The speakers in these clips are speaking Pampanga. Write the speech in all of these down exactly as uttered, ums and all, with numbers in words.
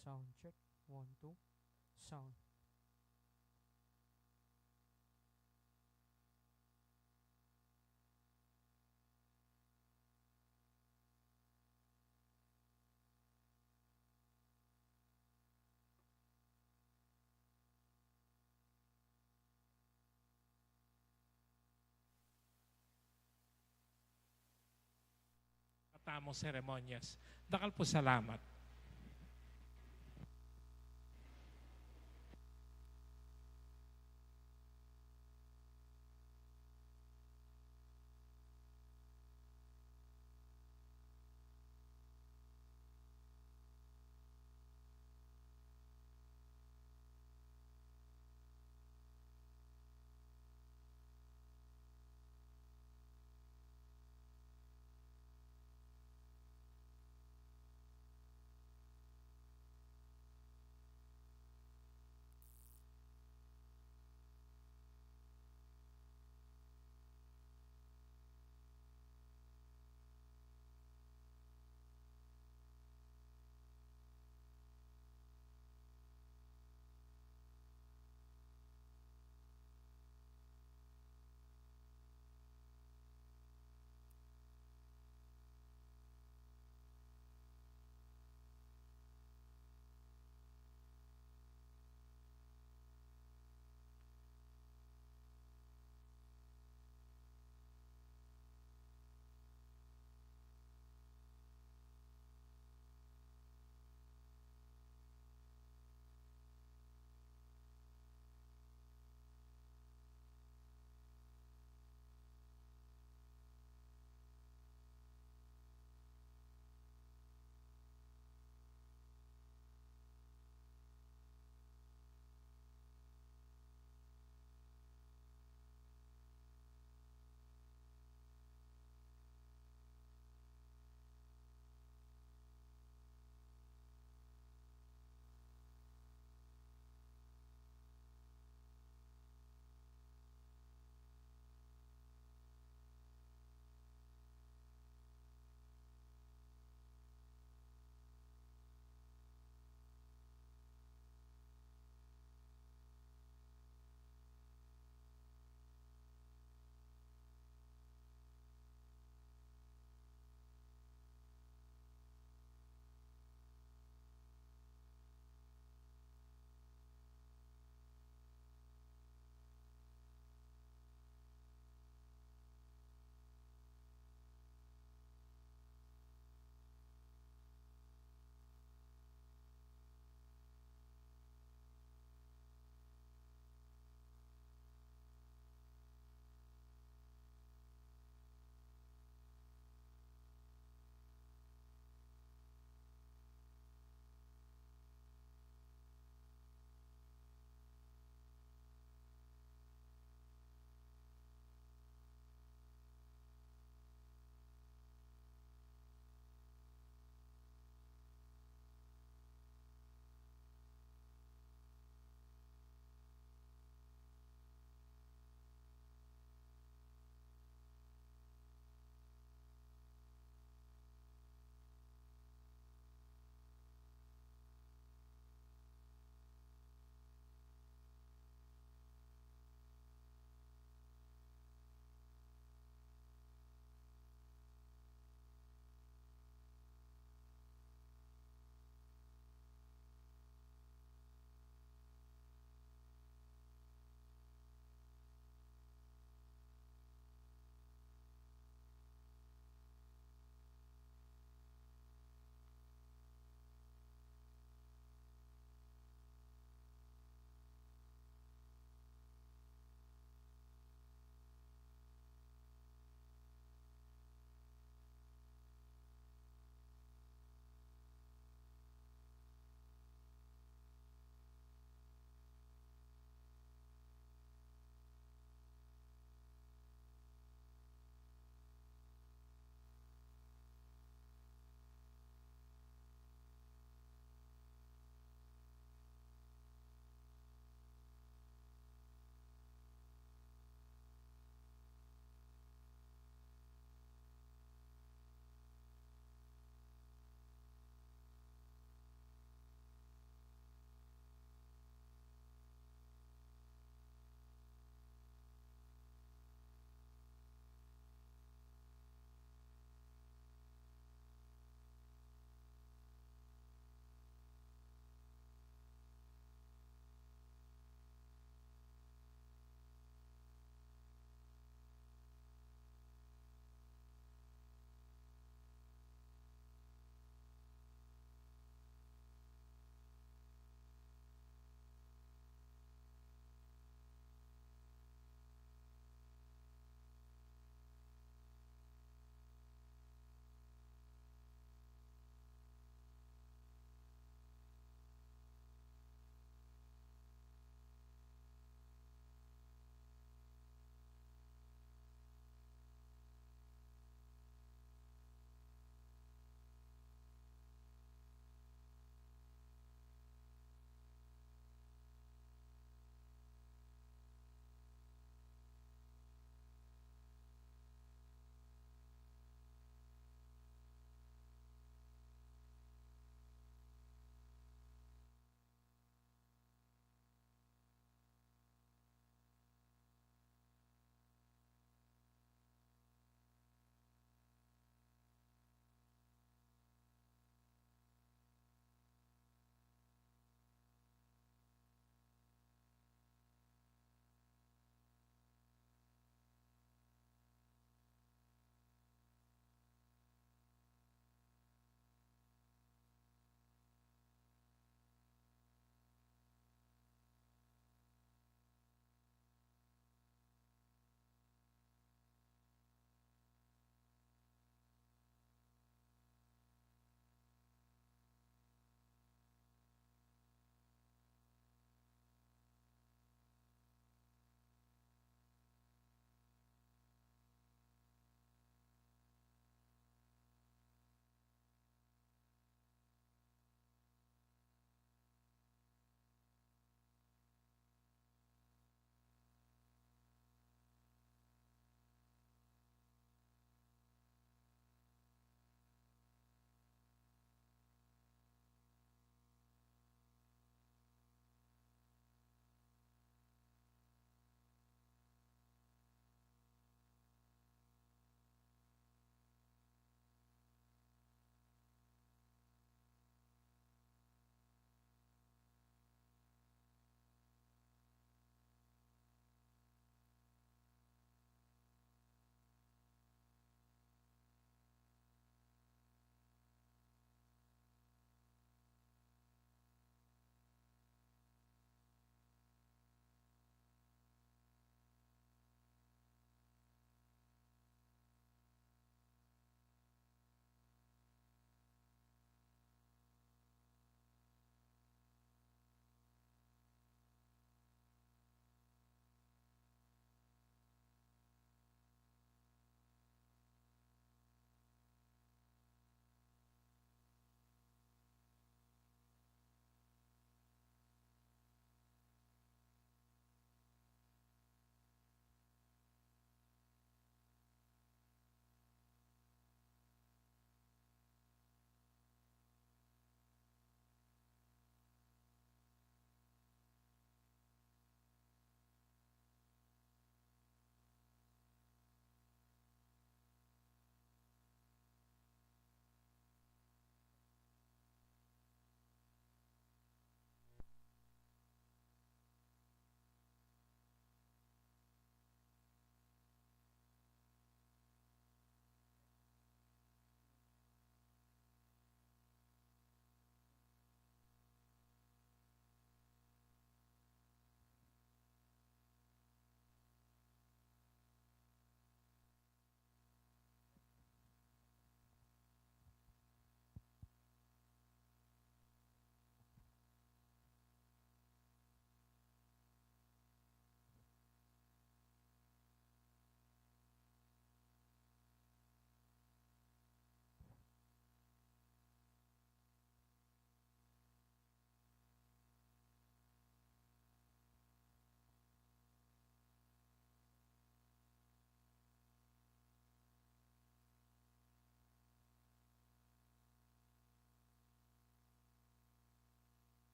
Sound check. One, two. Sound. Katamung seremonyas. Dakal pung salamat.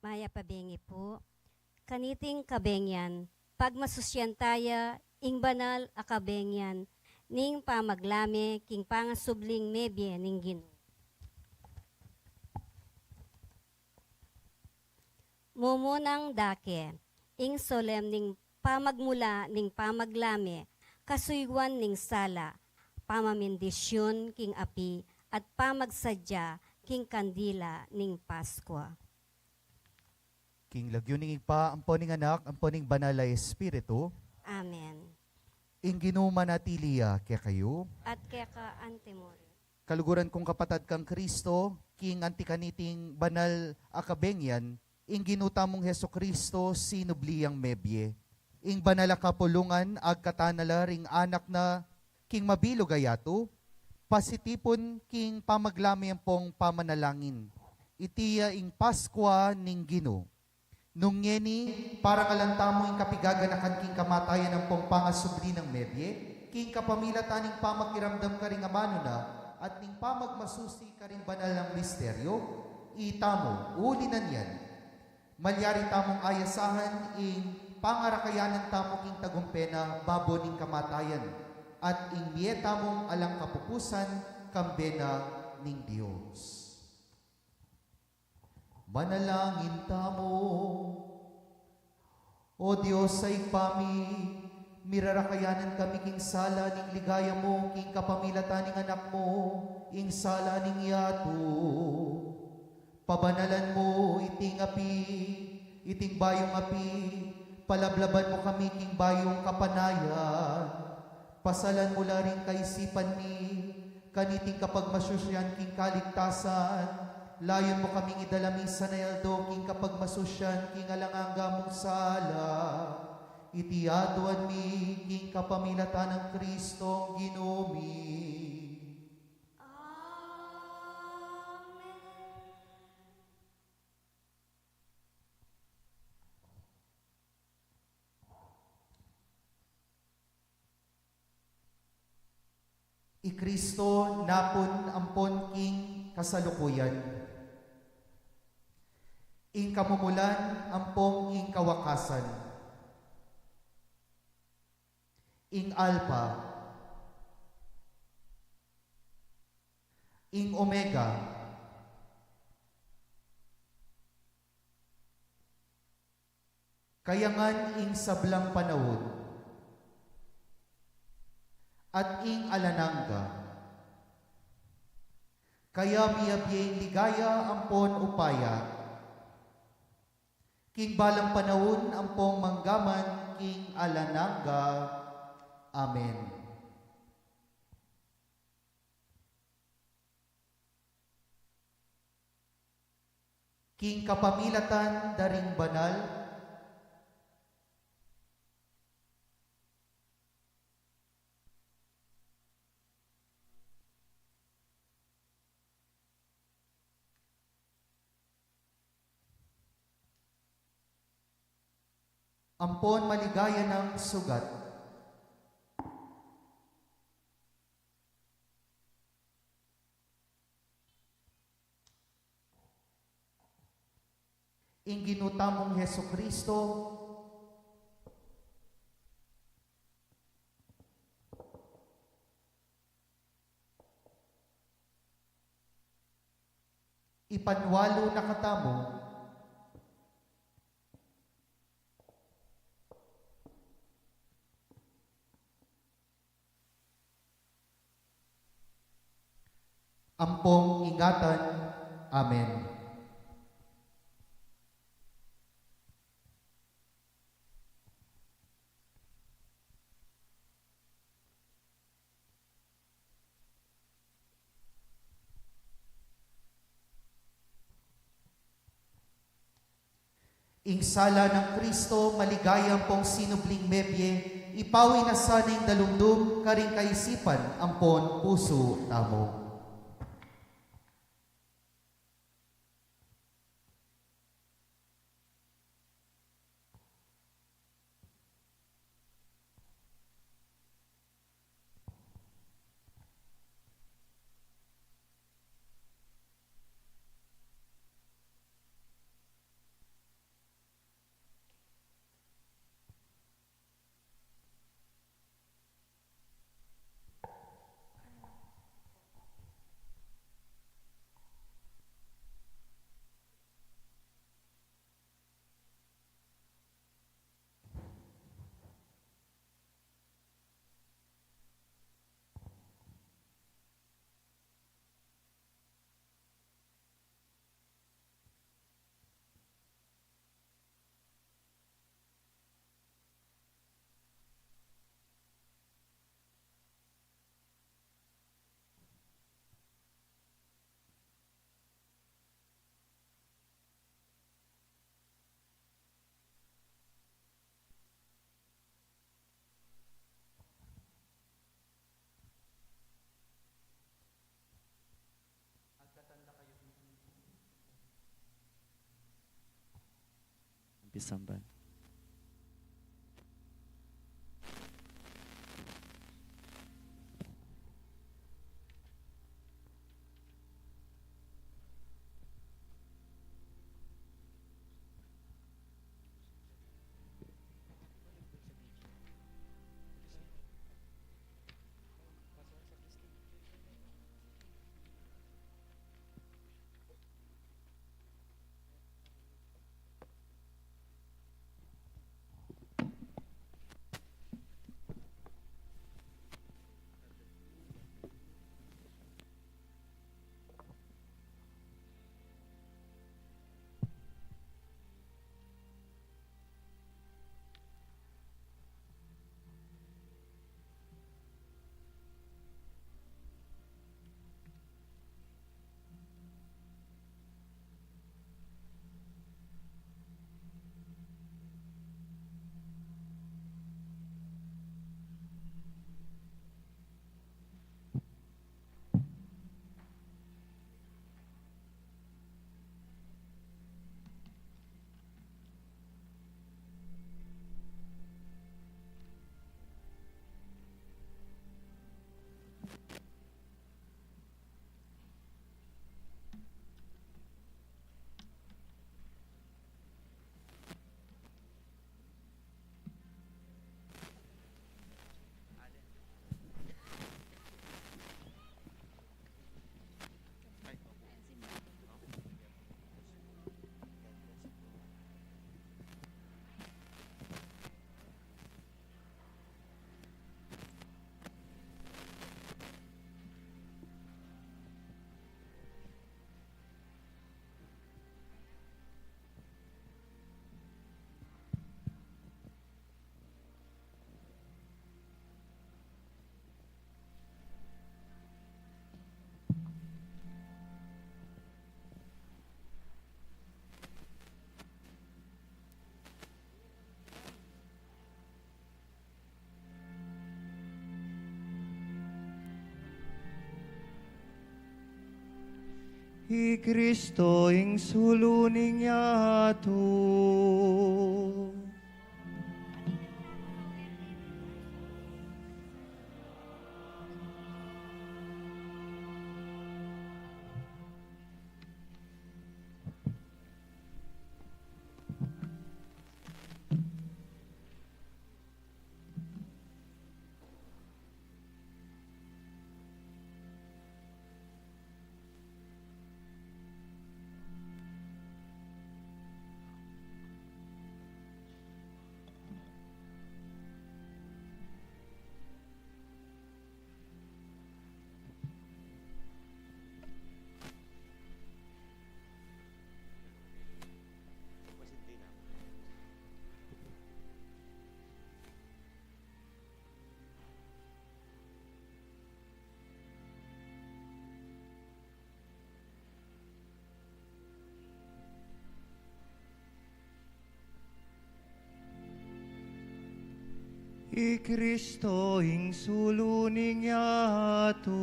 Mayap a bengi pu. Kaniting kabengian, pagmasusyan taya ing banal a kabengian ning pamaglame king pangasubling mebie ning Ginu. Mumunang dake, ing solemning pamagmula ning pamaglame, kasuyuan ning sala, pamamindisyun king api, at pamagsadya king kandila ning Paskwa. King lagyu ning Ibpa, ampo ning Anak, ampo ning Banal a Espiritu. Amen. Ing Ginu manatili ya kekayu. At keka antimurin. Kaluguran kung kapatad kang Kristo, king anti kaniting banal a kabengian, ing Ginu tamung Jesucristo sinubli yang mebie. Ing banal a kapulungan agkatan na la ring anak na king mabilug a yatu, pasitipun king pamaglame ampong pamanalangin. Iti ya ing Paskwa ning Ginu. Nung ngeni, parangalan tamu ing kapigaganakan king kamatayan ampong pangasubli nang mebie, king kapamilatan ning pamakiramdam karing amanu na, at ning pamagmasusi karing banal a misteryo, itamu, uli na niyan, malyari tamung ayasahan ing pangarakayanan tamu king tagumpe na babo ning kamatayan, at ing mie tamung alang kapupusan kambe na ning Dios. Manalangin tamu. O Dios a Ibpa mi, mirarakayanan kami king sala ning ligaya mu king kapamilatan ning Anak mu, ing sala ning yatu. Pabanalan mu iting api, iting bayung api, palablaban mu kami king bayung kapanayan. Pasalan mu la ring kaisipan mi, kaniting kapagmasusyan king kaligtasan, layun mu kaming idala misan a aldo king kapagmasusyan king alang angga mung sala. Iti aduan mi king kapamilatan nang Kristong Ginu mi. Amen. I Kristo napun ampon king kasalukuyan, ing kamumulan ampon ing kawakasan, ing Alpha, ing Omega, kayangan ing sablang panaun, at ing alang angga. Kaya miyabie ing ligaya ampon upaya, king balang panaun ampon manggaman king alang angga. Amen. King kapamilatan da ring banal, ampon maligaya nang sugat. Ing Ginu tamung Jesucristo, ipanwalu na katamu. Ampong ingatan. Amen. Ing sala nang Kristo, maligaya ampong sinubling mebie, ipawi na sana ing dalumdum karing kaisipan ampon pusu tamu. Pisamban. I Kristo ing sulu ning yatu. I Kristo ing sulu ning yatu.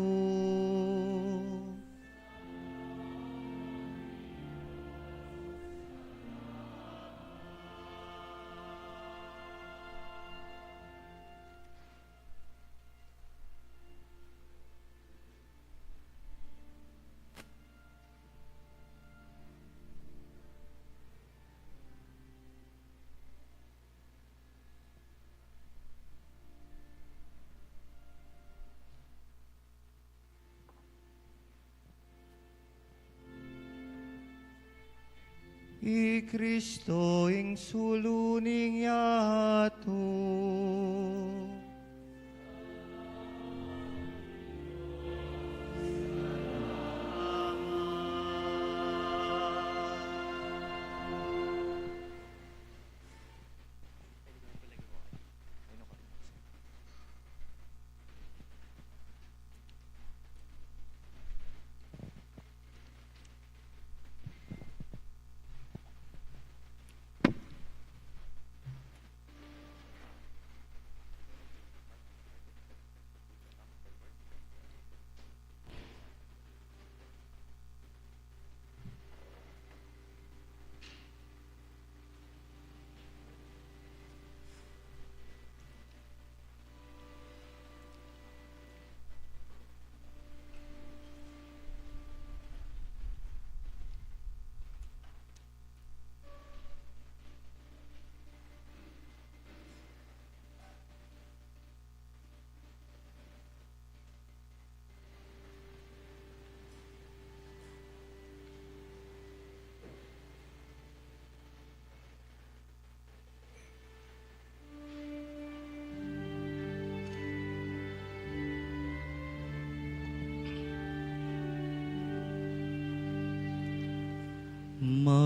I Kristo ing sulu ning yatu.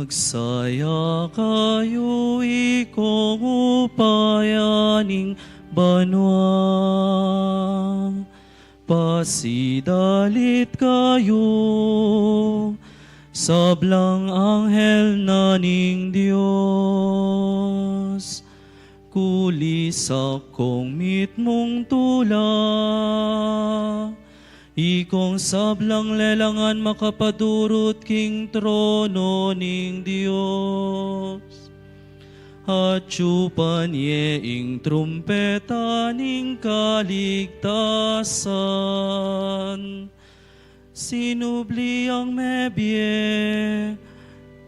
Magsaya kayu, ikong upaya ning banua, pasidalit kayu, sablang anghel na ning Dios, kulisak kong mitmung tula, ikong sablang lelangan makapadurut king trono ning Dios. Atiu pa ne ing trumpeta ning kaligtasan. Sinubli yang mebie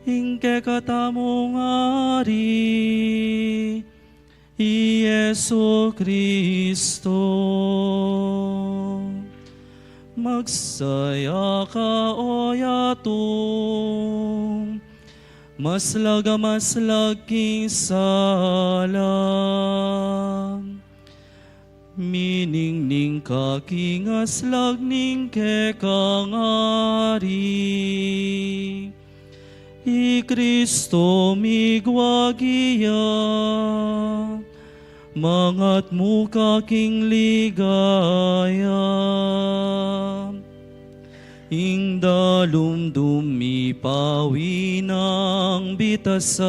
ing kekatamung Ari, i Jesu Kristo. Magsaya ka, o yatu, maslag a maslag king sala. Miningning ka king aslag ning kekang Ari. I Kristo migwagi ya, mangatmu ka king ligaya. Ing dalumdum mipawi nang bitasa.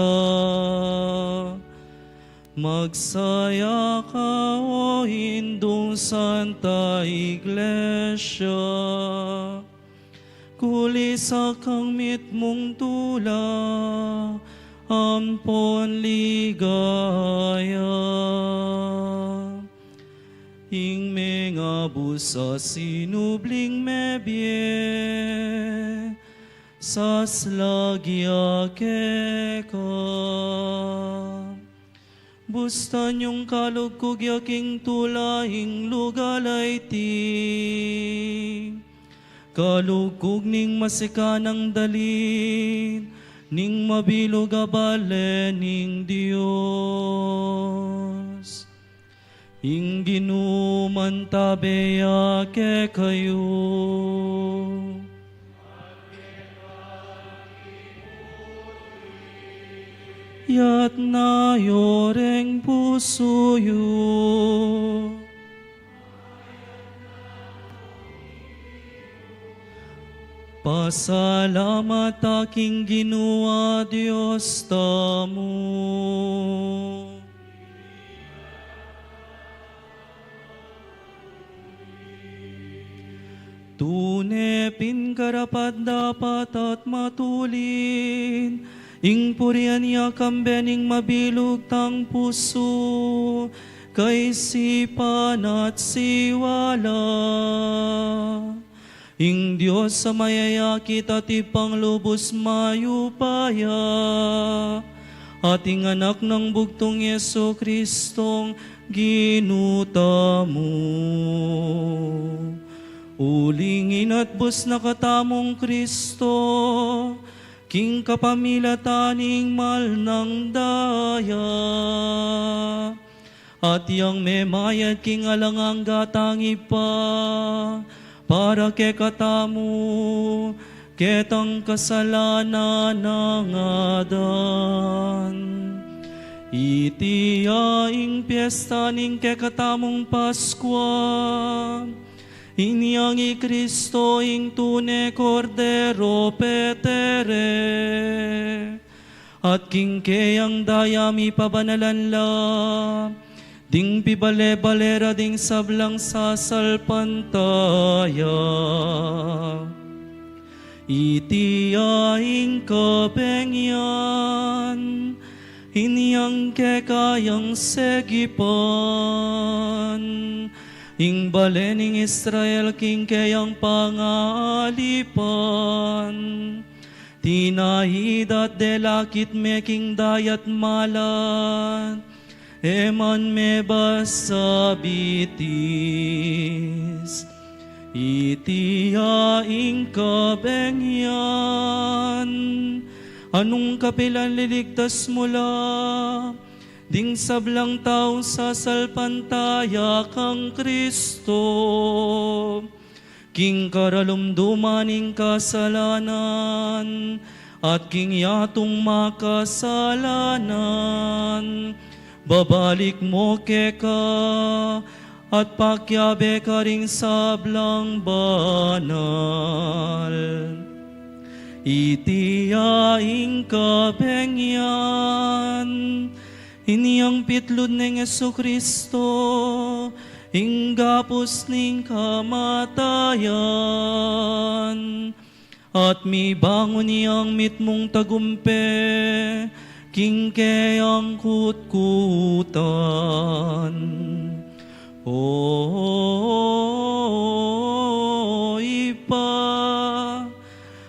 Magsaya ka, o Indung Santa Iglesia, kulisak kang mitmung tula ampon ligaya. Ing mengabus a sinubling mebie, saslag ya keka. Bustan yung kalugkug ya king tula ing lugal a iti. Kalugkug ning masikanang dalit ning mabilug a bale ning Dios. Ing Ginu mantabe ya kekayu. Iyatas yu reng pusu yu. Pasalamat ta king Ginu a Dios tamu. Tune pin karapat-dapat at matulid ing purian ya kambe ning mabilug tang pusu, kaisipan at siwala. Ing Dios a mayayakit at Ibpang lubus mayupaya, at ing Anak nang bugtung, Jesu Kristong Ginu tamu. Uling inatbus na katamung Kristo, king kapamilatan ning mal nang daya. At yang memayad king alang angga tang Ibpa, para kekatamu, ketang kasalanan a adan. Iti ya ing piesta ning kekatamung Paskua, inyang i Kristo ing tune Kordero petere. At king keyang daya mipabanalan la, ding pibale-bale ra ding sablang sasalpantaya. Iti ya ing kabeng yan, inyang keka yang segipan, ing bale ning Israel king keyang pangaalipan. Tinaid at delakit me king dayat malat, e man mebas a bitis. Iti ya ing kabeng yan, a nung kapilan liligtas mu la ding sablang taung sasalpantaya kang Kristo. King karalumduman ning kasalanan, At king yatung makasalanan, babalik mu keka, at pakiabe karing sablang banal. Iti ya ing kabengyan, inyang pitlud neng Jesucristo, ing gapus ning kamatayan, at mibangun yang mitmung tagumpe king keyang kutkutan. O Ibpa,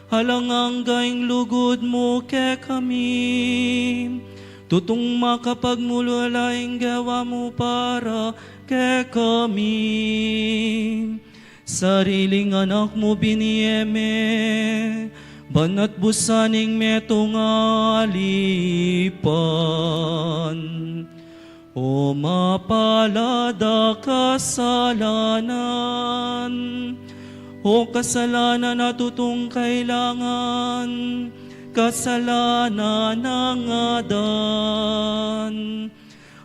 alang angga ing lugud mu kekami, tutung makapagmulala ing gewa mu para kekami. Sariling anak mu binie me, banat busan ing metung a alipan. O mapalad a kasalanan, o kasalanan a tutung kailangan, kasalanan nang Adan.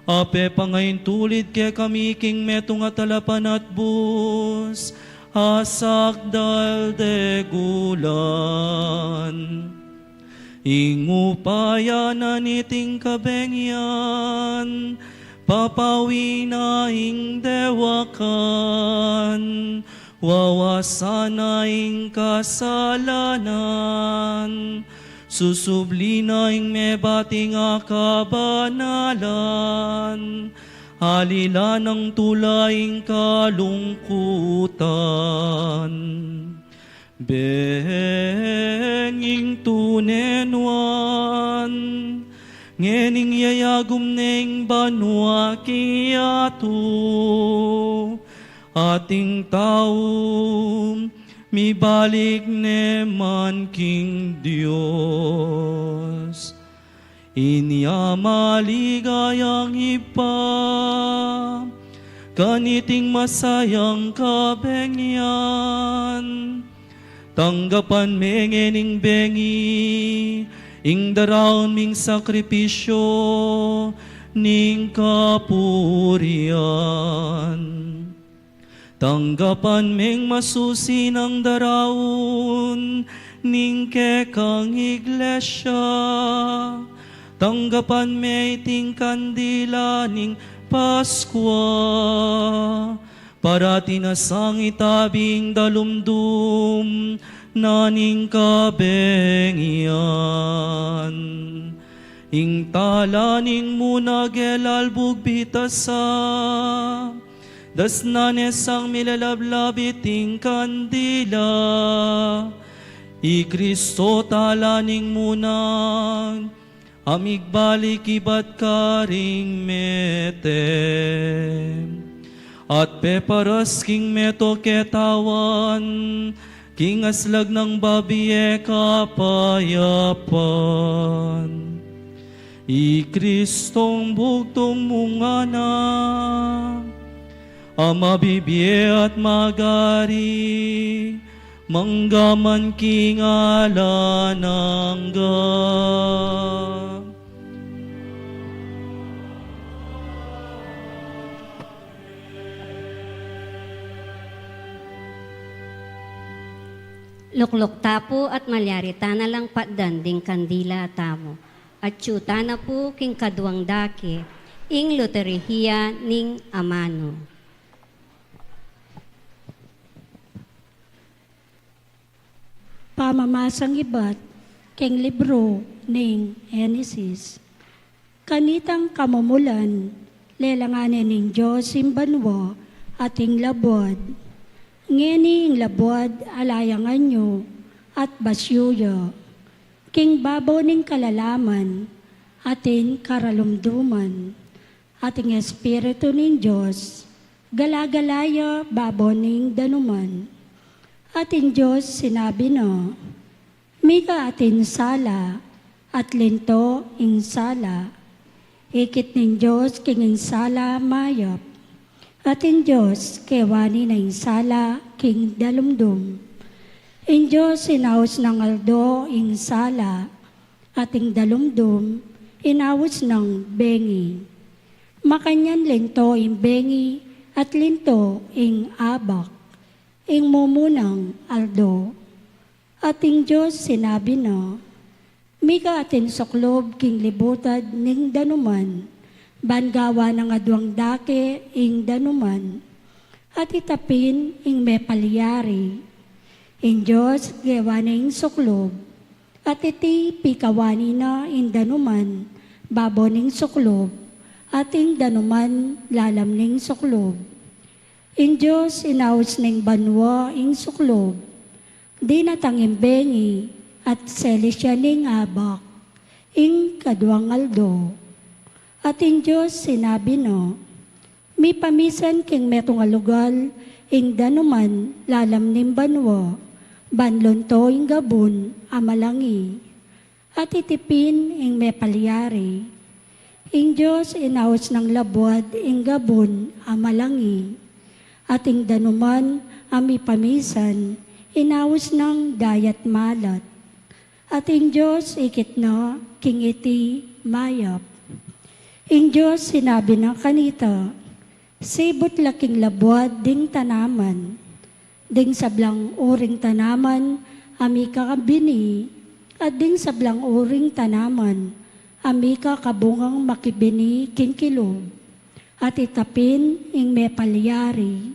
Ape pangaintulid kekami king metung a talapanatbus a sakdal degulan. Ing upaya na niting kabengyan, papawi na ing dewakan, wawasan na ing kasalanan, susubli na ing mebating a kabanalan, alila nang tula ing kalungkutan. Beng ing tune nuan, ngening yayagum ne ing banua king yatu, at ing tau mibalik ne man king Dios. Inya maligayang Ibpa, kaniting masayang kabengyan, tanggapan me ngening bengi ing daraun ming sakripisyu ning kapurian. Tanggapan meng masusi nang daraun ning kekang iglesia. Tanggapan me iting kandila ning Paskua, parati na sang itabi ing dalumdum na ning kabengyan. Ing tala ning munag e lalbug bitasa, dasnan ne sang milalablab iting kandila. I Kristo tala ning munag, a migbalik ibat karing mete, at peparas king meto ketawan king aslag nang babie kapayapan. I Kristong bugtung mung anak, a mabibie at magari mangga man king alang angga. Lukluk ta pu at malyari ta na lang patdan ding kandila tamu. Atyu ta na pu king kaduang dake, ing liturhiya ning amanu. Pamamasang ibat king libru ning Henesis. Kanitang kamumulan, lelangan ne ning Dios ing banua at ing labuad. Ngeni ing labuad ala yang anyu at basyu ya. King babo ning kalalaman atin karalumduman, at ing Espiritu ning Dios galagala ya babo ning danuman. At ing Dios sinabi na, "Mika atin sala, at linto ing sala." Ikit ning Dios king ing sala mayap, at ing Dios kewani na ing sala king dalumdum. Ing Dios inaus nang aldo ing sala, at ing dalumdum inaus nang bengi. Makanyan linto ing bengi, at linto ing abak, ing mumunang aldo. At ing Dios sinabi na, Mika atin suklob king libutad ning danuman, ban gawa nang aduang dake ing danuman, at itapin ing mepalyari. Ing Dios gewa na ing suklob, at iti pikawani na ing danuman babo ning suklob, at ing danuman lalam ning suklob. Ing Dios inaus ning banua ing suklob, dinatang ing bengi, at selis ya ning abak, ing kaduang aldo. At ing Dios sinabi na, Mipamisan king metung a lugal ing danuman lalam ning banua, ban lunto ing gabun a malangi, at itipin ing mepalyari. Ing Dios inaus nang labuad ing gabun a malangi, at ing danuman a mipamisan inaus nang dayat malat. At ing Dios ikit na king iti mayap. Ing Dios sinabi na kanita, Sibut la king labuad ding tanaman, ding sablang uring tanaman a mika kabini, at ding sablang uring tanaman a mika kabungang makibini king kilub, at itapin ing mepalyari.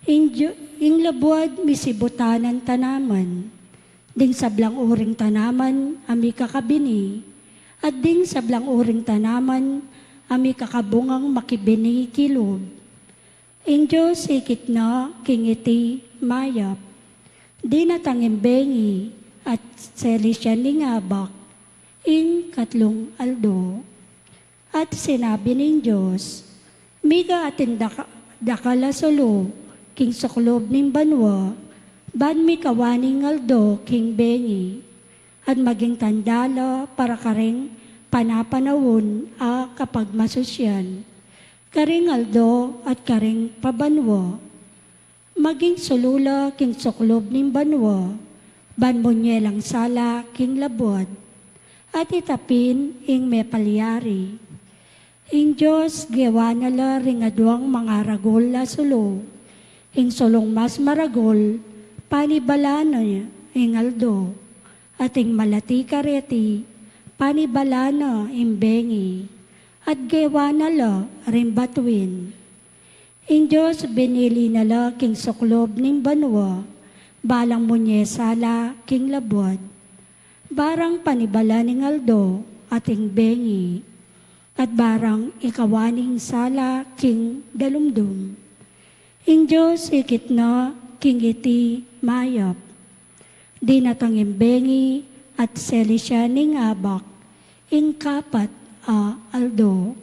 Ing Diyo-, ing labuad misibutanan tanaman, ding sablang uring tanaman a mika kabini, at ding sablang uring tanaman a mika kabungang makibini kilub. Ing Dios ikit na king iti mayap. Dinatang ing bengi, at selis ya ning abak, ing katlung aldo. At sinabi ning Dios, Mika atin daka-, dakal a sulu king suklob ning banua, ban mikawaning aldo king bengi, at maging tanda la para karing panapanaun a kapagmasusyan, karing aldo at karing pabanua. Maging sulu la king suklob ning banua, ban munye lang sala king labuad, at itapin ing mepalyari. Ing Dios gewa na la ring aduang mangaragul a sulu, ing sulung mas maragul, panibala na ing aldo, at ing malati kareti, panibala na ing bengi, at gewa na la ring batuin. Ing Dios binili na la king suklob ning banua, balang munye sala king labuad, barang panibala ning aldo at ing bengi, at barang ikawaning sala king dalumdum. Ing Dios ikit na king iti mayap. Dinatang ing bengi at selis ya ning abak, ing kapat a aldo.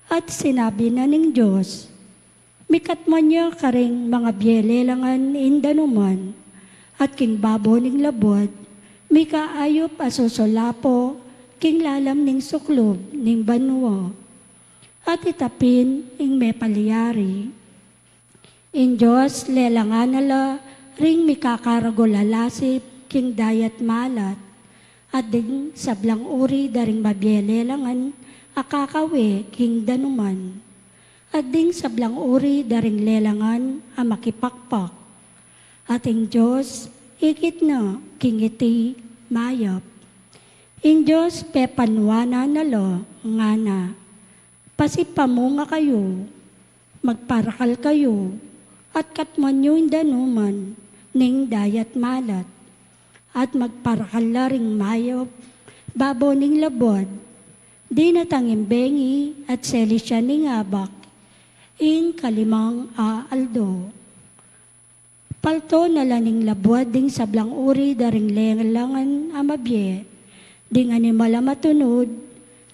At sinabi na ning Dios, Mikatman ya karing mangabie lelangan ing danuman, at king babo ning labuad, mika ayup a susulapo king lalam ning suklob ning banua, at itapin ing mepalyari. Ing Dios lelangan na la ring mikakaragul a lasip king dayat malat, at ding sablang uri da ring mabie lelangan a kakawe king danuman, at ding sablang uri da ring lelangan a makipakpak. At ing Dios ikit na king iti mayap. Ing Dios pepanuanan na la, ngana, Pasipamunga kayu, magparakal kayu, at katman yu ing danuman ning dayat malat, at magparakal la ring mayap babo ning labuad. Dinatang ing bengi at selis ya ning abak, ing kalimang a aldo. Palto na la ning labuad ding sablang uri da ring lelangan a mabie, ding animal a matunud,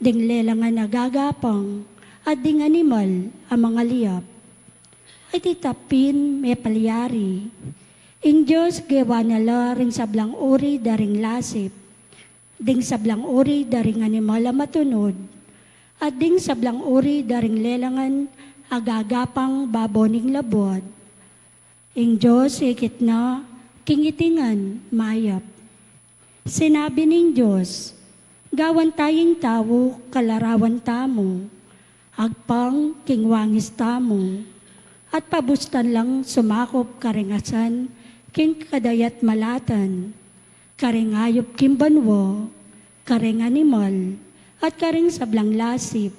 ding lelangan a gagapang, at ding animal a mangaliap. At itapin mepalyari. Ing Dios gewa na la ring sablang uri da ring lasip, ding sablang uri da ring animal a matunud, at ding sablang uri da ring lelangan a gagapang babo ning labuad. Ing Dios ikit na King iti ngan mayap. Sinabi ning Dios, gawan taya ing tau kalarawan tamu, agpang king wangis tamu, at pabustan lang sumakup karing asan king kadayat malatan, karing ayup king banua, karing animal, at karing sablang lasip,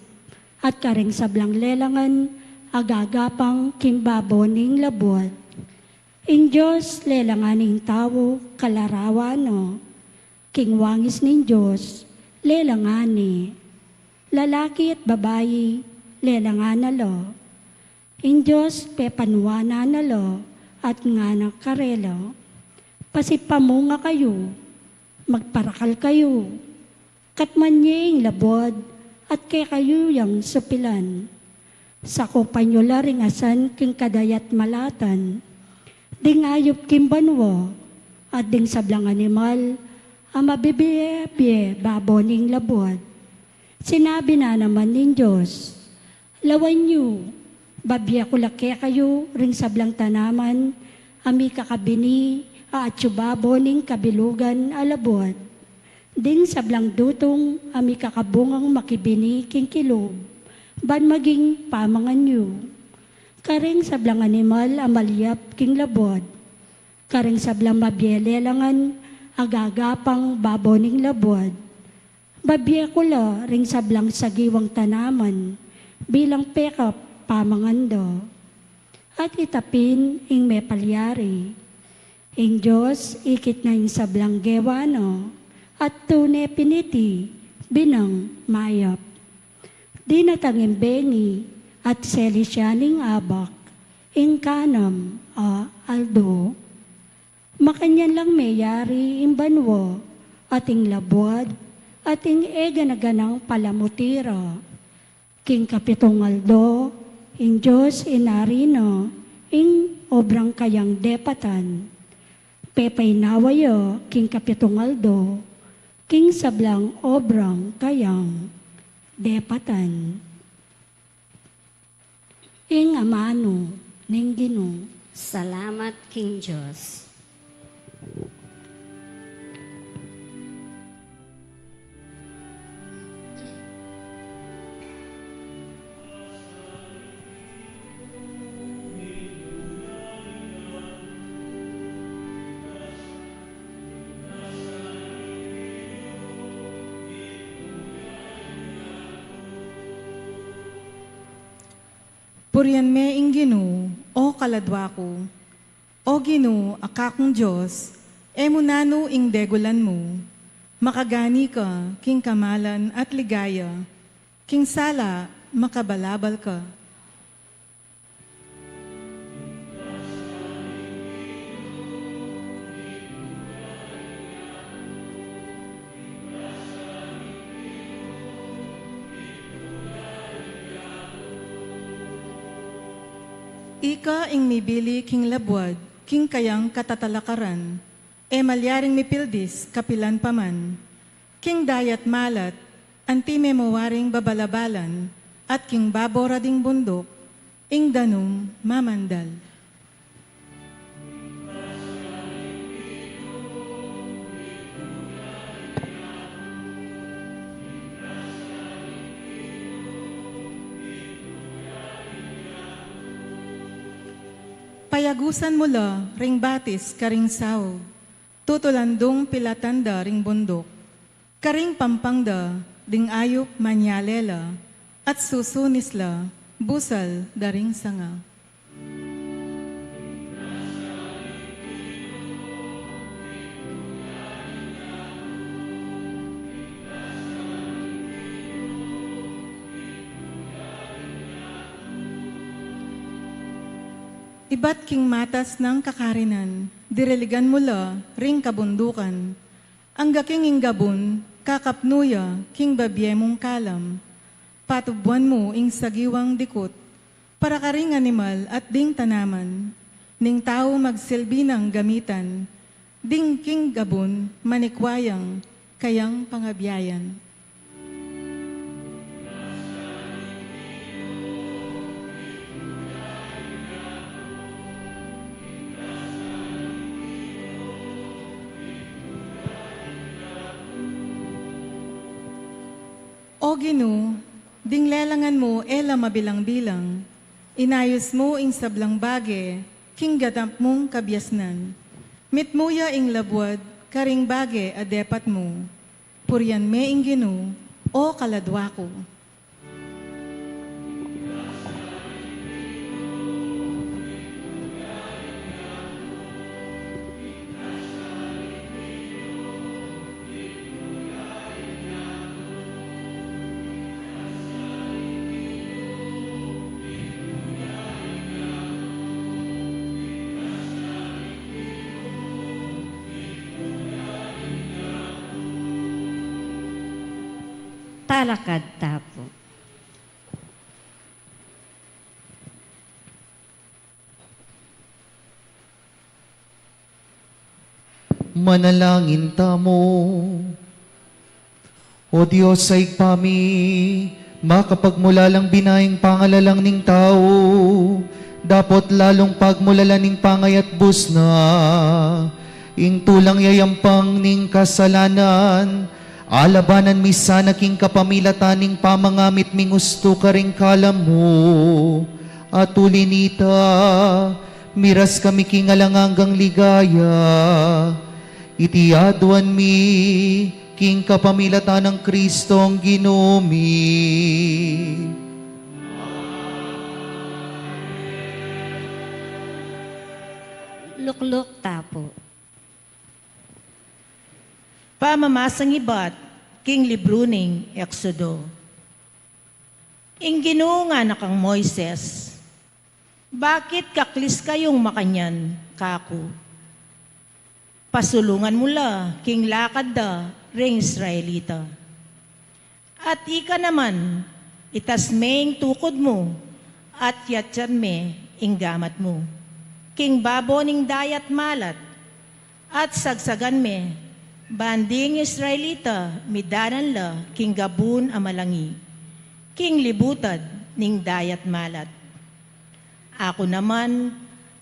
at karing sablang lelangan a gagapang king babo ning labuad. Ing Dios lelangan ne ing tau kalarawan na, king wangis ning Dios lelangan ne. Lalaki at babai lelangan na la. Ing Dios pepanuanan na la at ngana karela, pasipamunga kayu, magparakal kayu, katman ye ing labuad at kekayu yang supilan. Sakupan yu la ring asan king kadayat malatan, ding ayup king banua, at ding sablang animal a mabibie-bie babo ning labuad. Sinabi na naman ning Dios, lawan yu, babie ku la kekayu ring sablang tanaman a mikakabini a atyu babo ning kabilugan a labuad, ding sablang dutung a mikakabungang makibini king kilub, ban maging pamangan yu, karing sablang animal a malyap king labuad, karing sablang mabie lelangan a gagapang babo ning labuad. Babie ku la ring sablang sagiwang tanaman bilang pekap pamangan da. At ita pin ing mepalyari. Ing Dios ikit na ing sablang gewa na, at tune pin iti binang mayap. Dinatang ing bengi at selis ya ning abak, ing kanam a aldo. Makanyan lang meyari ing banua, at ing labuad, at ing e gana-ganang palamuti ra. King kapitung aldo, ing Dios inari na ing obrang kayang depatan. Pepainawa ya king kapitung aldo king sablang obrang kayang depatan. Ing amanu ning Ginu. Salamat king Dios. Purian me ing Ginu, o kaladwa ku. O Ginu, a kakung Dios, e mu nanu ing degulan mu. Makagani ka king kamalan at ligaya, king sala makabalabal ka. Ika ing mibili king labuad, king kayang katatalakaran, e malyaring mipildis kapilan pa man. King dayat malat, anti me mu waring babalabalan, at king babo ra ding bunduk, ing danum mamandal. Payagusan mu la ring batis karing saug, tutulan dung pilatan da ring bunduk. Karing pampang da ding ayup manyale la, at susunis la busal da ring sanga. Ibat king matas nang kakarinan, diriligan mu la ring kabundukan. Angga king ing gabun, kakapnu ya king babie mung kalam. Patubuan mu ing sagiwang dikut para karing animal at ding tanaman, ning tau magsilbi nang gamitan, ding king gabun manikwa yang kayang pangabiayan. Ginu, ding lelangan mu e la mabilang-bilang, inayus mu ing sablang bage king ganap mung kabiasnan. Mitmu ya ing labuad karing bage a depat mu. Purian me ing Ginu, o kaladwa ku. Talakad ta pu. Manalangin tamu. O Dios a Ibpa mi, makapagmulalang bina ing pangalalang ning tau, dapot lalung pagmulalan ning pangayatbus na, ing tulang yayampang ning kasalanan, alabanan mi sana king kapamilatan ning pamangamit ming ustu karing kalam mu, at uli nita, miras kami king alang anggang ligaya. Iti aduan mi king kapamilatan nang Kristong Ginu mi. Lukluk ta pu. Pamamasang ibat king libru ning Exodo. Ing Ginu ngana kang Moises, "Bakit kaklis kayung makanyan kaku? Pasulungan mu la king lakad da ring Israelita. At ika naman, itas me ing tukud mu, at yatyan me ing gamat mu king babo ning dayat malat, at sagsagan me, ban ding Israelita midalan la king gabun a malangi, king libutad ning dayat malat. Aku naman,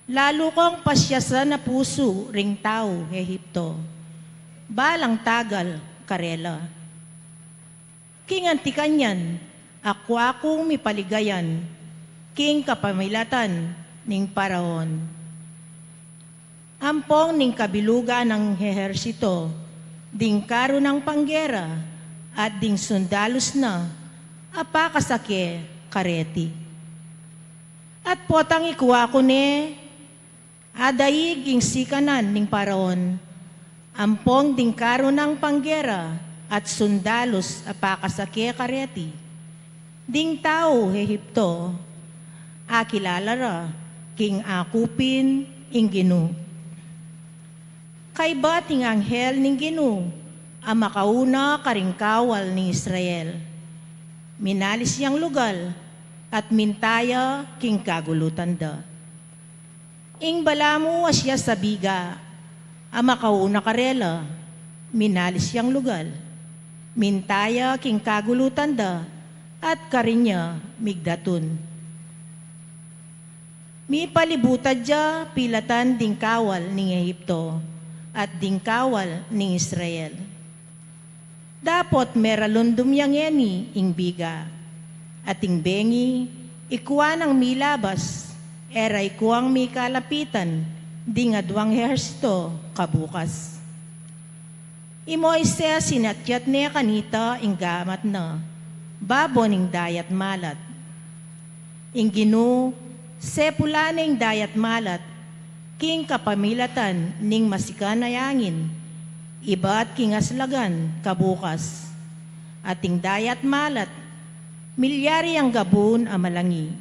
lalu kong pasyasan a pusu ring tau Ehipto, balang tagal karela. King anti kanyan, akua kung mipaligayan king kapamilatan ning Paraon, ampong ning kabilugan nang ehersito, ding karu nang panggera, at ding sundalus na a pakasake kareti. At potang ikua ku ne, adaig ing sikanan ning Paraon, ampong ding karu nang panggera at sundalus a pakasake kareti, ding tau Ehipto, akilala ra king aku pin ing Ginu. Kaybat ing anghel ning Ginu a makauna karing kawal ning Israel, minalis yang lugal at minta ya king kagulutan da. Ing balamu a siya sabiga a makauna karela, minalis yang lugal, minta ya king kagulutan da, at karin ya migdatun. Mipalibutad ya pilatan ding kawal ning Ehipto at ding kawal ning Israel. Dapot meralundum ya ngeni ing biga, at ing bengi ikua nang milabas, e ra ikuang mikalapitan ding aduang ehersito kabukas. I Moises, inatyat ne kanita ing gamat na babo ning dayat malat. Ing Ginu sepulan ne ing dayat malat king kapamilatan ning masikan a angin, ibat king aslagan kabukas. At ing dayat malat milyari yang gabun a malangi.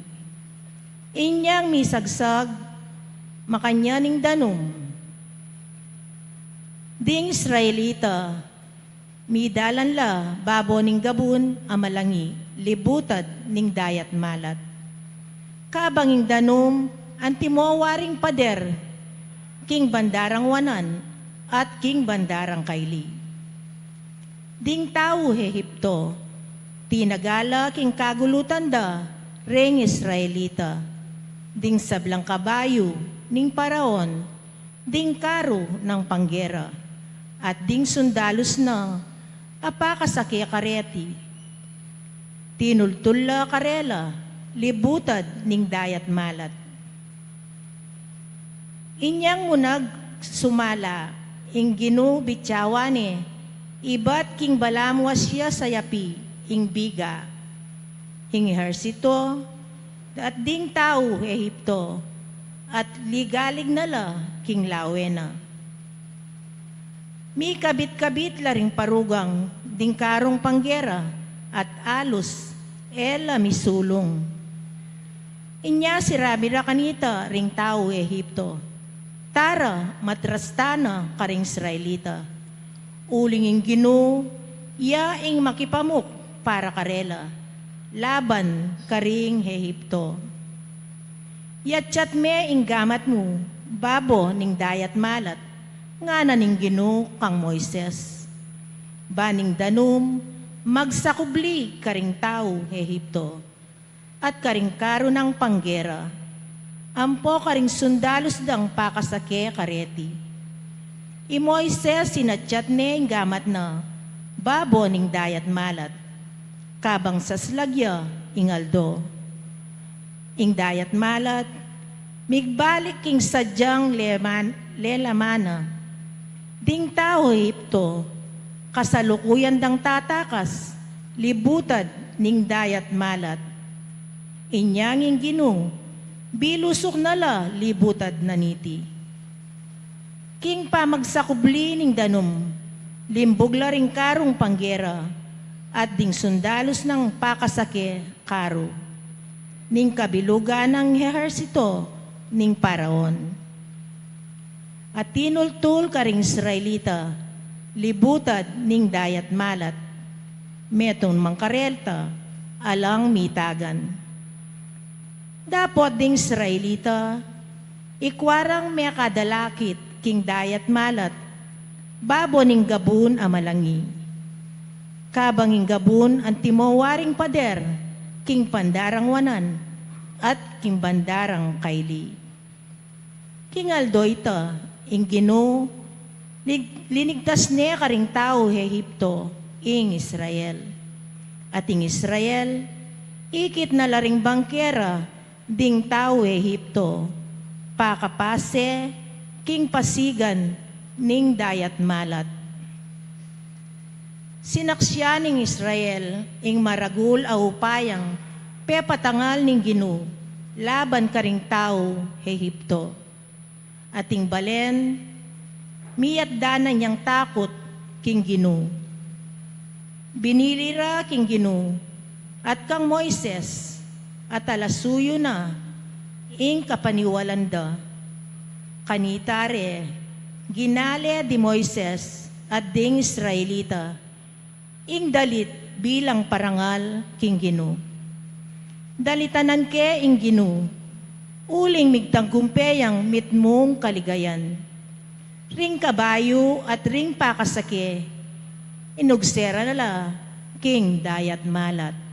Inyang misagsag makanyan ing danum, ding Israelita midalan la babo ning gabun a malangi, libutad ning dayat malat. Kabang ing danum antimo waring pader king bandarang wanan at king bandarang kaili. Ding tau Ehipto, tinagala king kagulutan da ring Israelita, ding sablang kabayu ning Paraon, ding karu nang panggera, at ding sundalus na a pakasake kareti. Tinultul la karela libutad ning dayat malat. Inyang munag sumala ing Ginu, bityawan ne, ibat king balamu a sia sayapi ing biga, ing ehersito, at ding tau Ehipto, at ligalig na la king lawe na. Mikabit-kabit la ring parugang ding karung panggera, at alus e la misulung. Inya sinabi ra kanita ring tau Ehipto, "Tara, matras tana karing Israelita, uling ing Ginu ya ing makipamuk para karela laban karing Ehipto. Yatsat me ing gamat mu babo ning dayat malat," ngana ning Ginu kang Moises. "Ban ing danum magsakubli karing tau Ehipto, at karing karu nang panggera, ampo karing sundalus dang pakasake kareti." I Moises, sinatsat ne ing gamat na babo ning dayat malat, kabang saslag ya ing aldo. Ing dayat malat migbalik king sadyang leman-, lelaman na. Ding tau Ehipto, kasalukuyan dang tatakas libutad ning dayat malat. Inyang ing Ginu, bilusuk na la libutad na niti. King pamagsakubli ning danum, limbug la ring karung panggera, at ding sundalus nang pakasake karu, ning kabilugan nang ehersito ning Paraon. At tinultul karing Israelita libutad ning dayat malat, metung mang kareta alang mitagan. Dapot ding Israelita, ikwa rang mekadalakit king dayat malat, babo ning gabun a malangi. Kabang ing gabun antimo waring pader king pandarang wanan at king bandarang kaili. King aldo ita, ing Ginu, lig-, linigtas ne karing tau Ehipto ing Israel. At ing Israel, ikit na la ring bangkera ding tau Ehipto, pakapase king pasigan ning dayat malat. Sinaksian ning Israel ing maragul a upayang pepatangal ning Ginu laban karing tau Ehipto. At ing balen, miyatdan na yang takut king Ginu. Binili ra king Ginu at kang Moises, at alasuyu na ing kapaniwalan da. Kanita re, ginale di Moises at ding Israelita ing dalit bilang parangal king Ginu. Dalitanan ke ing Ginu, uling migtagumpe yang mitmung kaligayan. Ring kabayu at ring pakasake, inugse ra na la king dayat malat.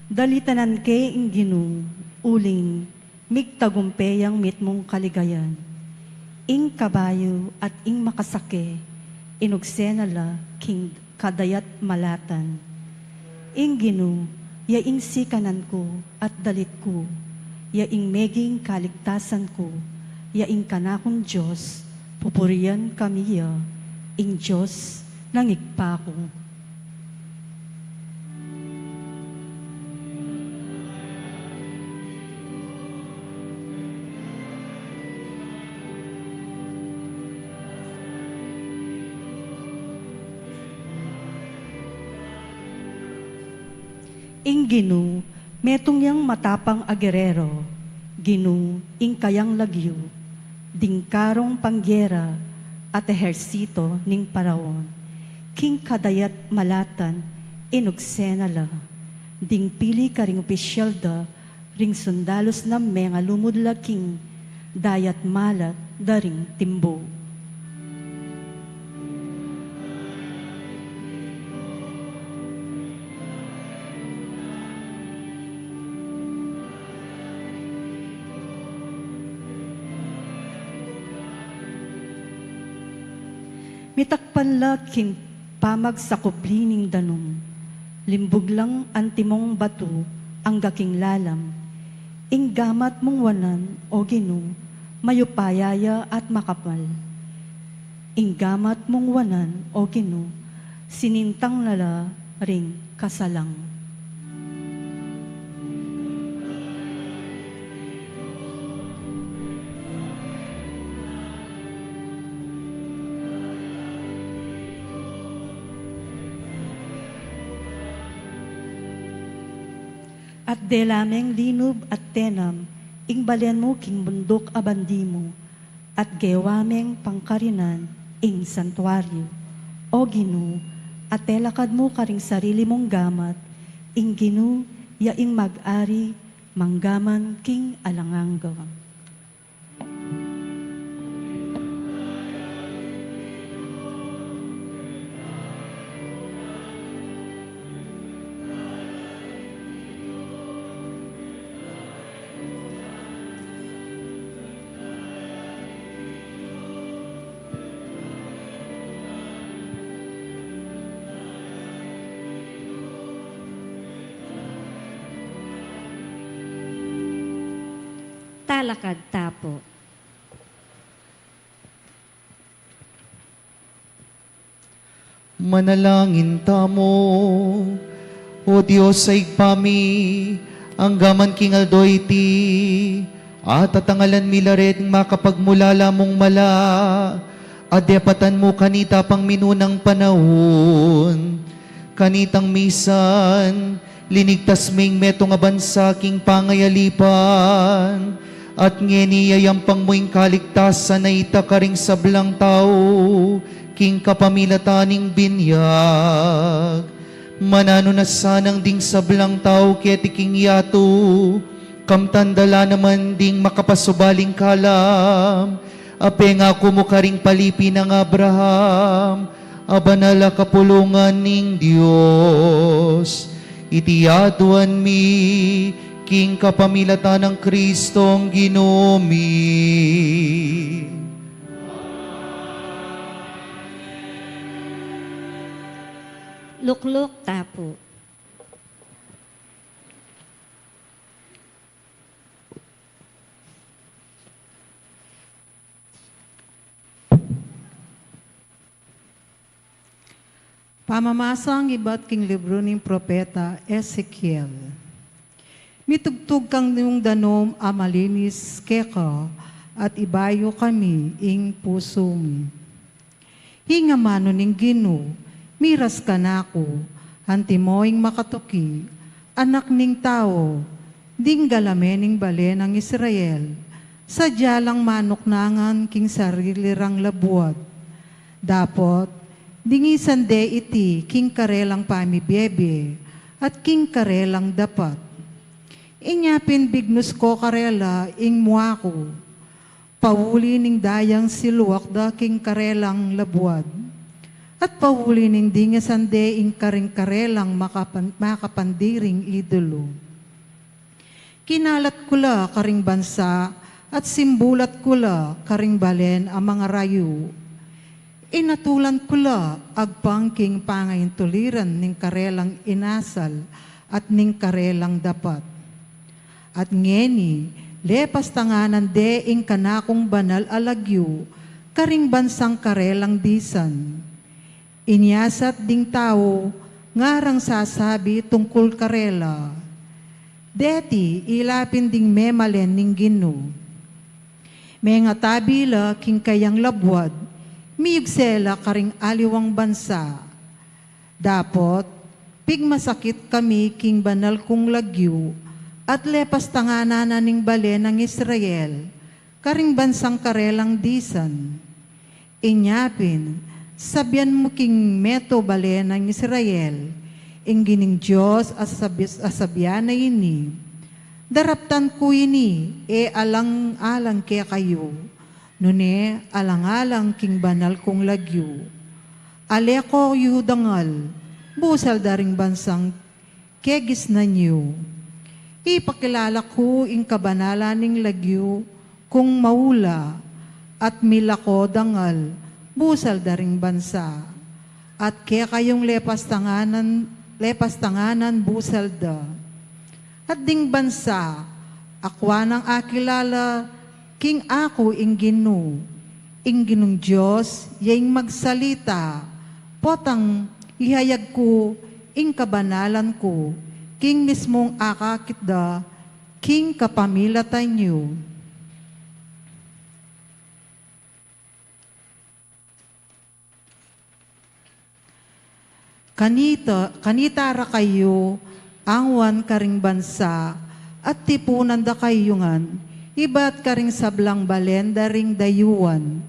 Dalitanan ke ing Ginu, uling migtagumpe yang mitmung kaligayan. Ing kabayu at ing makasake, inugse na la king kadayat malatan. Ing Ginu, ya ing sikanan ku at dalit ku, ya ing meging kaligtasan ku, ya ing kanakung Dios, pupurian kami ya, ing Dios nang ibpa ku. Ing Ginu, metung yang matapang a gerero, Ginu, ing kayang lagyu, Ding karong panggera at ehersito ning Paraon, king kadayat malatan, inugse na la. Ding pili karing opisyal da, ring sundalus na mengalumud la king dayat malat da ring timbu. Mitakpan la king pamagsakupli ning danum. Limbug lang antimong batu angga king lalam. Ing gamat mung wanan, O Ginu, mayupaya ya at makapal. Ing gamat mung wanan, O Ginu, sinintang na la ring kasalang. At dela meng linub at tenam ing balen mu king bunduk a bandi mu, at gewa meng pangkarinan ing santuaryu. O Ginu, at telakad mu karing sarili mung gamat, ing Ginu ya ing mag-ari manggaman king alang angga. Talakad ta pu. Manalangin tamu. O Dios a Ibpa mi, anggaman king aldo iti, atatangalan mi la ring makapagmulala mung mala, a depatan mu kanita pang minunang panaun. Kanitang misan, linigtas ming metung a bansa king pangayalipan, at ngeni yayampang mu ing kaligtasan a ita karing sablang tau king kapamilatan ning binyag. Mananu na sanang ding sablang tau keti king yatu, kamtan da la naman ding makapasubaling kalam a pengaku mu karing palipi nang Abraham, a banal a kapulungan ning Dios. Iti aduan mi king kapamilatan nang Kristong Ginu mi. Lukluk ta pu. Pamamasang ibat king libru ning propeta Ezekiel. Mitugtug kang nung danum a malinis keka, at ibayu kami ing pusu mi. Ing amanu ning Ginu, miras kanaku, antimo ing makatuki, anak ning tau, ding galame ning bale nang Israel, sadya lang manuknangan king sarili rang labuad. Dapot, dingisan de iti king karelang pamibiebie, at king karelang dapat. Inya pin bignus ko karela ing mua ku, pauli ning dayang siluak da king karelang labuad, at pauli ning dingisan de ing karing karelang makapan-, makapandiring idolo. Kinalat ku la karing bansa, at simbulat ku la karing balen a mangarayu. Inatulan ku la agpang king pangaintuliran ning karelang inasal at ning karelang dapat. At ngeni, lepas tanganan de ing kanakung banal a lagyu karing bansang karelang disan. Inya sat ding tau ngarang sasabi tungkul karela, "Deti ila pin ding memalen ning Ginu." Mengatabi la king kayang labuad, miyugse la karing aliwang bansa. Dapot, pigmasakit kami king banal kung lagyu, at lepas tanganan na ning bale nang Israel, karing bansang karelang disan. Inya pin, sabian mu king metung bale nang Israel, ing Ginung Dios a sabi-, a sabian na ini, daraptan ku ini, e alang-alang kekayu, nune alang-alang king banal kung lagyu. Ale ko yu dangal, busal da ring bansang kegisnan yu. Ipakilala ku ing kabanalan ning lagyu kung maula, at mila ko dangal, busal da ring bansa. At kekayung lepastanganan, lepastanganan busal da. At ding bansa, akwa nang akilala, king aku ing Ginu, ing Ginung Dios, ya ing magsalita, potang ihayag ku ing kabanalan ku, king mismung akakit da, king kapamilatan yu. Kanita, kanita ra kayu, angwan karing bansa, at tipunan da kayu ngan, ibat karing sablang balen da ring dayuan,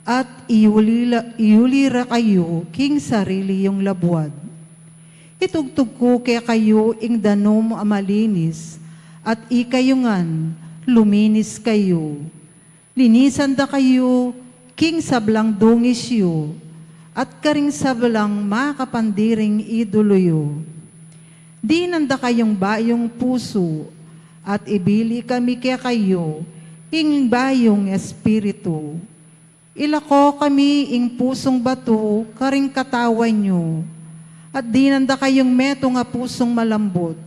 at iuli la, iuli ra kayu king sarili yung labuad. Itugtug ku kekayu ing danum a malinis, at ikayu ngan, luminis kayu. Linisan da kayu king sablang dungis yu, at karing sablang makapandiring idulu yu. Dinan da kayung bayung pusu, at ibili kami kekayu ing bayung espiritu. Ilako kami ing pusung batu karing katawan yu, at dinan da kayung metung a pusung malambut.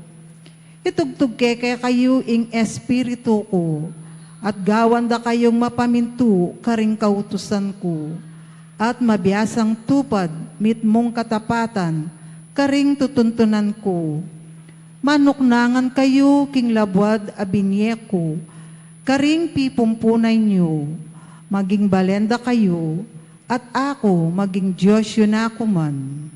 Itugtug ke kekayu ing espiritu ku, at gawan da kayung mapamintu karing kautusan ku, at mabiasang tupad mitmung katapatan karing tutuntunan ku. Manuknangan kayu king labuad a binye ku karing pipumpunan yu, maging balen da kayu, at aku maging Dios yu na kuman.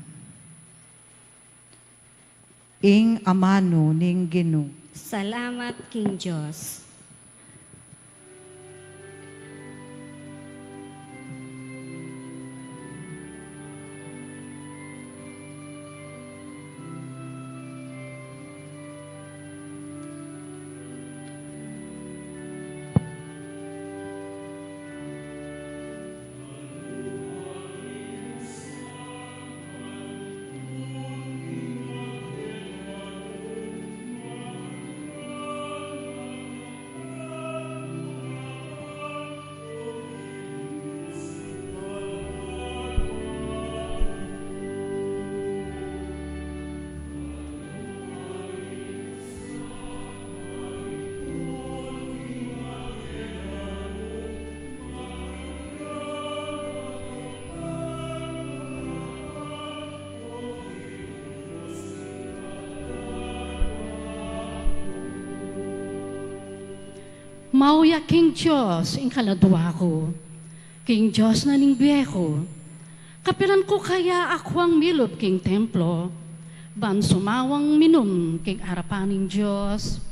Ing amanu ning Ginu. Salamat king Dios. Mau ya king Dios ing kaladua ku, king Dios na ning bie ku. Kapilan ku kaya akuang milub king templo, ban sumawang minum king arapan ning Dios?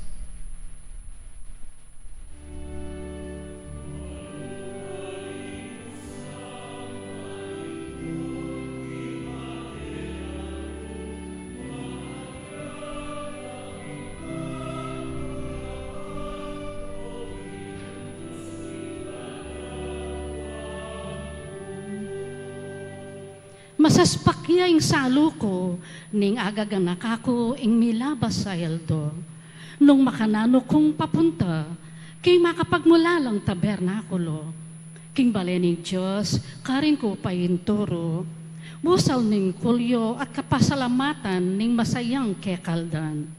Masaspak ya ing salu ku, ning agaganaka ku ing milabas a aldo. Nung makananu kung papunta king makapagmulalang tabernakulo, king bale ning Dios, karin ku painturu, busal ning kulyo at kapasalamatan ning masayang kekaldan.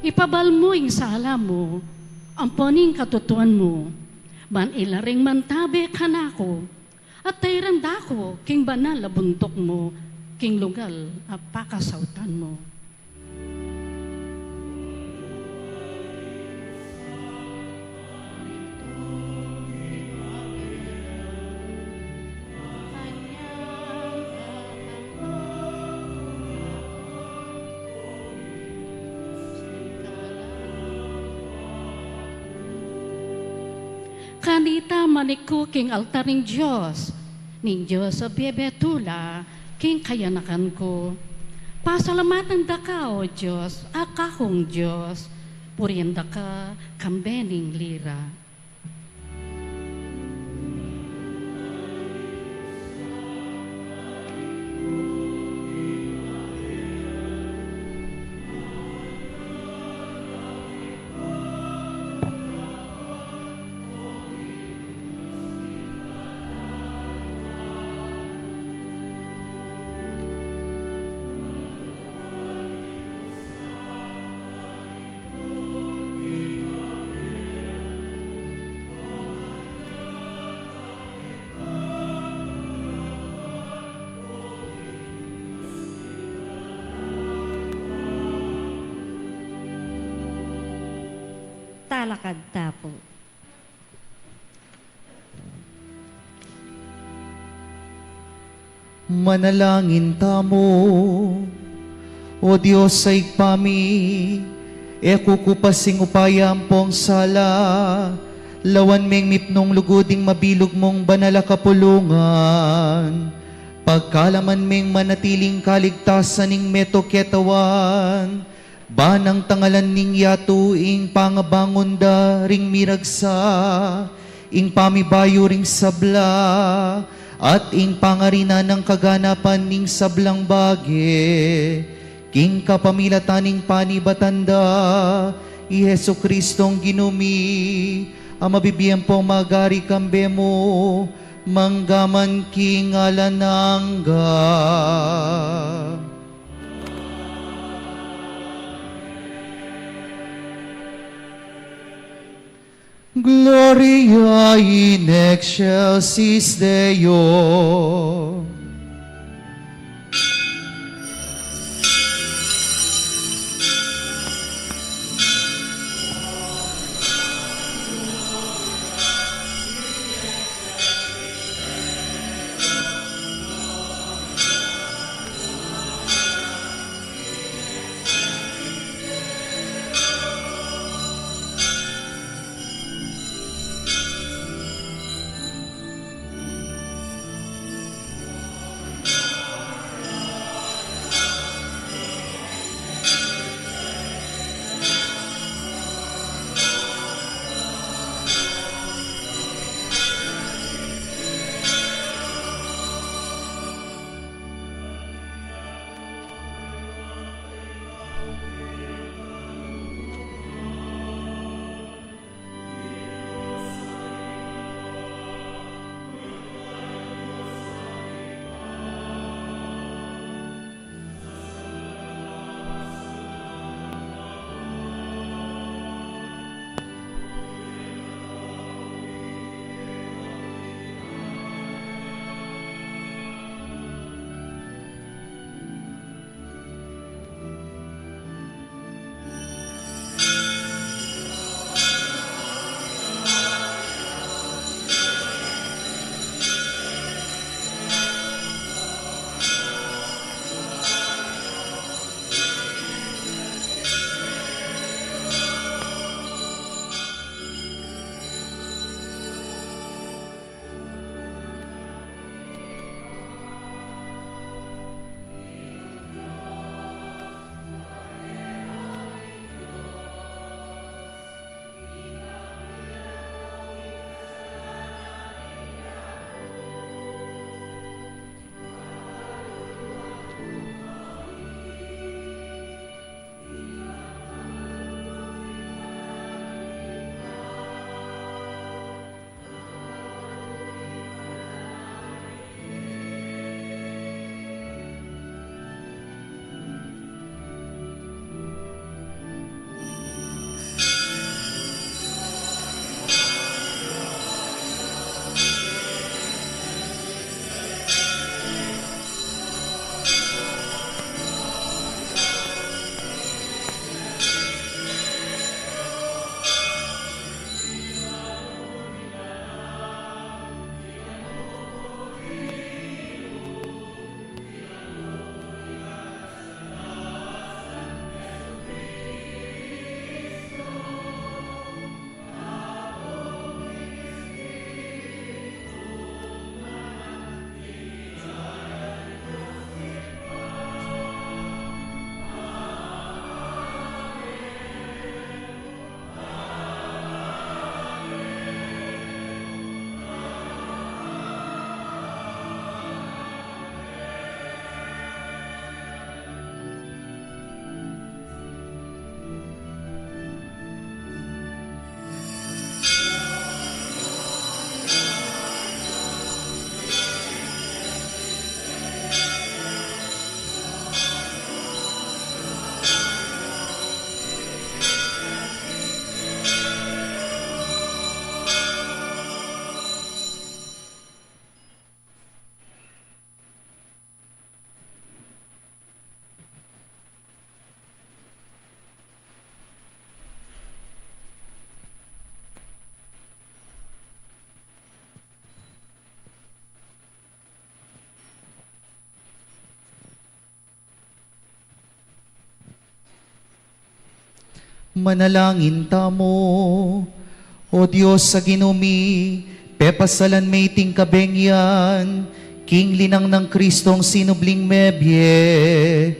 Ipabal mu ing sala mu, ampon ing katutuan mu, ban ila ring mantabe kanaku, at tairan da ku king banal a bunduk mu, king lugal a pakasautan mu. Kanita maniku king altar ning Dios, ning Dios a bebe tula king kayanakan ku. Pasalamatan da ka, O Dios, a kakung Dios, purian da ka kambe ning lira. Talakad ta pu. Manalangin tamu. O Dios a Ibpa mi, e ku kupas ing upaya ampong sala, lawan meng mipnung lugud ing mabilug mung banal a kapulungan. Pagkalaman meng manatiling kaligtasan ning meto ketawan, ban ing tangalan ning yatu ing pangabangun da ring miragsa, ing pamibayu ring sabla, at ing pangarinan nang kaganapan ning sablang bage, king kapamilatan ning panibatan da, i Jesucristong Ginu mi, a mabibie ampong magari kambe mu, mangga man king alang angga. Gloria in excelsis Deo. Manalangin tamu. O Dios a Ginu mi, pepasalan me iting kabengyan king linang nang Kristong sinubling mebie.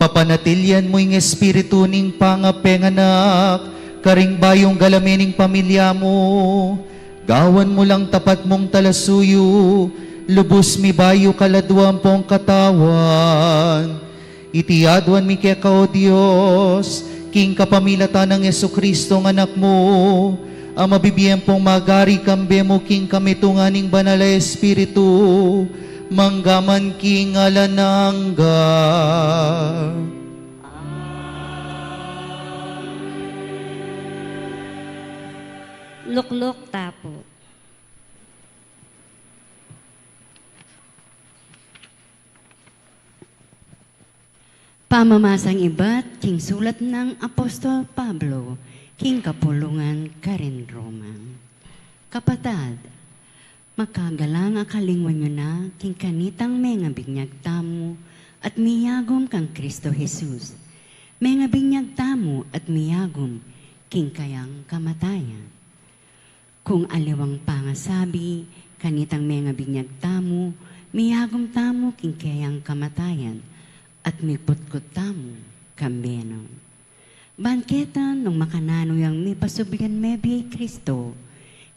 Papanatilian mu ing espiritu ning pangapenganak karing bayung galame ning pamilya mu. Gawan mu lang tapat mung talasuyu, lubus mibayu kaladua ampong katawan. Iti aduan mi keka, O Dios, king kapamilatan nang Jesucristo a Anak mu, a mabibie ampong magari kambe mu king kamitungan ning Banal a Espiritu, mangga man king alang angga. Lukluk tapu. Pamamasang ibat king sulat nang Apostol Pablo king kapulungan karin Roma. Kapatad, makagalang a kalingwan yu na king kanitang mengabinyag tamu at miyagum kang Kristo Jesus. Mengabinyag tamu at miyagum king kayang kamatayan. Kung aliwang pangasabi, kanitang mengabinyag tamu, miyagum tamu king kayang kamatayan, at miputkut tamu kambe na. Ban keta nung makananu yang mipasublian mebie i Kristo,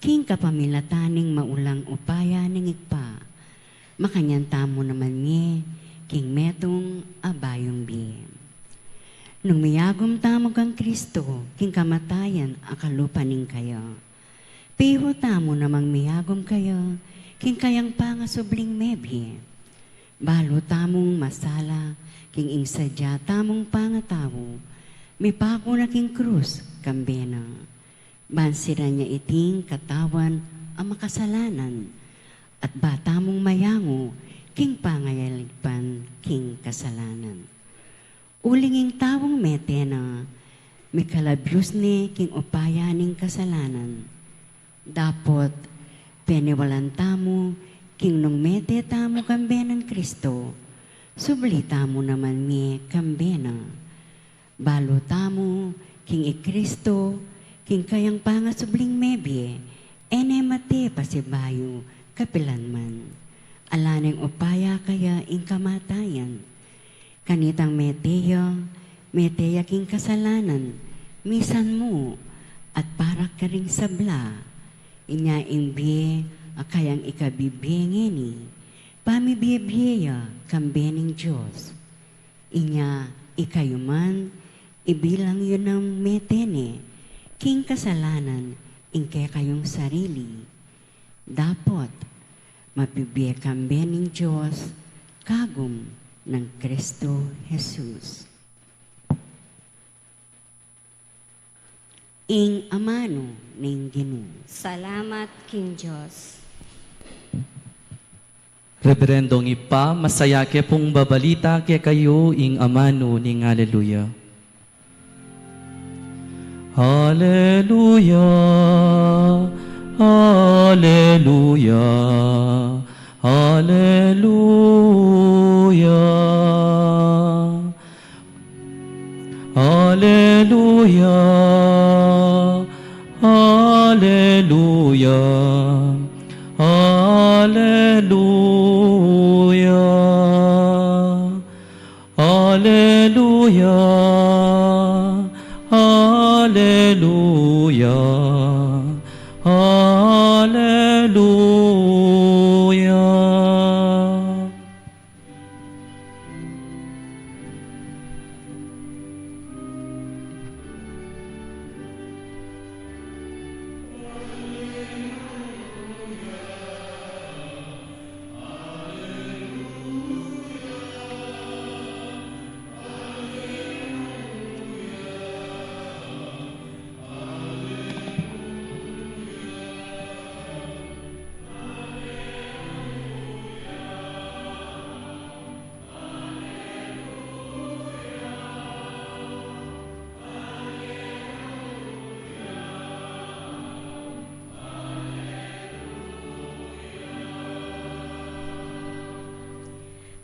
king kapamilatan ning maulang upaya ning Ibpa, makanyan tamu naman mie king metung a bayung bie. Nung miyagum tamu kang Kristo king kamatayan a kalupa ning kaya, pihu tamu namang miyagum kaya king kayang pangasubling mebie. Balu tamung masala king ing sadya tamung pangatau, mipaku na king krus kambe na. Ban siran ya iting katawan a makasalanan, at ba tamung mayangu king pangayaligpan king kasalanan. Uling ing taung mete na, mikalabius ne king upaya ning kasalanan. Dapot, peniwalan tamu, king nung mete tamu kambe nang Kristo, subli tamu naman mie kambe na. Balu tamu, king i Kristo, king kayang pangasubling mebie, e ne mate pasibayu kapilan man. Ala neng upaya kaya ing kamatayan. Kanitang mete ya, mete ya king kasalanan, misan mu, at para karing sabla. Inya ing bie a kayang ikabibie ngeni, pamibie-bie ya kambe ning Dios. Inya ikayu man, ibilang yu nang mete ne king kasalanan ing kekayung sarili. Dapot, mabibie kambe ning Dios kagum nang Kristo Jesus. Ing amanu ning Ginu. Salamat king Dios. Reverendong Ibpa, masaya ke pung babalita kekayu ing amanu ning Aleluya. Aleluya, aleluya, aleluya. Aleluya, aleluya, aleluya. Aleluya, aleluya, aleluya.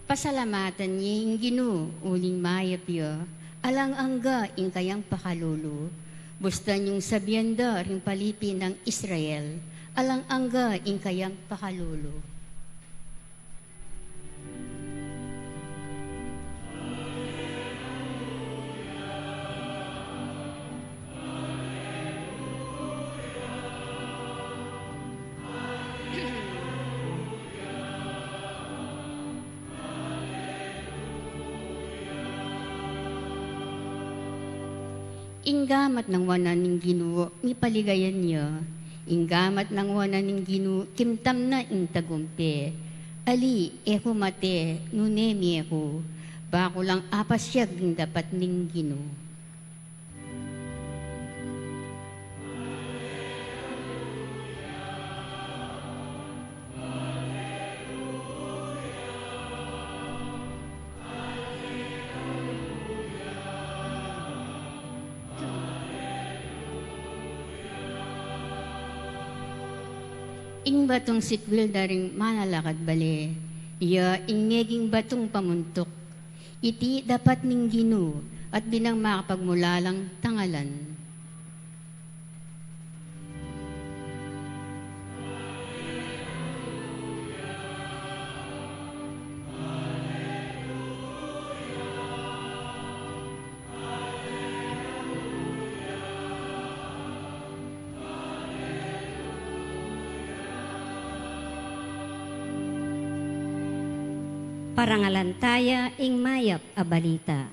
Pasalamatan ye ing Ginu, uling mayap ya, alang angga ing kayang pakalulu. Bustan yung sabian da ring palipi nang Israel, alang angga ing kayang pakalulu. Ing gamat nang wanan ning Ginu, mipaligayan ya. Ing gamat nang wanan ning Ginu, kimtam na ing tagumpe. Ali, e ku mate, nune mie ku. Ba ku lang apasyag ing dapat ning Ginu. Ing batung sikwil da ring manalakad bale, iya ing meging batung pamuntuk. Iti dapat ning Ginu, at binang makapagmulalang tangalan. Parangalan taya ing mayap a balita.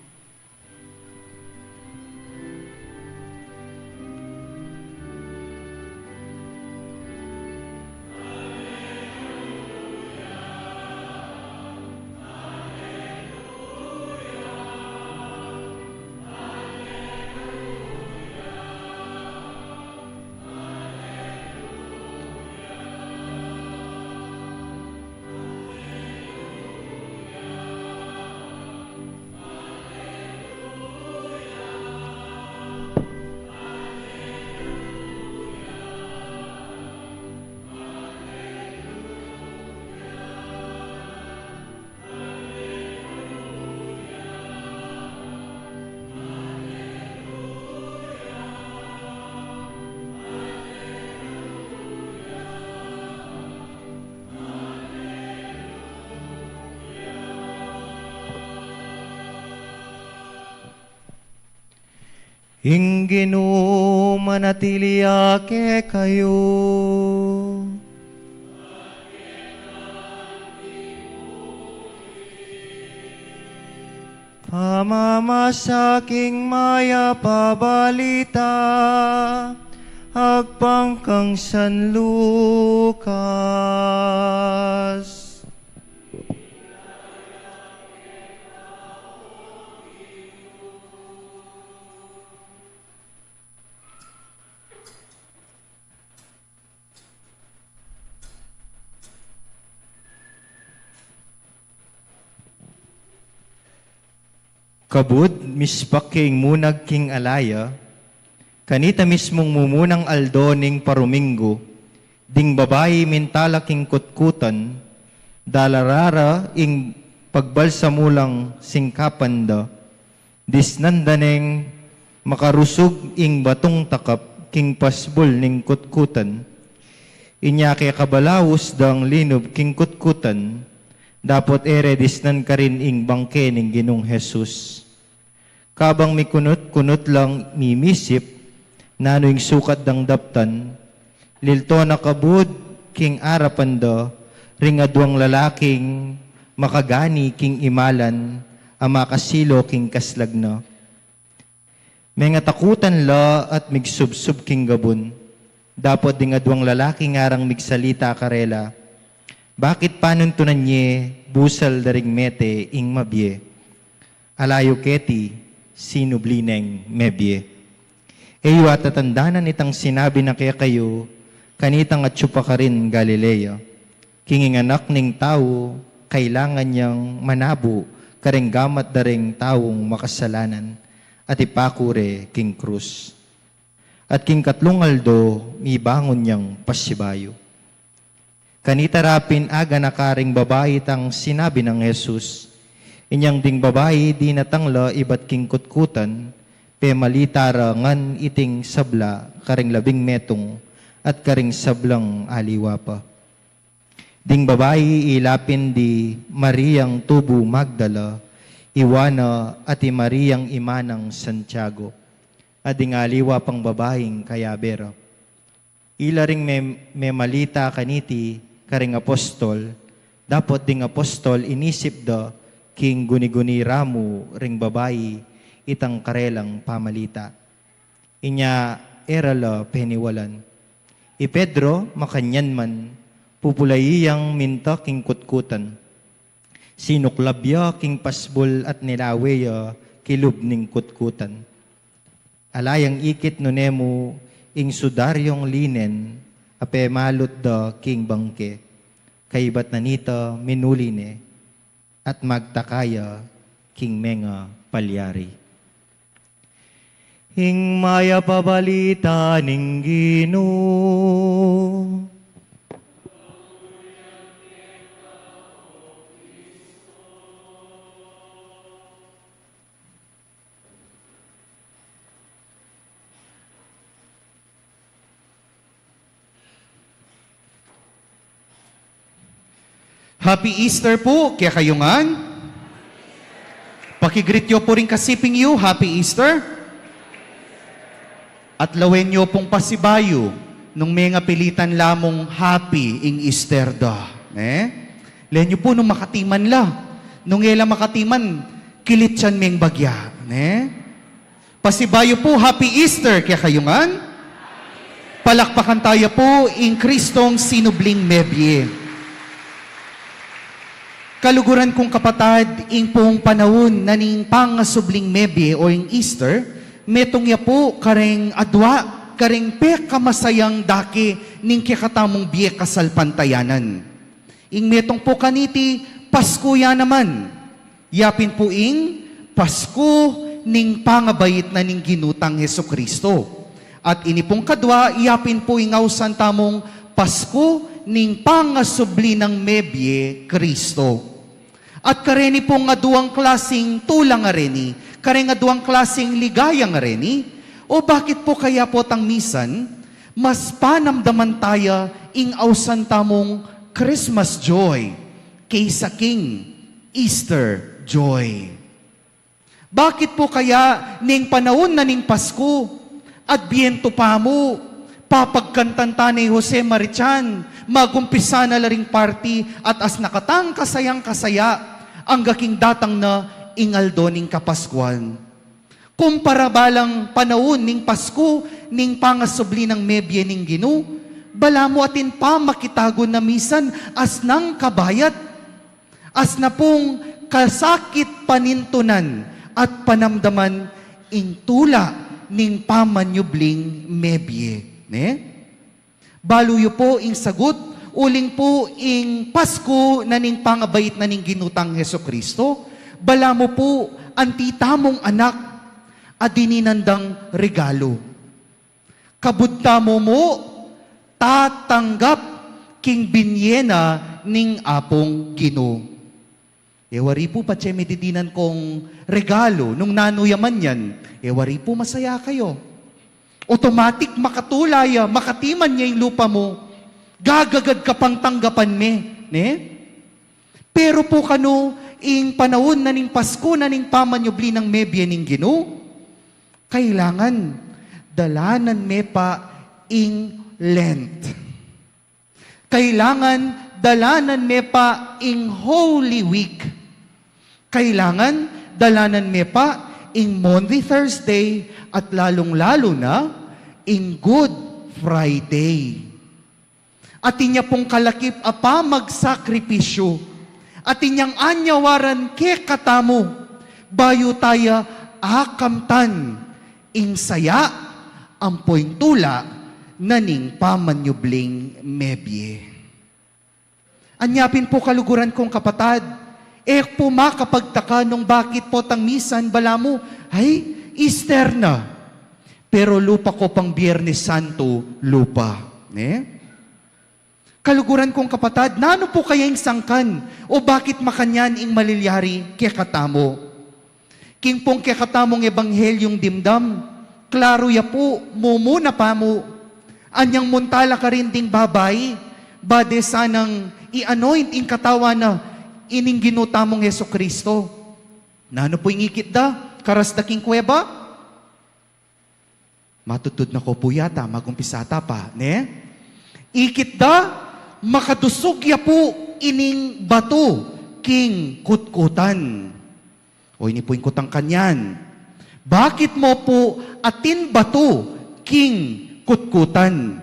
Ing Ginu manatili ya kekayu. Pamamasa king mayap a balita agpang kang San Lucas. Kabud mispak king munag king alaya, kanita mismung mumunang aldo ning paruminggu, ding babai mintala king kutkutan, dalara ra ing pagbalsamu lang singkapan da, disnan da neng makarusug ing batung takap king pasbul ning kutkutan. Inya kekabalaus dang linub king kutkutan, dapot e re disnan karin ing bangke ning Ginung Jesus. Kabang mikunut-kunut lang mimisip nanu ing sukat dang daptan, lilto na kabud king arapan da ring aduang lalaking makagani king imalan a makasilo king kaslag na. Mengatakutan la at migsubsub king gabun. Dapot ding aduang lalaki ngarang migsalita karela, "Bakit panuntunan ye busal da ring mete ing mabie? Ala yu keti, sinubli neng mebie. E yu atatandanan itang sinabi na kekayu kanitang atyu pa karin Galilea. King ing Anak ning Tau, kailangan yang manabu karing gamat da ring taung makasalanan at ipaku re king krus. At king katlung aldo, mibangun yang pasibayu." Kanita ra pin aganaka ring babai itang sinabi nang Jesus. Inyang ding babai dinatang la ibat king kutkutan, Pemalita ra ngan iting sabla karing labing metung at karing sablang aliwa pa. Ding babai ila pin di Mariang tubu Magdala, i Juana at i Mariang ima nang Santiago, at ding aliwa pang babaing kayabe ra. Ila ring me-, memalita kaniti karing apostol, dapot ding apostol inisip da king guni-guni ra mu ring babai itang karelang pamalita. Inya e ra la peniwalan. I Pedro, makanyan man, pupulayi yang minta king kutkutan. Sinuklab ya king pasbul at nilawe ya kilub ning kutkutan. Ala yang ikit nune mu ing sudaryong linen a pemalut da king bangke. Kaybat na nita minuli ne at magtaka ya king menga palyari. Ing mayap a balita ning Ginu. Happy Easter pu kekayu ngan. Paki-greet yu pu ring kasiping yu, Happy Easter. At lawen yu pung pasibayu nung menga pilitan la mung happy ing Easter da, ne? Lawen yu pu nung makatiman la. Nung e la makatiman, kilityan meng bagya, ne? Pasibayu pu, Happy Easter kekayu ngan. Palakpakan taya pu ing Kristong sinubling mebie. Kaluguran kung kapatad, ing pung panaun na ning pangasubling mebie o ing Easter, metung ya pu kareng adua, kareng pekamasayang dake ning kekatamung bie kasalpantayanan. Ing metung pu kaniti, Pasku ya naman. Ya pin pu ing Pasku ning pangabait na ning Ginu tang Jesucristo. At ini pung kadua, ya pin pu ing ausan tamung Pasku ning pangasubli nang mebie Kristo. At kareni pung aduang klasing tula ngareni, kareng aduang klasing ligaya ngareni, o bakit pu kaya potang misan, mas panamdaman taya ing ausan tamung Christmas joy kaysa king Easter joy. Bakit pu kaya ning panaun na ning Pasku, Adbientu pa mu, papagkantan ta ne i Jose Marichan, magumpisa na la ring party at asna katang kasayang-kasaya, angga king datang na ing aldo ning Kapaskuan. Kumpara balang panaun ning Pasku, ning pangasubli nang mebie ning Ginu, balamu atin pamakitagun na misan asnang kabayat, asna pung kasakit panintunan at panamdaman ing tula ning pamanyubling mebie, ne? Balu yu pu ing sagut, uling pu ing Pasku na ning pangabait na ning Ginu tang Jesucristo, balamu pu anti tamung anak a dininan dang regalu. Kabud tamu mu tatanggap king binye na ning Apung Ginu. E wari pu patse me didinan kung regalu, nung nanu ya man yan, e wari pu masaya kayu. Automatic makatula ya, makatiman ya ing lupa mu, gagagad ka pang tanggapan me, ne? Pero pu kanu ing panaun na ning Pasku na ning pamanyubli nang mebie ning Ginu, kailangan dalanan me pa ing Lent. Kailangan dalanan me pa ing Holy Week. Kailangan dalanan me pa ing Maundy Thursday at lalung-lalu na ing Good Friday. Atin ya pung kalakip a pamagsakripisyu, atin yang anyawaran kekatamu, bayu taya akamtan ing saya ampo ing tula na ning pamanyubling mebie. Anya pin pu kaluguran kung kapatad, e ku pu makapagtaka nung bakit potang misan balamu, ay, Easter na. Pero lupa ku pang Biernes Santo, lupa. Ne? Kaluguran kung kapatad, nanu pu kaya ing sangkan o bakit makanyan ing malilyari kekatamu? King pung kekatamung ebanghelyung dimdam, klaru ya pu, mumuna pa mu. Anyang munta la karin ding babai, bade sanang i-anoint ing katawan na ining Ginu tamung Jesu Kristo. Nanu pu ing ikit da, karas da king kuweba? Matutud na ko pu yata, magumpisa ta pa, ne? Ikit da, makadusug ya pu ining batu king kutkutan. O ini pu ing kutang kanyan. Bakit mo pu atin batu king kutkutan?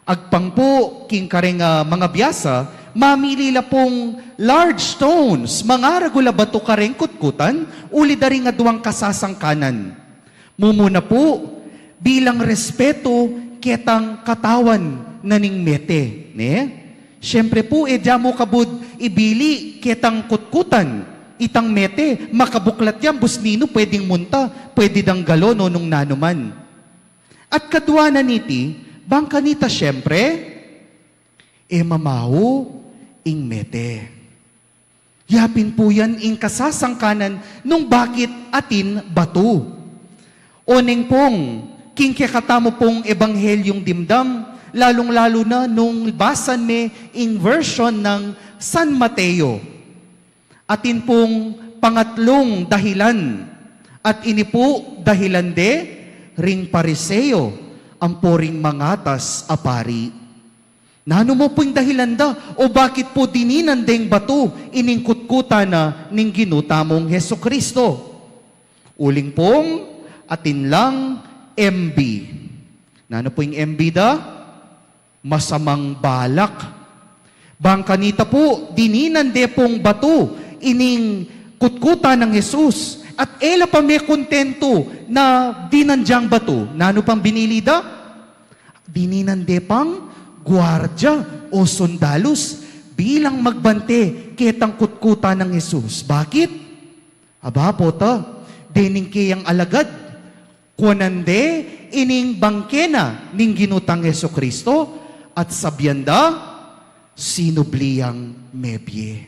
Agpang pu king kareng, ah, manga biasa, mamili la pung large stones, mangaragul a batu kareng kutkutan, uli da ring aduang kasasangkanan. Mumuna pu, bilang respetu ketang katawan na ning mete, ne? Siyempre pu, e da mu kabud ibili ketang kutkutan itang mete, makabuklat ya, busninu pwedeng munta, pwede dang galon o nung nanu man. At kadua na niti, bang kanita siyempre, e mamau ing mete. Ya pin pu yan ing kasasangkanan nung bakit atin batu. Oneng pung, king kekatamu pung ebanghelyung dimdam, lalung-lalu na nung basan me ing version nang San Mateo. Atin pung pangatlung dahilan, at ini pu dahilan de ring Pariseo ampo ring mangatas a pari. Nanu mu pu ing dahilan da, o bakit pu dininan deng batu ining kutkutan na ning Ginu tamung Jesucristo? Uling pung atin lang M B. Nanu pu ing M B da? Masamang balak. Bang kanita pu, dininan de pung batu ining kutkutan nang Jesus. At e la pa me kontentu na dinan dang batu. Nanu pang binili da? Dininan de pang guardia o sundalus bilang magbante ketang kutkutan nang Jesus. Bakit? Aba, pota, dening keyang alagad, kuanan de ining bangke na ning Ginu tang Jesucristo, at sabian da, sinubli yang mebie.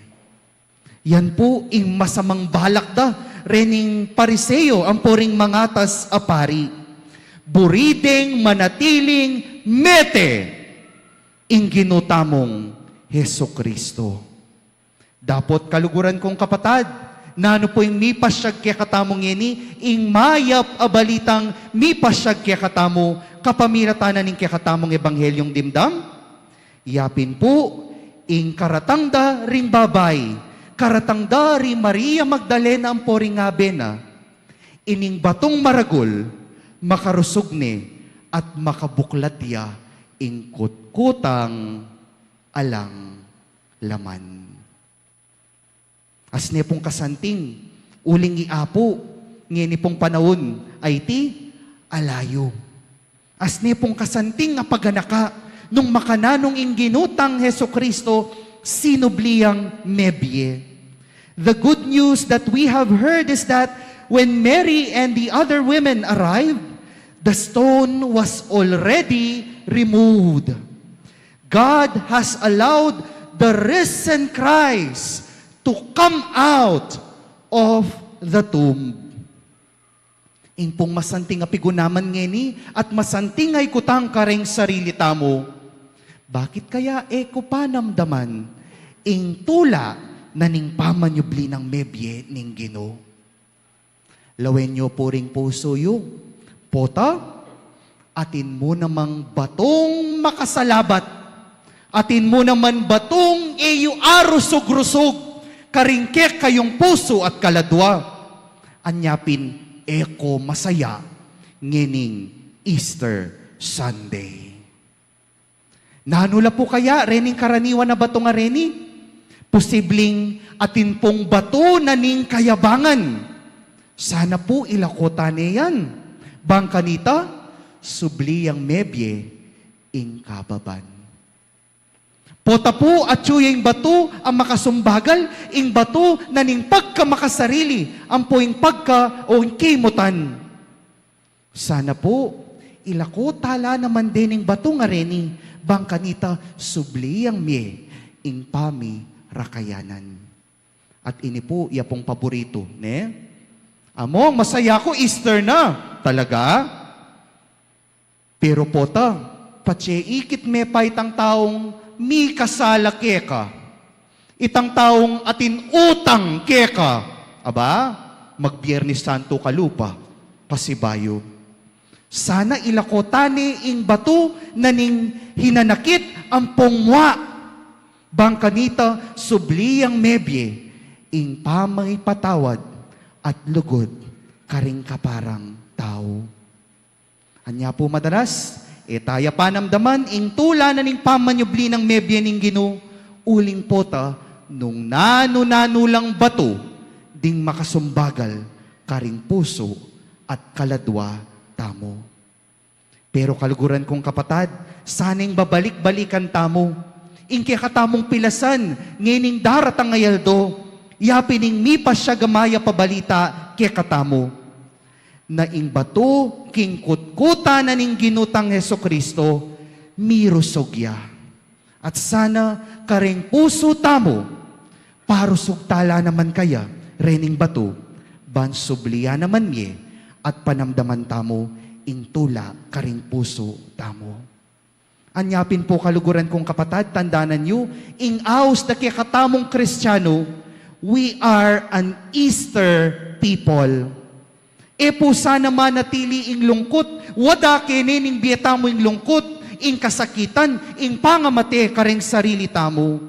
Yan pu ing masamang balak da rening Pariseo ampo ring mangatas a pari. Buri deng manatiling mete ing Ginu tamung Jesucristo. Dapot kaluguran kung kapatad, nanu pu ing mipasyag kekatamu ngeni, ing mayap a balitang mipasyag kekatamu, kapamilatan na ning kekatamung ebanghelyung dimdam? Ya pin pu, ing karatang da ring babai, karatang da ri Maria Magdalena ampo ring abe na, ining batung maragul, makarusug ne at makabuklat ya ing kutkutang alang laman. Asne pung kasanting, uling i Apu, ngeni pung panaun a iti, alayu. Asne pung kasanting a paganaka, nung makananu ing Ginu tang Jesucristo, sinubli yang mebie. The good news that we have heard is that when Mary and the other women arrived, the stone was already removed. God has allowed the risen Christ to come out of the tomb. Ing pung masanting a pigunaman ngeni at masanting a ikutang kareng sarili tamu, bakit kaya e ku pa namdaman ing tula na ning pamanyubli nang mebie ning Ginu? Lawen yu pu ring pusu yu. Pota, atin mu namang batung makasalabat. Atin mu naman batung e yu arusug-rusug karing kekayung pusu at kaladua. Anya pin e ko masaya ngening Easter Sunday. Nanu la pu kaya rening karaniwan a batu a reni? Posibling atin pung batu na ning kayabangan. Sana pu ilako ta ne yan. Bang kanita, subli yang mebie ing kababan. Pota pu atyu ya ing batu a makasumbagal, ing batu na ning pagkamakasarili, ampo ing pagka o ing kimutan. Sana pu, ilako tala naman dening batu a reni, bang kanita subli yang mie ing pamirakayanan. At ini pu, ya pung paboritu, ne? Among, masaya ku, Easter na. Talaga? Pero pota, patse ikit me pa itang taung mikasala keka. Itang taung atin utang keka. Aba, mag-Biernes Santo ka lupa. Pasibayu. Sana ilako tane ing batu na ning hinanakit ampong mua. Bang kanita subli yang mebie ing pamipatawad at lugud karing kaparang tau. Anya pu madalas, e taya panamdaman ing tula na ning pamanyubli nang mebie ning Ginu, uling pota nung nanu-nanu lang batu ding makasumbagal karing pusu at kaladua tamu. Pero kaluguran kung kapatad, sana ing babalik-balikan tamu ing kekatamung pilasan ngening daratang a aldo, yapin ing mipasya a mayap a balita kekatamu. Na ing batu king kutkutan na ning Ginu tang Jesucristo, mirusug ya. At sana kareng pusu tamu, parusug tala naman kaya rening batu, ban subli ya naman mie at panamdaman tamu ing tula kareng pusu tamu. Anya pin pu kaluguran kung kapatad, tandanan yu, ing aus da kekatamung Kristianu, we are an Easter people. E pu sana manatili ing lungkut, wada kene ning bie tamu ing lungkut, ing kasakitan, ing pangamate kareng sarili tamu.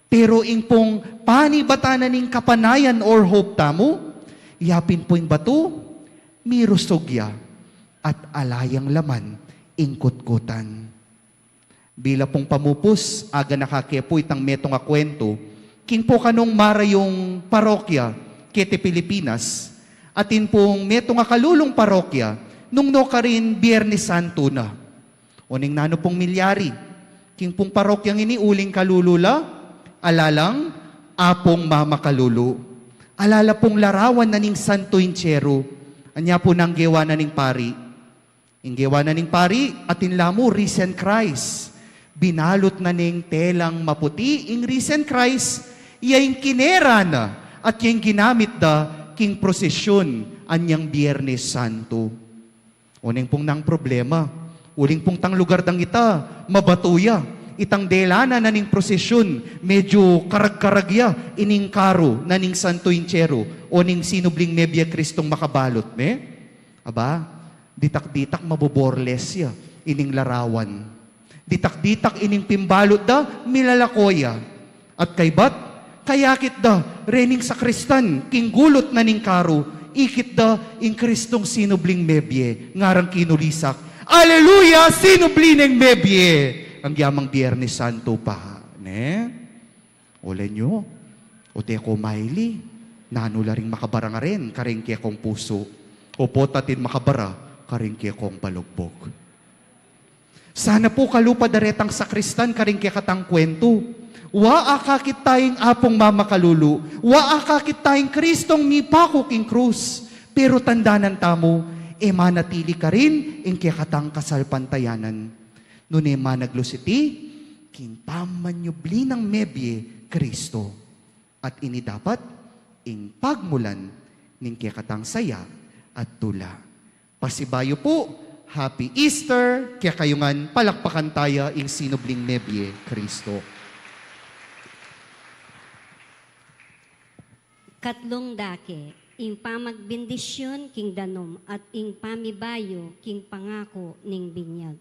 Pero ing pung panibatan na ning kapanayan or hope tamu, yapin pu ing batu, mirusug ya, at ala yang laman ing kutkutan. Bila pung pamupus, aganaka ke pu itang metung a kuentu king pu kanung marayung parokya keti Pilipinas, atin pung metung a kalulung parokya nung nukarin Biernes Santo na. Oneng nanu pung milyari, king pung parokyang ini uling kalulu la, ala lang apung mamakalulu. Ala la pung larawan na ning Santo Entierro. Anya pu nang gewa na ning pari? Ing gewa na ning pari, atin la mu risen Christ. Binalut na ning telang maputi ing risen Christ, ya ing kinera na, at ya ing ginamit da king prosesyun anyang Biernes Santo. Oneng pung nang problema, uling pung tang lugar dang ita, mabatu ya. Itang delanan na ning prosesyun, medyu karag-karag ya ining karu na ning Santo Entierro, o ning sinubling mebie Kristong makabalut, me? Aba, ditak-ditak maboborles ya ining larawan. Ditak-ditak ining pimbalut da, milalako ya. At kaybat, kayakit da rening sakristan king gulut na ning karu, ikit da ing Kristong sinubling mebie, ngarang kinulisak, "Aleluya, sinubli neng mebie!" Agyamang Biernes Santo pa, ne? Ole yu, o te ko maili, nanu la ring makabara ngaren kareng kekong pusu, o pota atin makabara kareng kekong balugbug. Sana pu kalupa da retang sakristan kareng kekatang kuentu. Wa, akakit taya ing Apung mamakalulu, wa, akakit taya ing Kristong mipaku king krus, pero tandanan tamu, e manatili karin ing kekatang kasalpantayanan. Nune managlusiti king pamanyubli nang mebie Kristo. At ini dapat ing pagmulan ning kekatang saya at tula. Pasibayu pu, Happy Easter kekayu ngan. Palakpakan taya ing sinubling mebie Kristo. Katlung dake, ing pamagbendisyun king danum at ing pamibayu king pangaku ning binyag.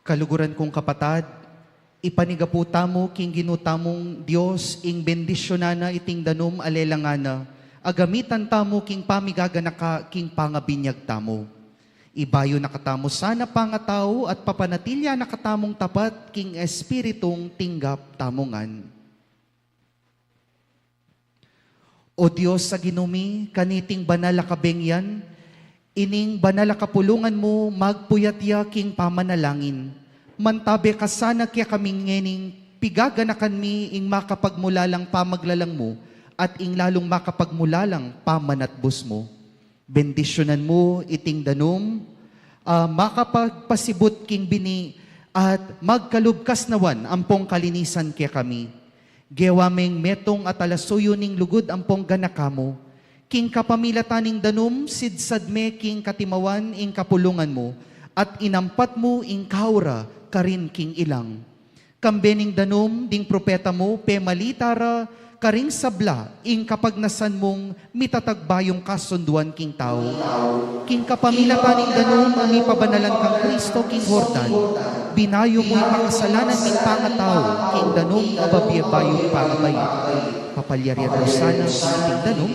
Kaluguran kung kapatad, ipanyawad tamu king Ginu tamung Dios ing bendisyunan na iting danum a lelangan na, agamitan tamu king pamigaganaka king pangabinyag tamu. Ibayu na katamu sana pangatau at papanatilian na katamung tapat king Espiritung tinggap tamu ngan. O Dios a Ginu mi, kaniting banal a kabengyan, ining banal a kapulungan mu magpuyat ya king pamanalangin. Mantabe ka sana kekami ngening pigaganakan mi ing makapagmulalang pamaglalang mu, at ing lalung makapagmulalang pamanatbus mu. Bendisyunan mu iting danum, a makapagpasibut king bini at magkalub kasnawan ampong kalinisan kekami. Gewa meng metung at alasuyu ning lugud ampong ganaka mu. King kapamilatan ning danum, sidsad me king katimawan ing kapulungan mu, at inampat mu ing kaura karin king ilang. Kambe ning danum ding propeta mu, pemalita ra karing sabla ing kapagnasan mung mitatag bayung kasunduan king tau. King kapamilatan ning danum a mipabanalan kang Kristo king Jordan, binayu mu ing makasalanan ming pangatau king danum a babie bayung pangabait. Papalyarian mu sana iting danum,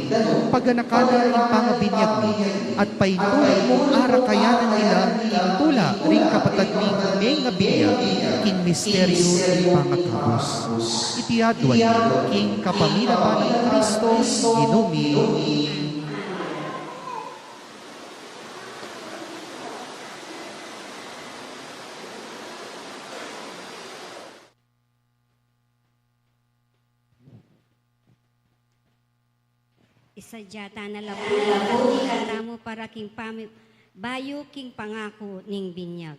paganakan na ing pangabinyag mi, at paintulud mung arakayan na nila king tula ring kapatad ming mengabinyag king misteryu ning pangakabus. Iti aduan mi king kapamilatan nang Kristo, Ginu mi. Isadya ta na la pu ing tamu para king pami-, bayu king pangaku ning binyag.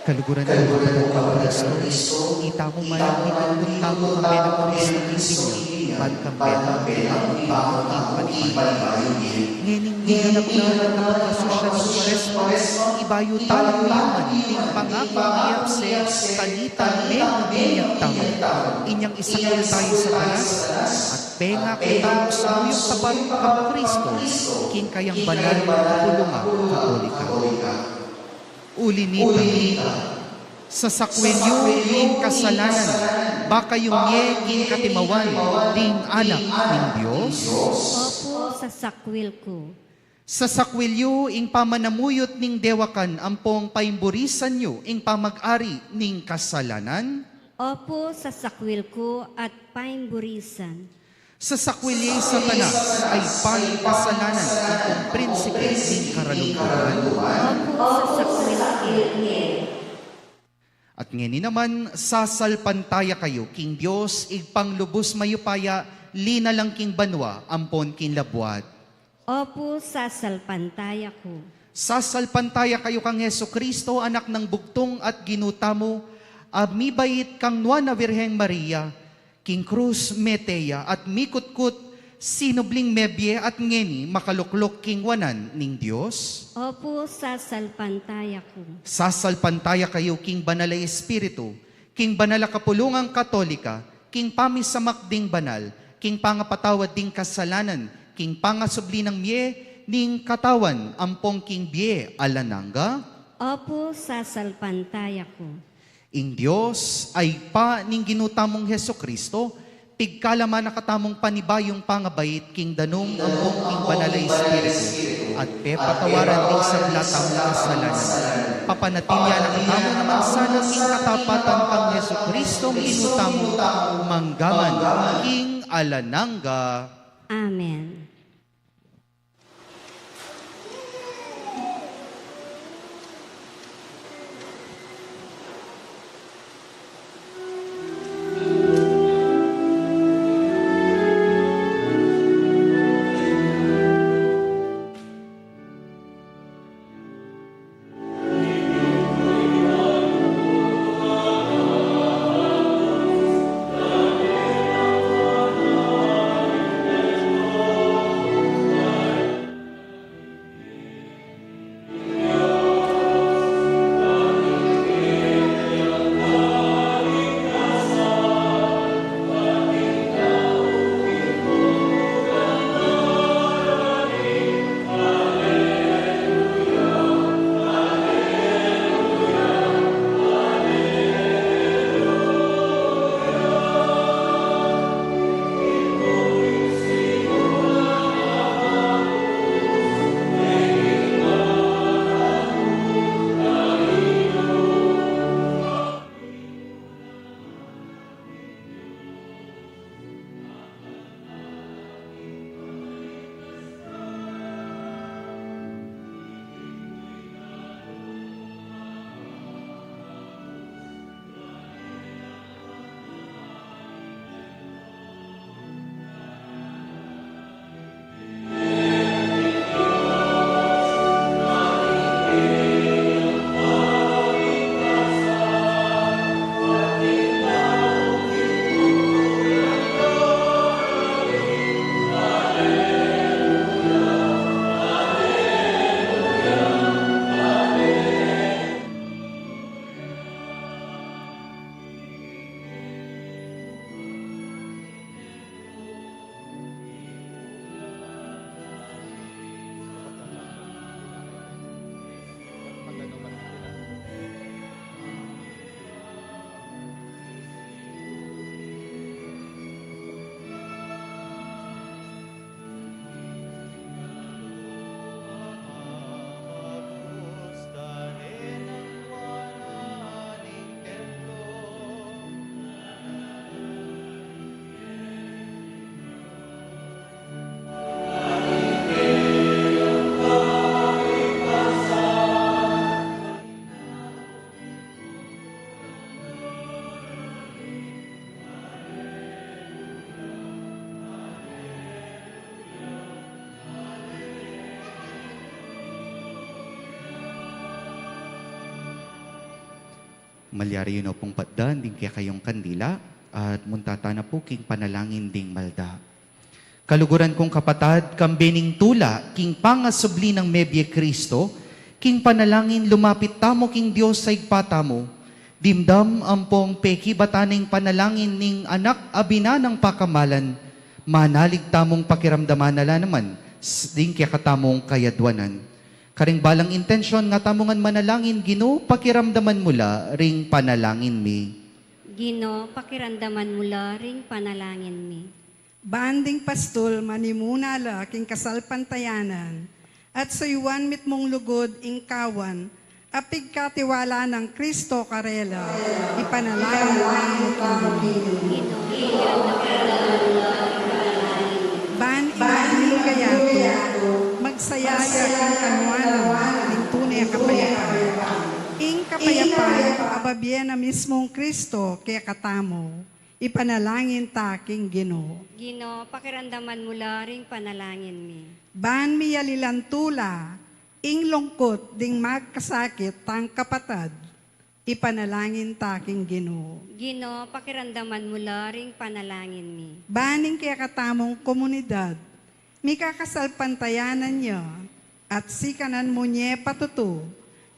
Kaluguran ning kapatad kang Kristo, itamu man ing mitungkot tamu kambe nang Kristo king binyag, ban kambe nang ipangakit panibayu. Ngening miganap na ing kapagkasusyan ning Kuaresma, ibayu tala yu man ding pangaku mi apse kanitang mengabinyag tamu. Inyang isakwil taya i Satanas, at pengaku tamung sumuyung tapat kang Kristo king kayang banal a kapulungan Katolika. Uli na nita, sasakwil yu ing kasalanan, ba kayung mie king katimawan ding anak ning Dios? Opu, sasakwil ku. Sasakwil yu ing pamanamuyut ning dewakan ampong paimburisan yu ing pamag-ari ning kasalanan? Opu, sasakwil ku at paimburisan. Sasakwil ye i Satanas a ibpa ning kasalanan ampong prinsipe ning karalumpulan? Opu, sasakwil ku. At ngeni naman, sasalpantaya kayu king Dios, Ibpang lubus mayupaya, linalang king banua ampon king labuad. Opu, sasalpantaya ku. Sasalpantaya kayu kang Jesucristo, Anak nang bugtung at Ginu tamu, a mibait kang Nuan a Virgen Maria, king krus mete ya at mikutkut, sinubling mebie at ngeni makalukluk king wanan ning Dios. Opu, sasalpantaya ku. Sasalpantaya kayu king Banal a Espiritu, king banal a kapulungan Katolika, king pamisamak ding banal, king pangapatawad ding kasalanan, king pangasubli nang mie ning katawan ampong king bie alang angga. Opu, sasalpantaya ku. Ing Dios a Ibpa ning Ginu tamung Jesucristo, pigkalaman na katamung panibayung pangabait king danum ampong king Banal a Espiritu, at pepatawaran ding sabla tamung kasalanan, papanatilyan na katamu naman sana king katapatan kang Jesucristo Ginu tamu, manggaman king alang angga. Amen. Malyari yu na pung patdan ding kekayung kandila, at munta tana pu king panalangin ding malda. Kaluguran kung kapatad, kambe ning tula king pangasubli nang mebie Kristo, king panalangin lumapit tamu king Dios a Ibpa tamu, dimdam ampong pekibatan ning panalangin ning Anak a binanang pakamalan, manalig tamung pakiramdaman na la naman s-, ding kekatamung kayadwanan. Karing balang intensyon nga tamu ngan manalangin, Ginu, pakiramdaman mu la ring panalangin mi. Ginu, pakiramdaman mu la ring panalangin mi. Ban ding pastul manimuna la king kasalpantayanan, at suyuan mitmung lugud ing kawan a pigkatiwala nang Kristo karela, ipanalangin mi king Ginu. Ban ing maging kayatu, magsaya ya king kanuanan ning tune a kapayapan. Ing kapayapan a babie na mismung Kristo kekatamu. Ipanalangin ta king Ginu. Ginu, pakiramdaman mu la ring panalangin mi. Ban miyalilan tula ing lungkut ding magkasakit tang kapatad. Ipanalangin ta king Ginu. Ginu, pakiramdaman mu la ring panalangin mi. Ban ing kekatamung komunidad, mikakasalpantayanan ya, at sikanan mu nye patutu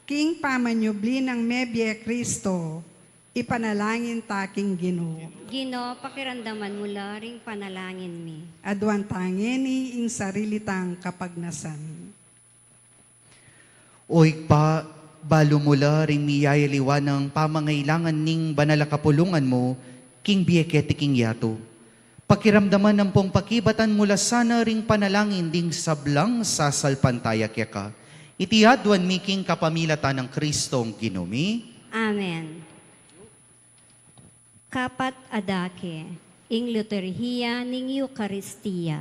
king pamanyubli nang mebie Kristo. Ipanalangin ta king Ginu. Ginu, pakiramdaman mu la ring panalangin mi. Aduan ta ngeni ing sarili tang kapagnasan. O Ibpa, balu mu la ring miyayaliwa nang pamangailangan ning banal a kapulungan mu king bie keti king yatu. Pakiramdaman ampong pakibatan mu la sana ring panalangin ding sablang sasalpantaya keka. Iti aduan mi king kapamilatan nang Kristong Ginu mi. Amen. Kapat a dake, ing liturhiya ning Eukaristia.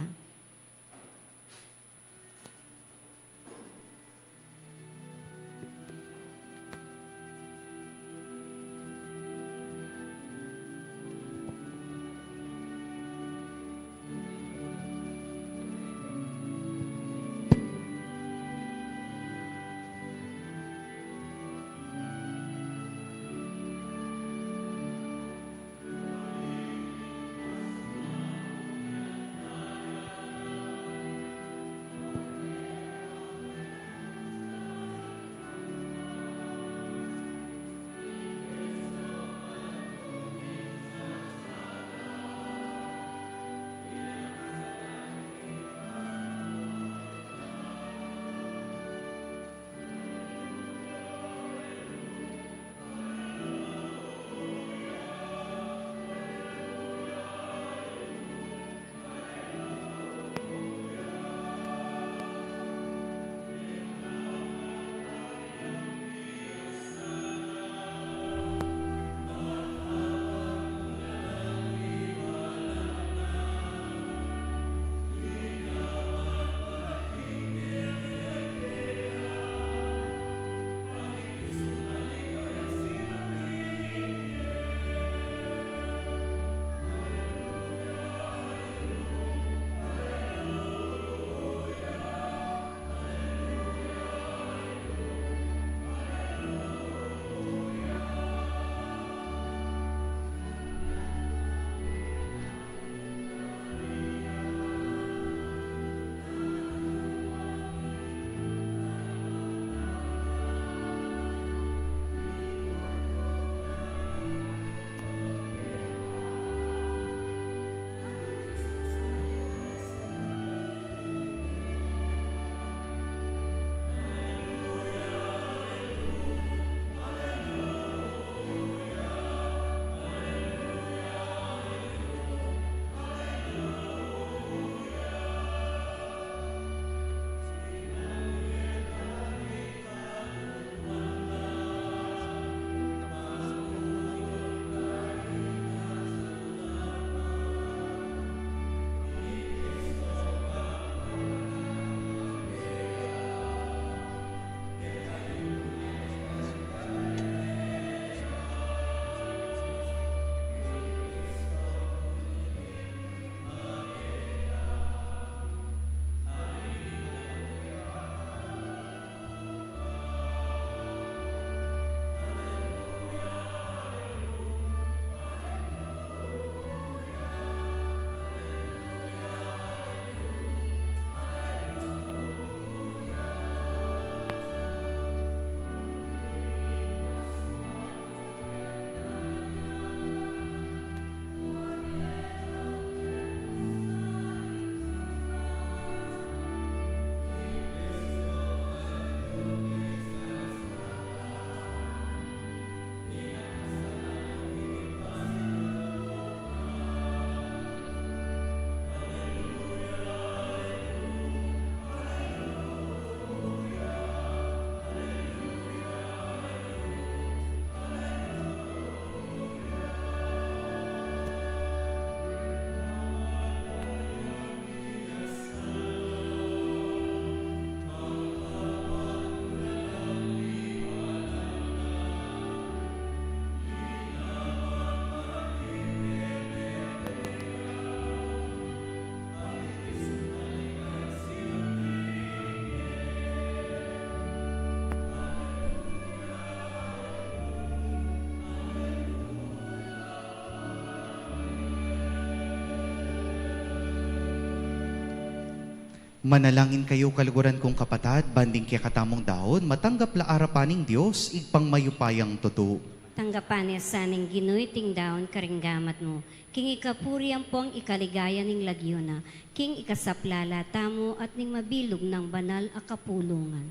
Manalangin kayu, kaluguran kung kapatad, ban ding kekatamung daun matanggap la arapan ning Dios, Ibpang mayupayang tutu. Tanggapan na sa ning Ginu iting daun karing gamat mu, king ikapuri ampong ikaligaya ning lagyu na, king ikasaplala tamu at ning mabilug nang banal a kapulungan.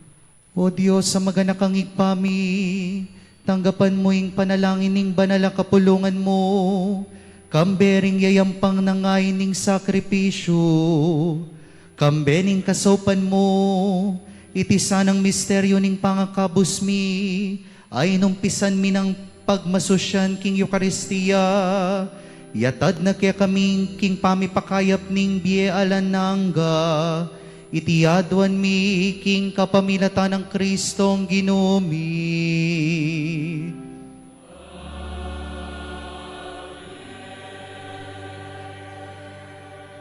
O Dios, a maganakang Ibpa mi, tanggapan mu ing panalangin ning banal a kapulungan mu, kambe ring yayampang na ngeni ning sakripisyu, kambe ning kasaupan mu, iti sanang misteryu ning pangakabus mi, a inumpisan mi nang pagmasusyan king Eukaristia, yatad na kekami king pamipakayap ning bie alang angga, iti aduan mi king kapamilatan nang Kristong Ginu mi.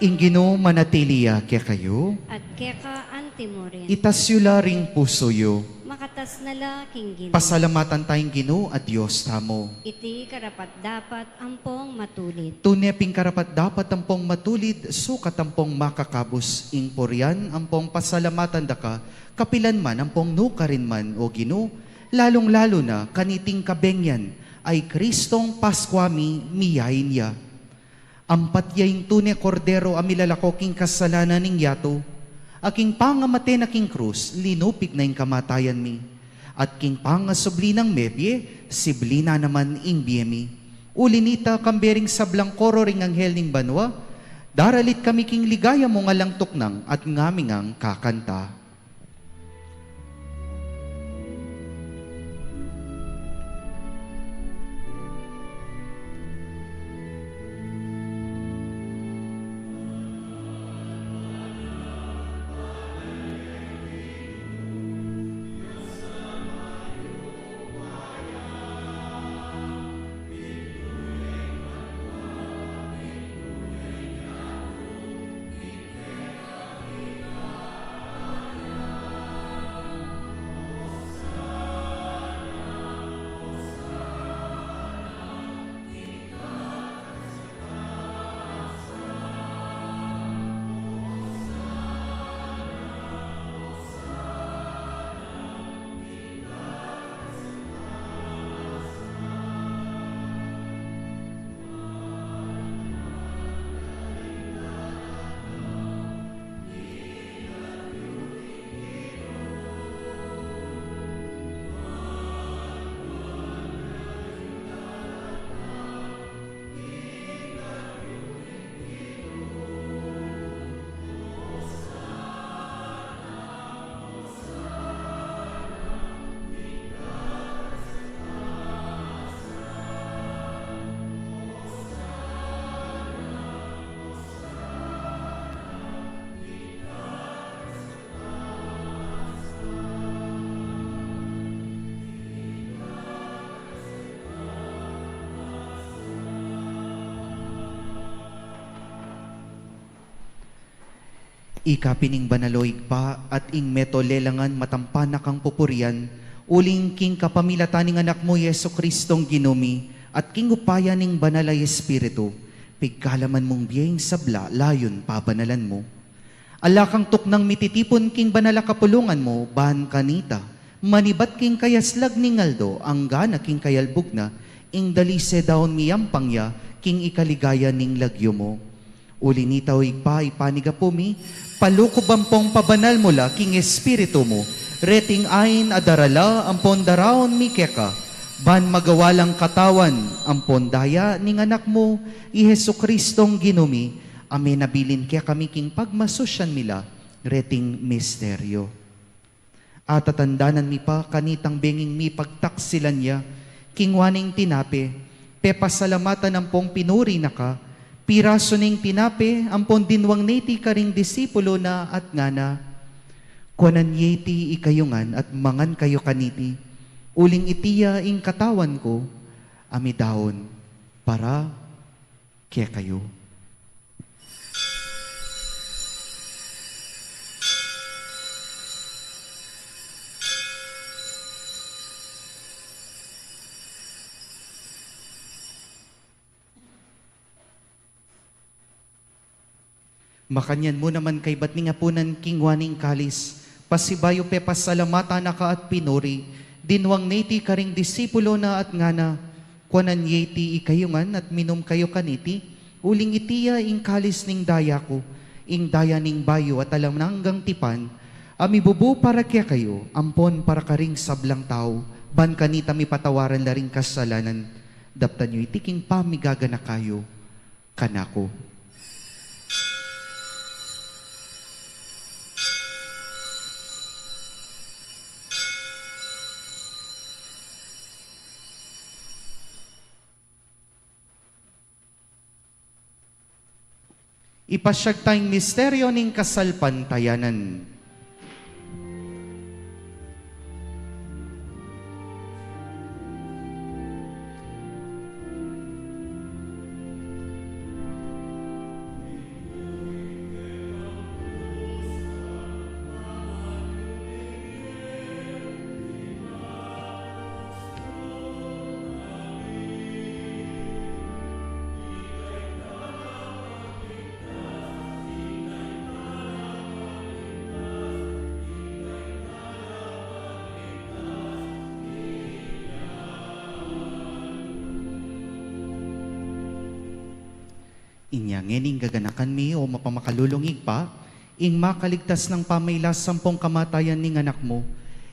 Ing Ginu manatili ya kekayu. At keka anti mu rin. Itas yu la ring pusu yu. Makatas na la king Ginu. Pasalamatan taya ing Ginu a Dios tamu. Iti karapat-dapat ampong matulid. Tune pin karapat-dapat ampong matulid, sukat ampong makakabus ing purian ampong pasalamatan da ka, kapilan man ampong nukarin man, O Ginu, lalung-lalu na kaniting kabengian a i Kristong Paskua mi miyain ya. Ampat ya ing tune Kordero a milalako king kasalanan ning yatu, a king pangamate na king krus, linupig na ing kamatayan mi, at king pangasubli nang mebie, sibli na naman ing bie mi. Uli nita, kambe ring sablang koro ring anghel ning banua, daralit kami king ligaya mung alang tuknang at ngaming kakanta. Ika pin ing banal, o Ibpa, at ing meto lelangan matampan na kang pupurian, uling king kapamilatan ning Anak mu, Jesu-Cristong Ginu mi, at king upaya ning Banal a Espiritu, pigkalaman mung bie ing sabla layun pabanalan mu. Ala kang tuknang mititipun king banal a kapulungan mu, ban kanita, manibat king kayaslag ning aldo, anggana king kayalbug na, ing dalise daun miyampang ya, king ikaligaya ning lagyu mu. Uli nita, o Ibpa, ipanigapu mi, palukub ampong pabanal mu la king Espiritu mu, reting ain a darala ampon daraun mi keka, ban magawa lang katawan ampon daya ning Anak mu, i Jesu-Cristong Ginu mi, a menabilin kekami king pagmasusyan mi la reting misteryu. Atatandanan mi pa kanitang benging mipagtaksilan ya, kinua ne ing tinape, pepasalamatan ampong pinuri na ka, pirasu ne ing tinape ampon dinwang ne iti karing disipulu na at ngana, kuanan ye iti ikayu ngan at mangan kayu kaniti, uling iti ya ing katawan ku, a midaun para kekayu. Makanyan mu naman kaybat ning apunan, kinua ne ing kalis, pasibayu pepasalamatan na ka at pinuri, dinwang ne iti karing disipulo na at ngana, kuanan ye iti ikayu ngan at minum kayu kaniti, uling iti ya ing kalis ning daya ku, ing daya ning bayu at alang anggang tipan, a mibubu para kekayu ampon para karing sablang tau, ban kanita mipatawaran la ring kasalanan. Daptan yu iti king pamigaganaka yu kanaku. Ipasyag tayang misteryo ning kasalpantayanan. Inya ngeni ing gaganakan mi, o mapamakalulung Ibpa, ing makaligtas nang pamailas ampong kamatayan ning Anak mu,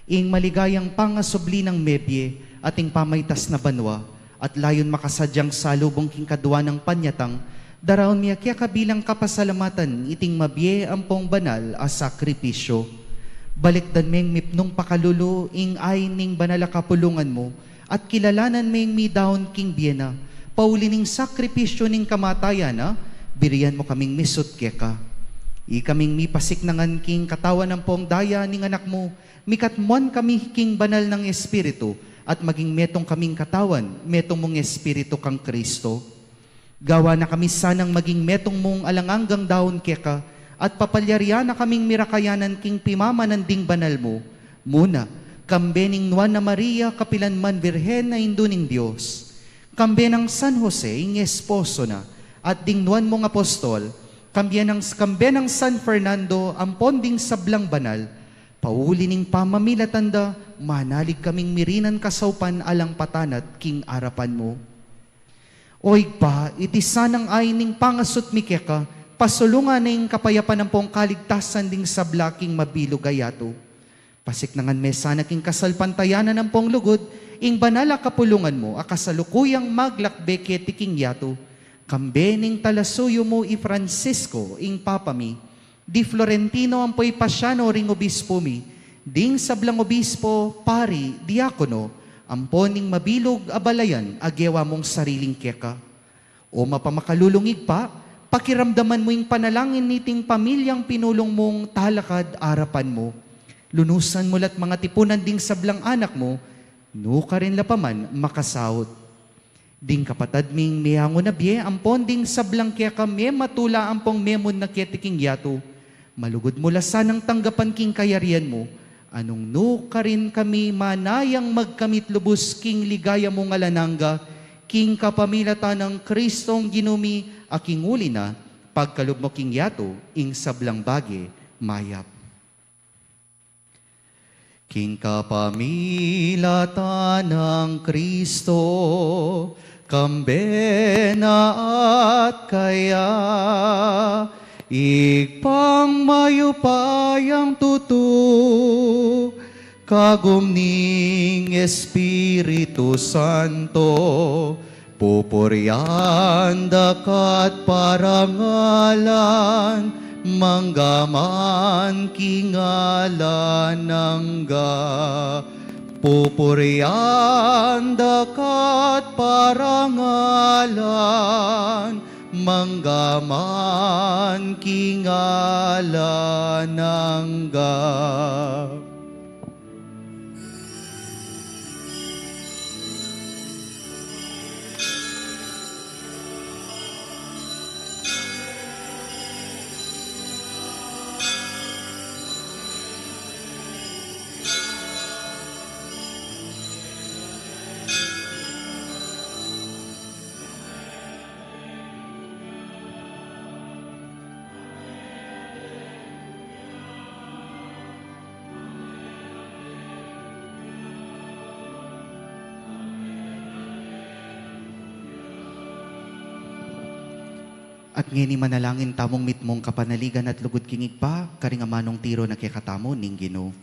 ing maligayang pangasubli nang mebie at ing pamaitas na banua, at layun makasadyang salubung king kadua nang panyatang, daraun mi keka bilang kapasalamatan iting mabie ampong banal a sakripisyo. Balikdan meng mipnung pakalulu ing ain ning banal a kapulungan mu, at kilalanan meng midaun king bie na, pauli ning sakripisyo ning kamatayan na, birian mu kaming misut keka. Ikaming mipasiknangan king katawan ampong daya ning Anak mu, mikatmuan kami king banal nang Espiritu, at maging metung kaming katawan, metung mung Espiritu kang Kristo. Gawan na kami sanang maging metung mung alang anggang daun keka, at papalyarian na kaming mirakayanan king pimamanan ding banal mu. Muna, kambe ning Nuan a Maria, kapilan man Birhen a Indu ning Dios, kambe nang San Jose, ing esposo na, at ding nuan mung apostol, kambe nang, kambe nang San Fernando, ampon ding sablang banal, pauli ning pamamilatan da, manalig kaming mirinan kasaupan alang patanat king arapan mu. O Ibpa, iti sanang ain ning pangasut mi keka, pasulungan na ing kapayapan ampong kaligtasan ding sabla king mabilug a yatu. Pasiknangan me sana king kasalpantayanan ampong lugud, ing banal a kapulungan mu, a kasalukuyang maglakbe keti king yatu. Kambe ning talasuyu mu i Francisco, ing Papa mi, di Florentino ampo i Pasiano ring obispo mi, ding sablang obispo, pari, diakono, ampon ning mabilug a balayan a gewa mung sariling keka. O mapamakalulung Ibpa, pakiramdaman mu ing panalangin niting pamilyang pinulung mung talakad arapan mu. Lunusan mu la't mangatipunan ding sablang anak mu, nukarin la pa man makasaut. Ding kapatad ming meangu na bie, ampon ding sablang keka mematula ampong memun na keti king yatu, malugud mu la sanang tanggapan king kayarian mu, a nung nukarin kami manayang magkamit lubus king ligaya mung alang angga, king kapamilatan nang Kristong Ginu mi, a king uli na, pagkalub mu king yatu ing sablang bage mayap. King kapamilatan nang Kristo, kambe na at kaya, Ibpang mayupayang tutu, kagum ning Espiritu Santo, pupurian da ka't parangalan, mangga man king alang angga. Pupurian da ka't parangalan, mangga man king alang angga. Ngeni manalangin tamung mitmung kapanaligan at lugud king Ibpa, karing amanung tiru na kekatamu ning Ginu.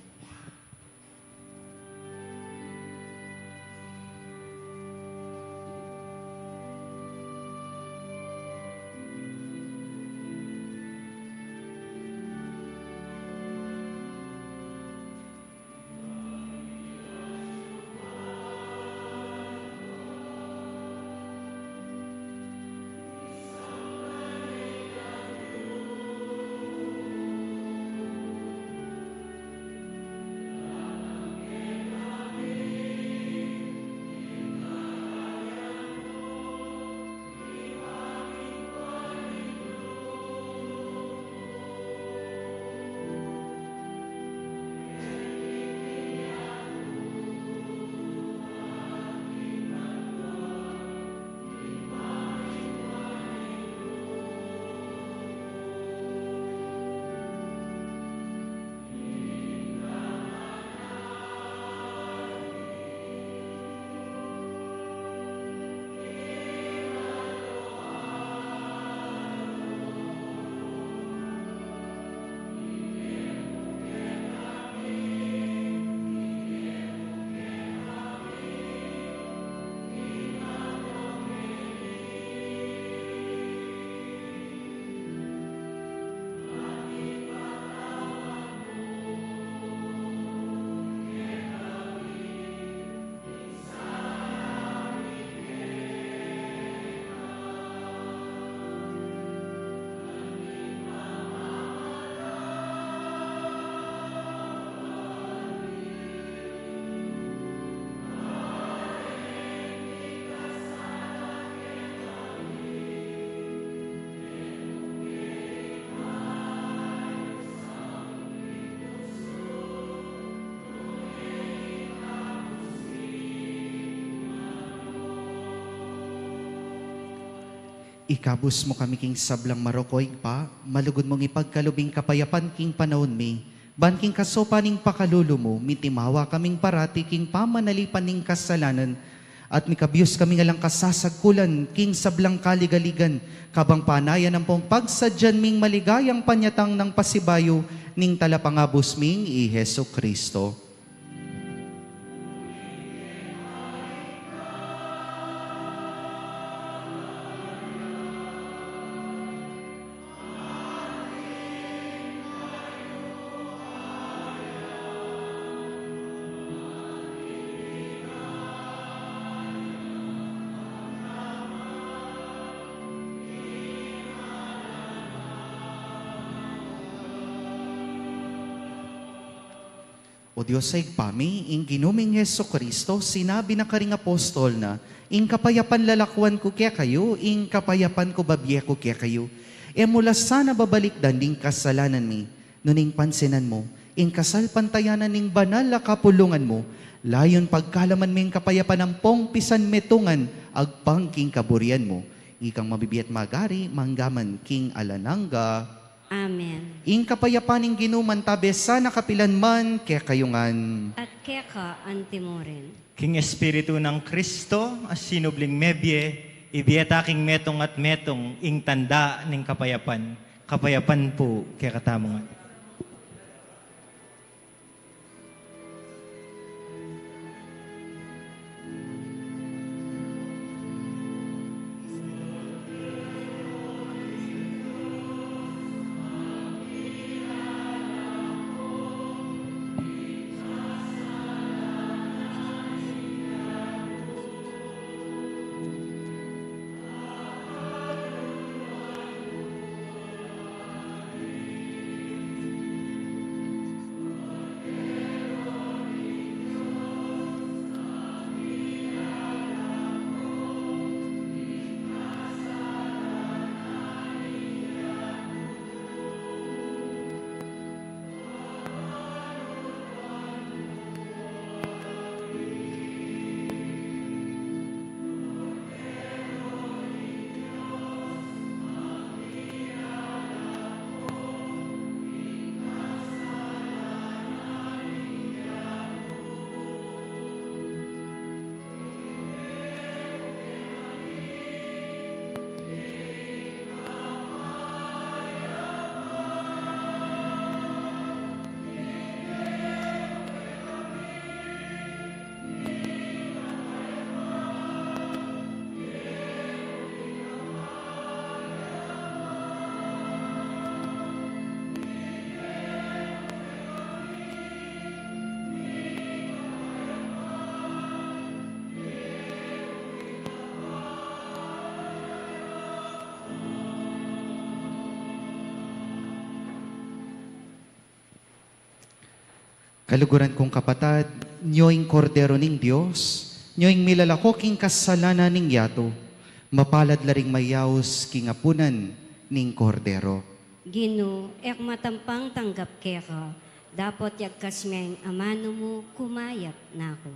Ikabus mu kami king sablang marok, O Ibpa, malugud mung ipagkalub ing kapayapan king panaun mi, ban king kasaupan ning pakalulu mu, mitimawa kaming parati king pamanalipan ning kasalanan, at mikabius kaming alang kasasagkulan king sablang kaligaligan, kabang panayan ampong pagsadyan ming maligayang panyatang nang pasibayu ning Talapangabus ming i Jesu-Cristo. O Dios a Ibpa mi, ing Ginu ming Jesu-Cristo, sinabi na karing apostol na, "Ing kapayapan lalakwan ku kekayu, ing kapayapan ku babie ku kekayu." E mu la sana babalikdan ding kasalanan mi, nune ing pansinan mu ing kasalpantayanan ning banal a kapulungan mu, layun pagkalaman me ing kapayapan ampong pisanmetungan agpang king kaburian mu. Ikang mabibie at magari, mangga man king alang angga. Amen. Ing kapayapan ning Ginu mantabe sana kapilan man kekayu ngan. At keka antimurin. King Espiritu nang Cristo, a sinubling mebie, ibie ta king metung at metung ing tanda ning kapayapan. Kapayapan pu kekatamu ngan. Kaluguran kung kapatad, nyo ing Kordero ning Dios, nyo ing milalako king kasalanan ning yatu. Mapalad la ring mayaus king apunan ning Kordero. Ginu, e ku matampang tanggap keka, dapot yagkas me ing amanu mu, kumayap na ku.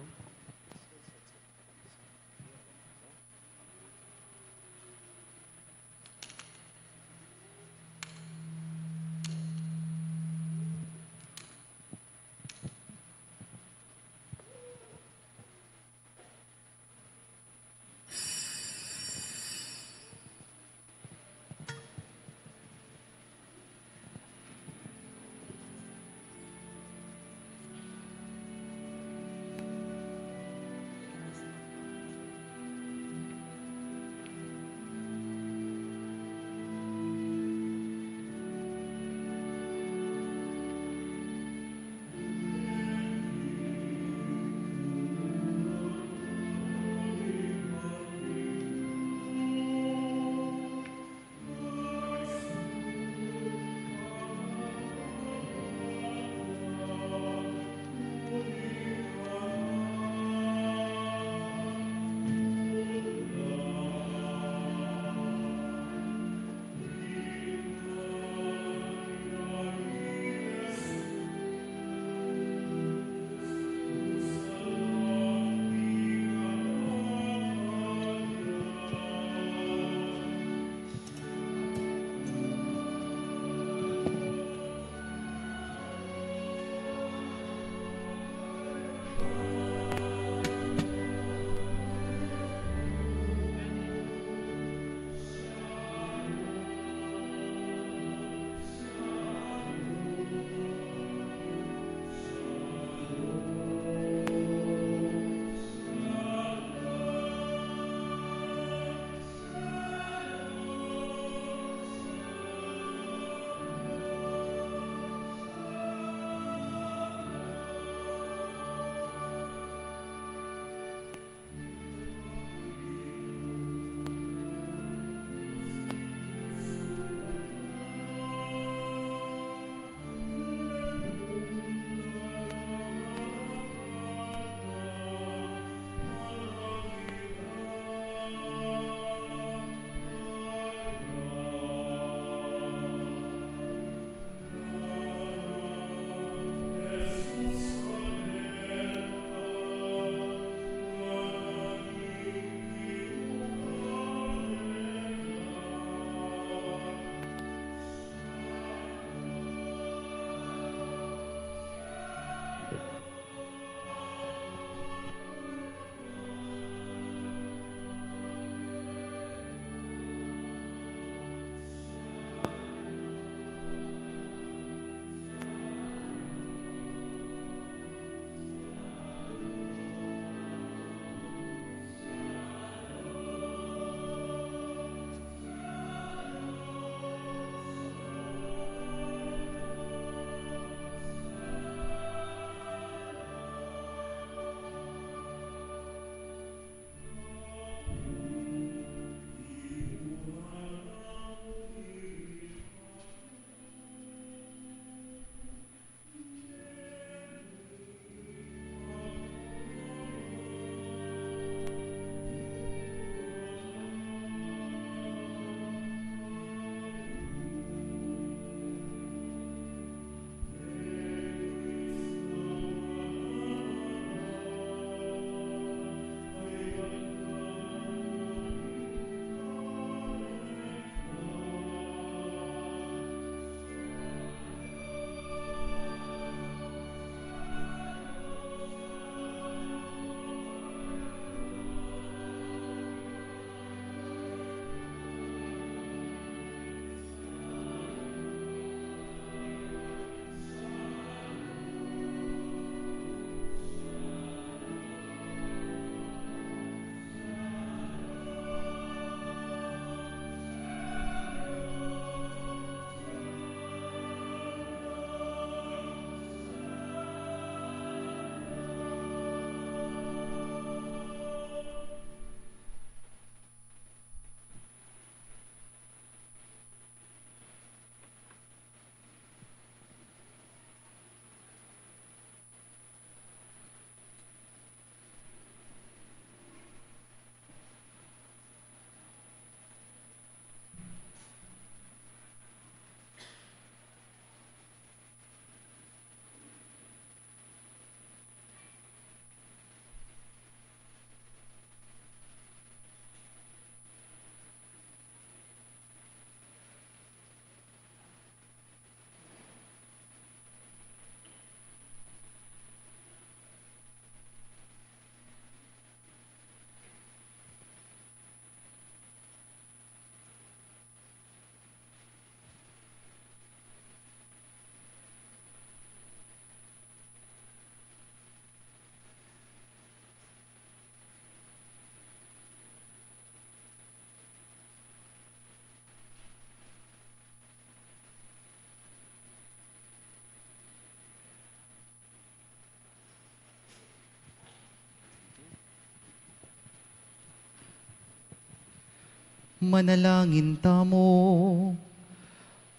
Manalangin tamu.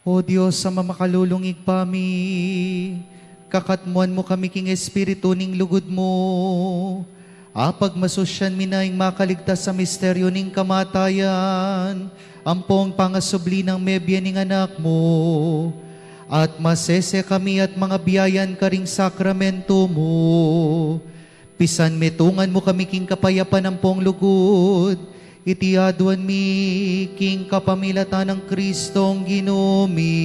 O Dios, Ama makalulung Ibpa mi, kakatmuan mu kami king Espiritu ning lugud mu. Apagmasusyan mi na ing makaligtas a misteryu ning kamatayan, ampong pangasubli nang mebie ning Anak mu, at masese kami at mangabiayan karing sakramentu mu. Pisan metungan mu kami king kapayapan ampong lugud, iti aduan mi king kapamilatan nang Kristong Ginu mi.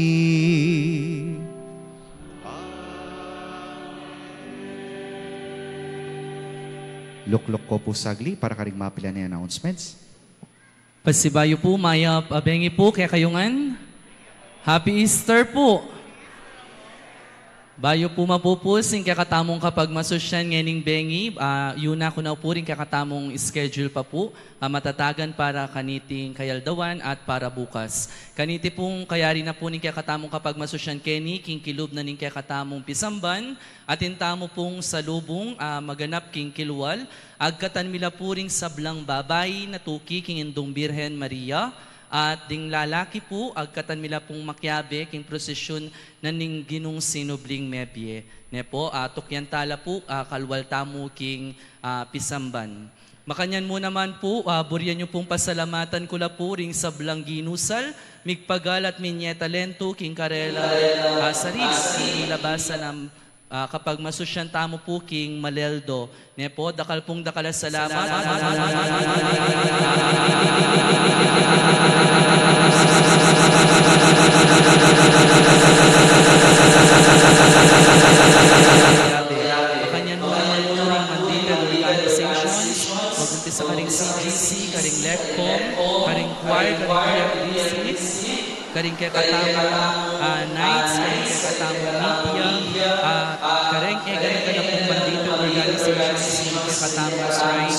Lukluk ko pu sagli para karing mapilan a announcements. Pasibayu pu, mayap a bengi pu kekayu ngan. Happy Easter pu. Bayu pu mapupus ing kekatamung kapagmasusyan ngening bengi, ah, yuna ku na pu ring kekatamung schedule pa pu, ah, matatagan para kaniting kayaldawan at para bukas. Kaniti pung kayari na pu ning kekatamung kapagmasusyan keni, king kilub na ning kekatamung pisamban, atin tamu pung salubung, ah, maganap king kilual, agkatan mi la pu ring sablang babai na tuki king Indung Birhen Maria, at ding lalaki pu, agkatan mi la pung makiabe king prosesyun na ning Ginung sinubling mebie. Ne pu, ah, tukyan tala pu, ah, kalual tamu king, ah, pisamban. Makanyan mu naman pu, ah, burian yu pung pasalamatan ku la pu ring sablang ginusal, migpagal at minye talentu king karela, ah, sarili, king milabasan a ah, kapagmasusyan tamu pu king Maleldo. Ne pu, dakal pung dakal a salamat. Makanyan mu naman pu ring mandate organizations, mag-umpisa karing C G C, karing LECCOM, karing choir, karing P M D C, karing kekatamung, ah, knights, karing kekatamung media, ah, kareng e gana-gana pung mandate organizations, ning kekatamung shrine.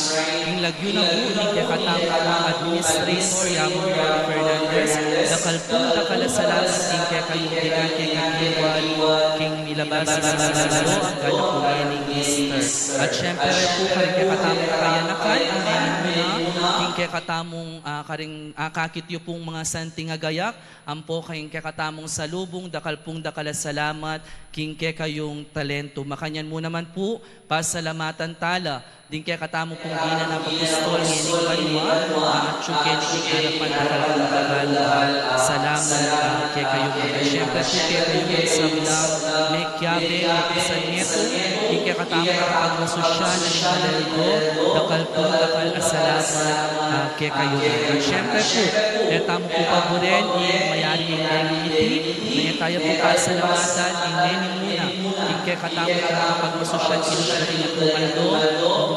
Ing lagyu na pu ning kekatamung administrator, Yamung Rolly Fernandez, dakal pung dakal a salamat king kekayung dinake king kilual, king milabas a Maleldo, anggana pu ngening Easter. At syempre pu, karing kekatamung kayanakan, ing muna, king kekatamung, ah, karing, ah, kakit yu pung mga santing a gayak, ampo king kekatamung salubung, dakal pung dakal a salamat king kekayung talentu. Makanyan mu naman pu, pasalamatan tala ding kekatamung pung dinan a apostol ngening banua, at atyu keni king arapan, dakal pung dakal a salamat, ah, kekayung. Syempre pu, kekayung sablang mekiabe, mekisanmetung king kekatamung kapagmasusyan ning Maleldo, dakal pung dakal a salamat, ah, kekayung. At syempre pu, e tamu pu paburen ing mayari ing deng iti, maya taya pu pasalamatan ing neni muna king kekatamung kapagmasusyan king lugar ning Maleldo,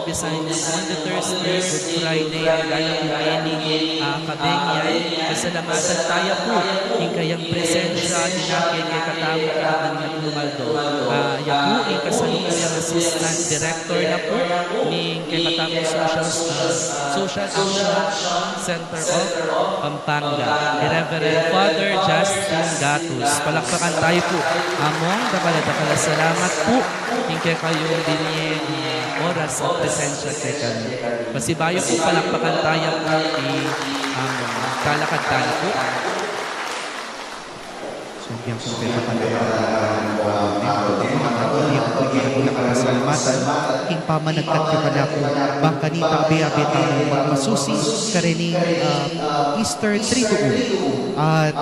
umpisan ing Maundy, Thursday, Good Friday, anggana pu ngening, ah, kabengi. Pasalamatan taya pu ing kayang presensya, dinake kekatamu king lugar ning Maleldo. Ah, ya pu ing kasalukuyang assistant director na pu ning kekatamung social, ah, social action center of Pampanga, i Reverend Father Justin Gatus. Palakpakan tayu pu. Among dakal a dakal a salamat pu king kekayung binie, ah, oras at presensya kekami. Pasibayu pu, palakpakan taya pu i Among. Talakad tala pu. So, yang pung pepatan king pamanagkat yu kanaku, bang kanita abe-abe tamu magmasusi karening, ah, Easter Triduum. At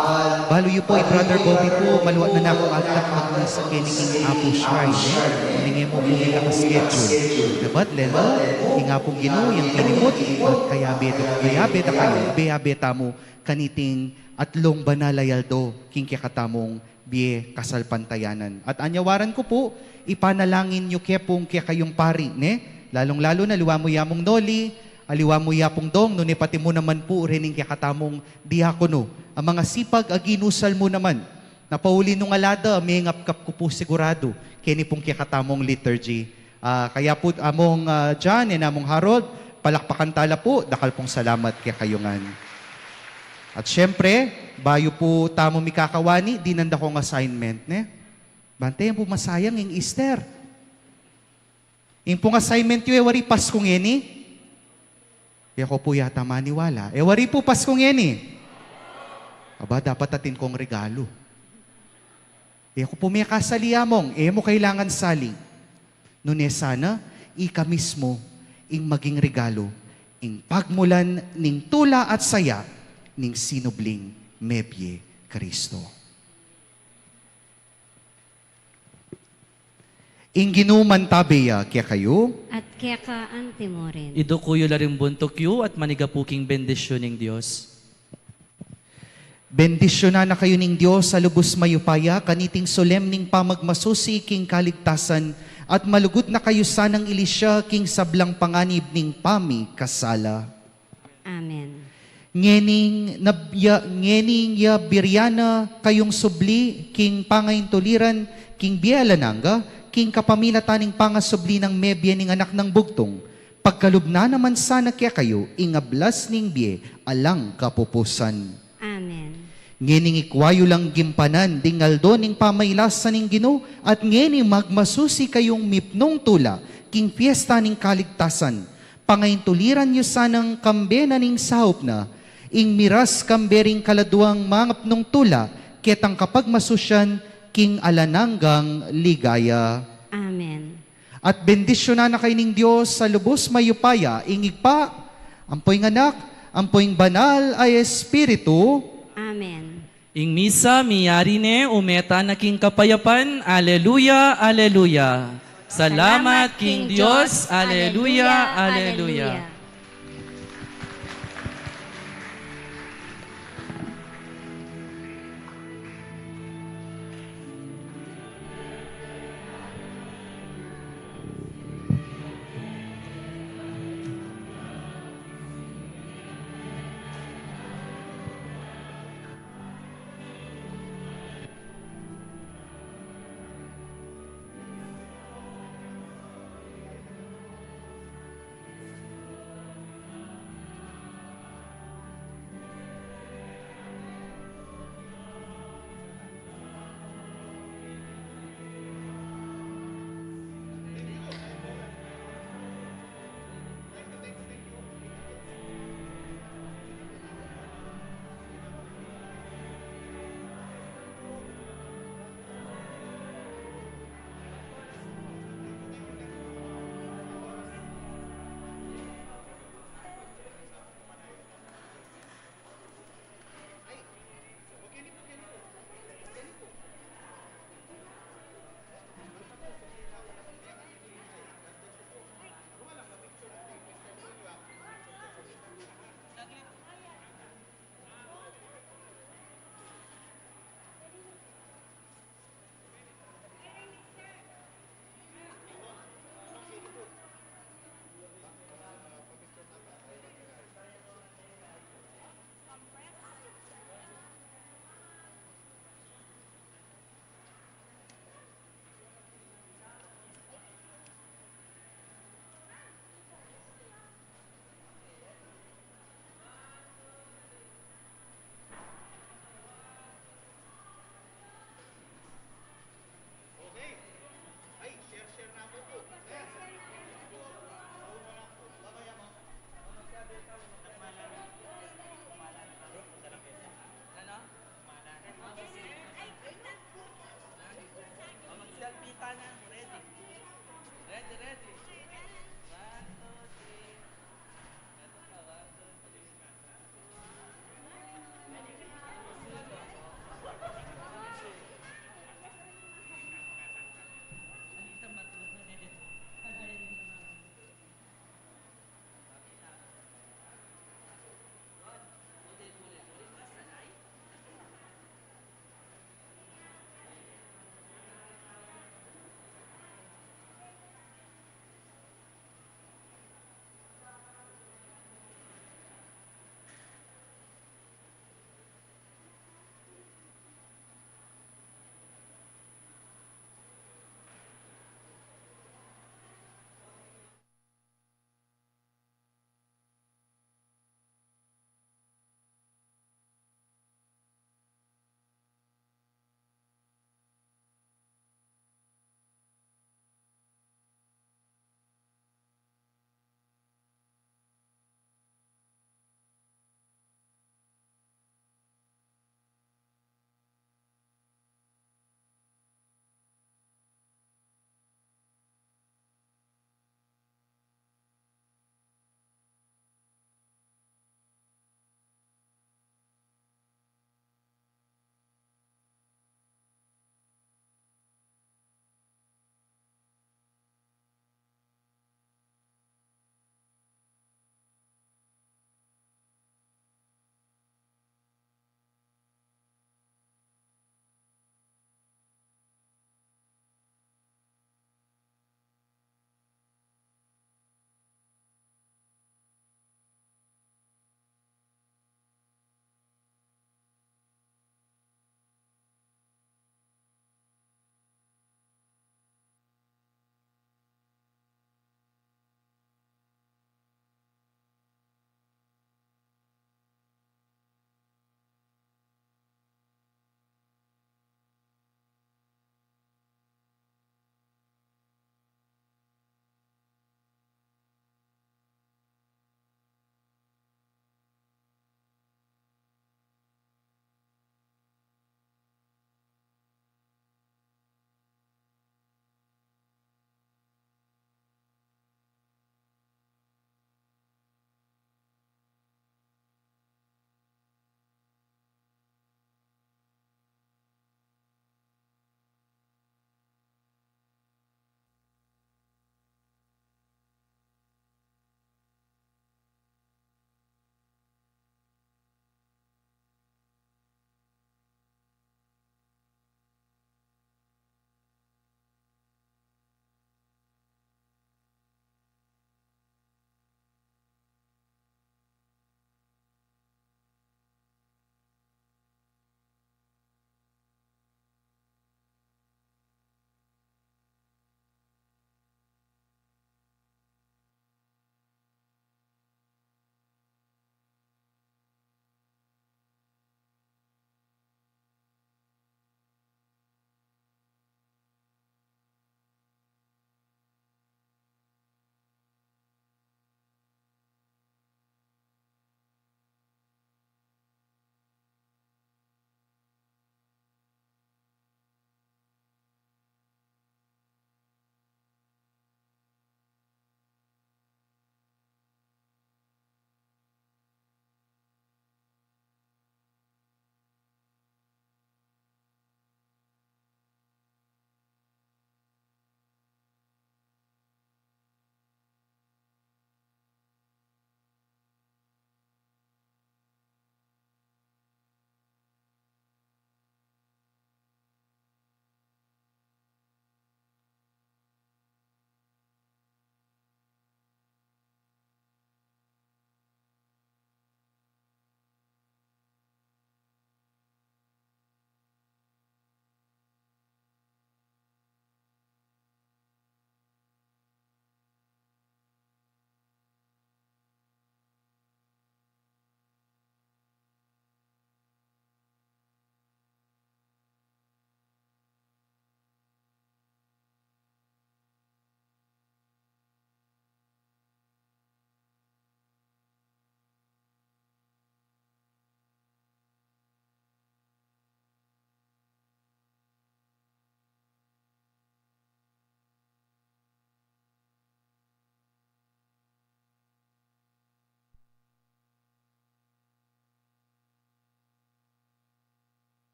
balu yu pu, i Brother Bobby pu, maluat na nakung agtang magmisa keni king Apu Shrine, e. Ning e mu pu mika-schedule. Labat lelu, ing Apung Ginu yang tinimut, at kayabe da, kayabe da kayu, abe-abe tamu kaniting atlung banal a aldo king kekatamung bie kasalpantayanan. At anyawaran ku pu, ipanalangin yu ke pung kekayung pari, ne? Lalung-lalu na aliwa mu ya Among Noli, aliwa mu ya Apung Dong, nune pati mu naman pu rening kekatamung diakono, a mangasipag a ginusal mu naman. Na pauli nung ala da, mengapkap ku pu siguradu keni pung kekatamung liturgy. Ah, kaya pu, Among, ah, John, e, Among Harold, palakpakan tala pu, dakal pung salamat kekayu ngan. At syempre, bayu pu tamu mikakawani, dinan da kung assignment, ne? Bante, e pu masayang ing Easter. Ing pung assignment yu, e wari Pasku ngeni? E ko pu yata maniwala. E wari pu Paskung ngeni. Aba, dapat atin kong regalu. E ko pu mekasali, Among, e mu kailangan sali. Nune sana, ika mismu ing maging regalu, ing pagmulan ning tula at saya ning sinubling mebie Kristo. Ing Ginu mantabe ya kekayu. At keka antimurin. Iduku yu la ring buntuk yu at manigapu king bendisyun ning Dios. Bendisyunan na kayu ning Dios a lubus mayupaya, kaniting solemning pamagmasusi king kaligtasan, at malugud na kayu sanang ilisya king sablang panganib ning pamikasala. Amen. Ngening nab-, ya, ngening ya birian na kayung subli king pangaintuliran king bie alang angga, king kapamilatan ning pangasubli nang mebie ning Anak nang Bugtung, pagkalub na naman sana kekayu ing ablas ning bie alang kapupusan. Amen. Ngening ikwa yu lang gimpanan ding aldo ning pamailasa ning Ginu, at ngeni magmasusi kayung mipnung tula king fiesta ning kaligtasan. Pangaintuliran yu sanang kambe na ning saup na, ing miras kambe ring kaladuang mangapnung tula, ketang kapagmasusian king alang anggang ligaya. Amen. At bendisyunan na kayu ning Dios a lubus mayupaya, ing Ibpa, ampo ing Anak, ampo ing Banal a Espiritu. Amen. Ing misa miyari ne, ume tana king kapayapan. Aleluya, aleluya. Salamat king Dios. Aleluya, aleluya.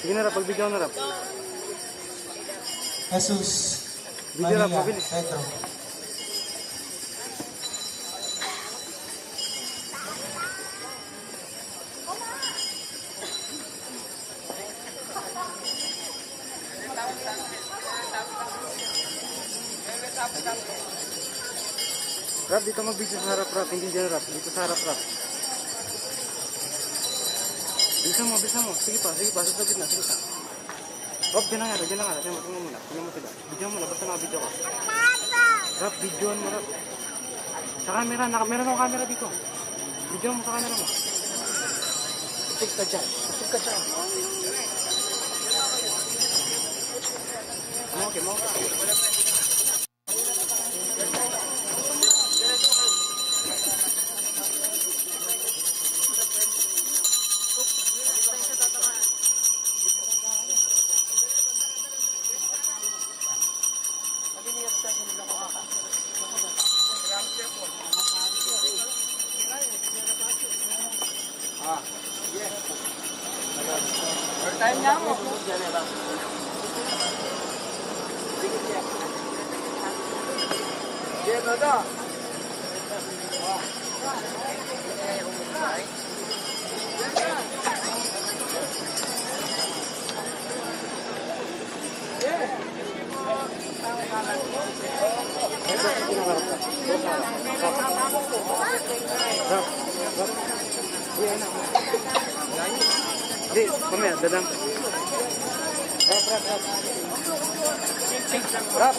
Sige na, Rap. Pag-video na, Rap. Jesus, Video na, Maria, mabilis. Pedro. Rap, dito mag-video sa harap, Rap. Hindi dyan, Rap. Dito sa harap, Rap. Bisa mo, bisa mo. Sige pa, sige pa. Sa gitna, sige pa. Rap, dyan na nga, dyan na nga. Dyan mo, tingnan mo muna. Tingnan mo sila. Video mo, labas na, video ka. Rap, videoan mo, Rap. Sa camera, naka, meron akong camera dito. Video mo sa camera mo. Tusog ka dyan. Tusog ka dyan. Mo, okay, mo. Di, pamaya, dadang. Rap, rap, rap. Rap.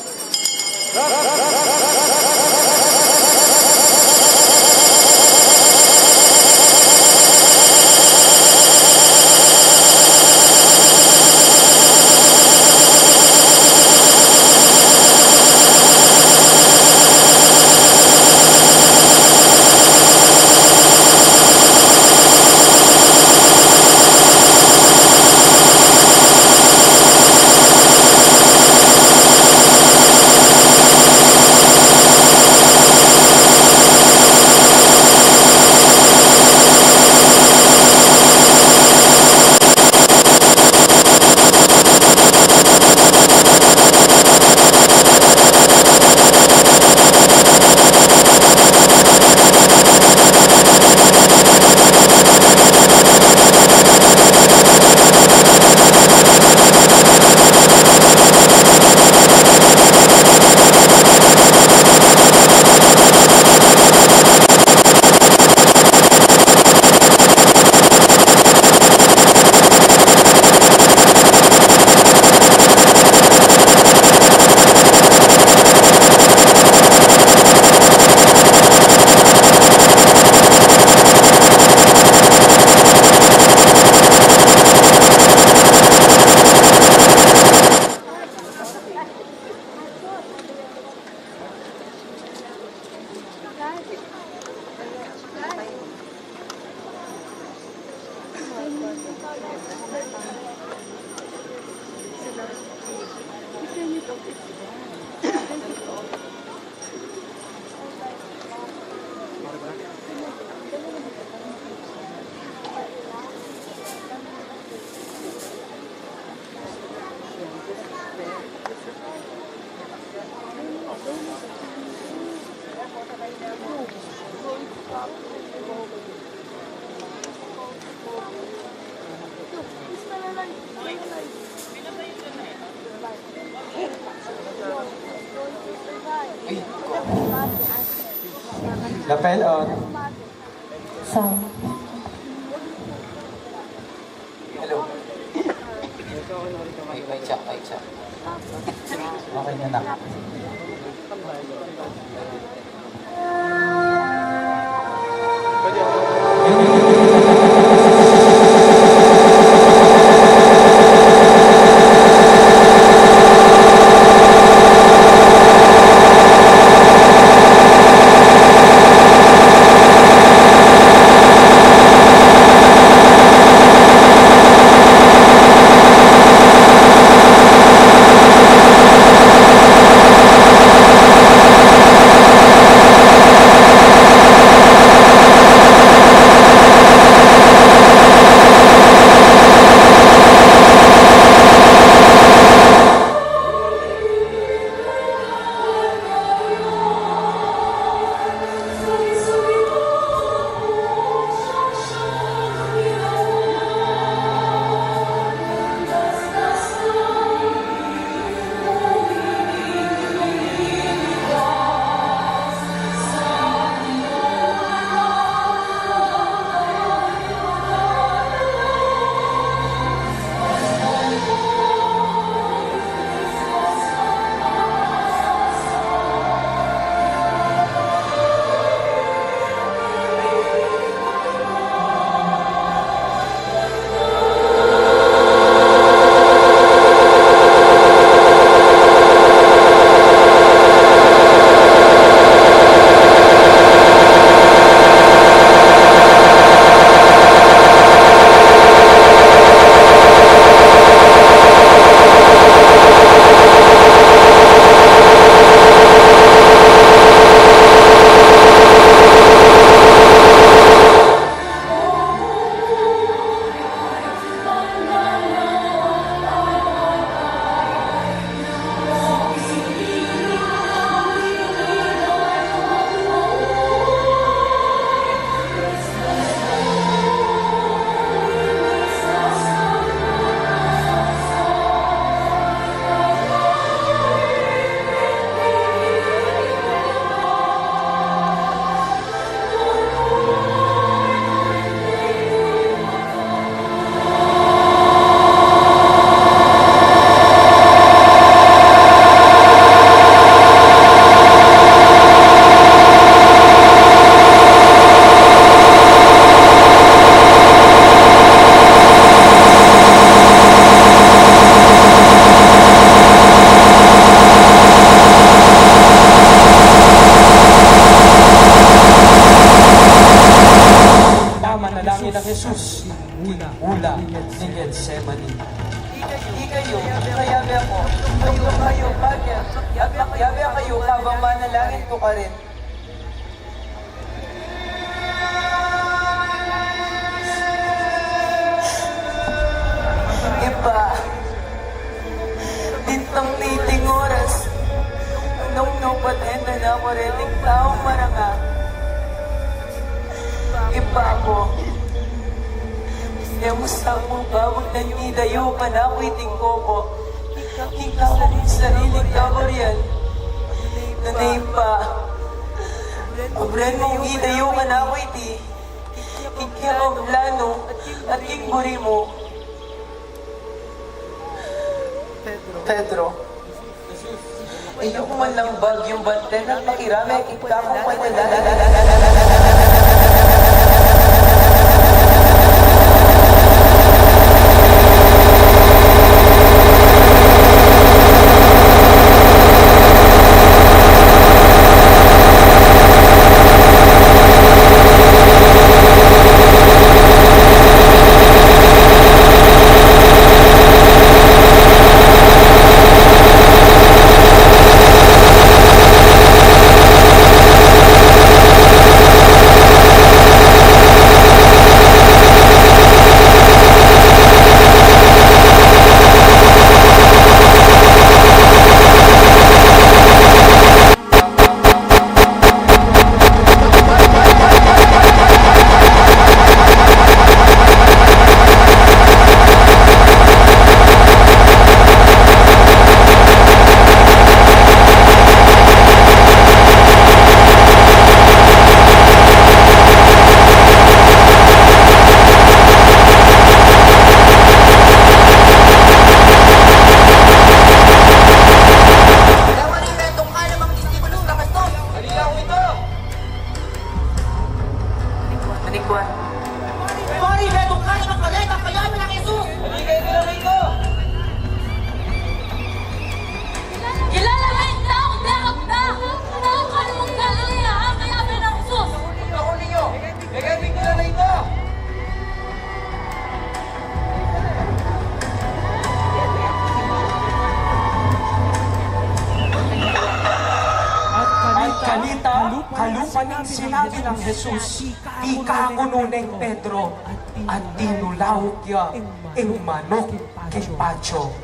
Lapel on. Sound. Hello. Mic, mic check, mic check. Okay na na. Ikayu, kayabe ku, kayu, kayu, bakit? Yabe, yabe kayu, kabang manalangin ku karin. Ibpa, dintang niting oras, nung nupatenda na ku reting taung maranga. Ibpa ku, e mu sa mu bawag nang idayu kanaku iting kopo. Ing kekong sariling kaburian. Nune Ibpa, obren mung idayu kanaku iti, ing kekong planu at ing buri mu. Pedro. E ku man lang bagyung banten at pakirame ing kekong panalangin. Kilala mu ing taung dakal na. Taung Galilea, a kayabe nang Jesus. At kanita, kalupa ning sinabi nang Jesus, ikanu neng Pedro, at tinulauk ya ing manuk king patio.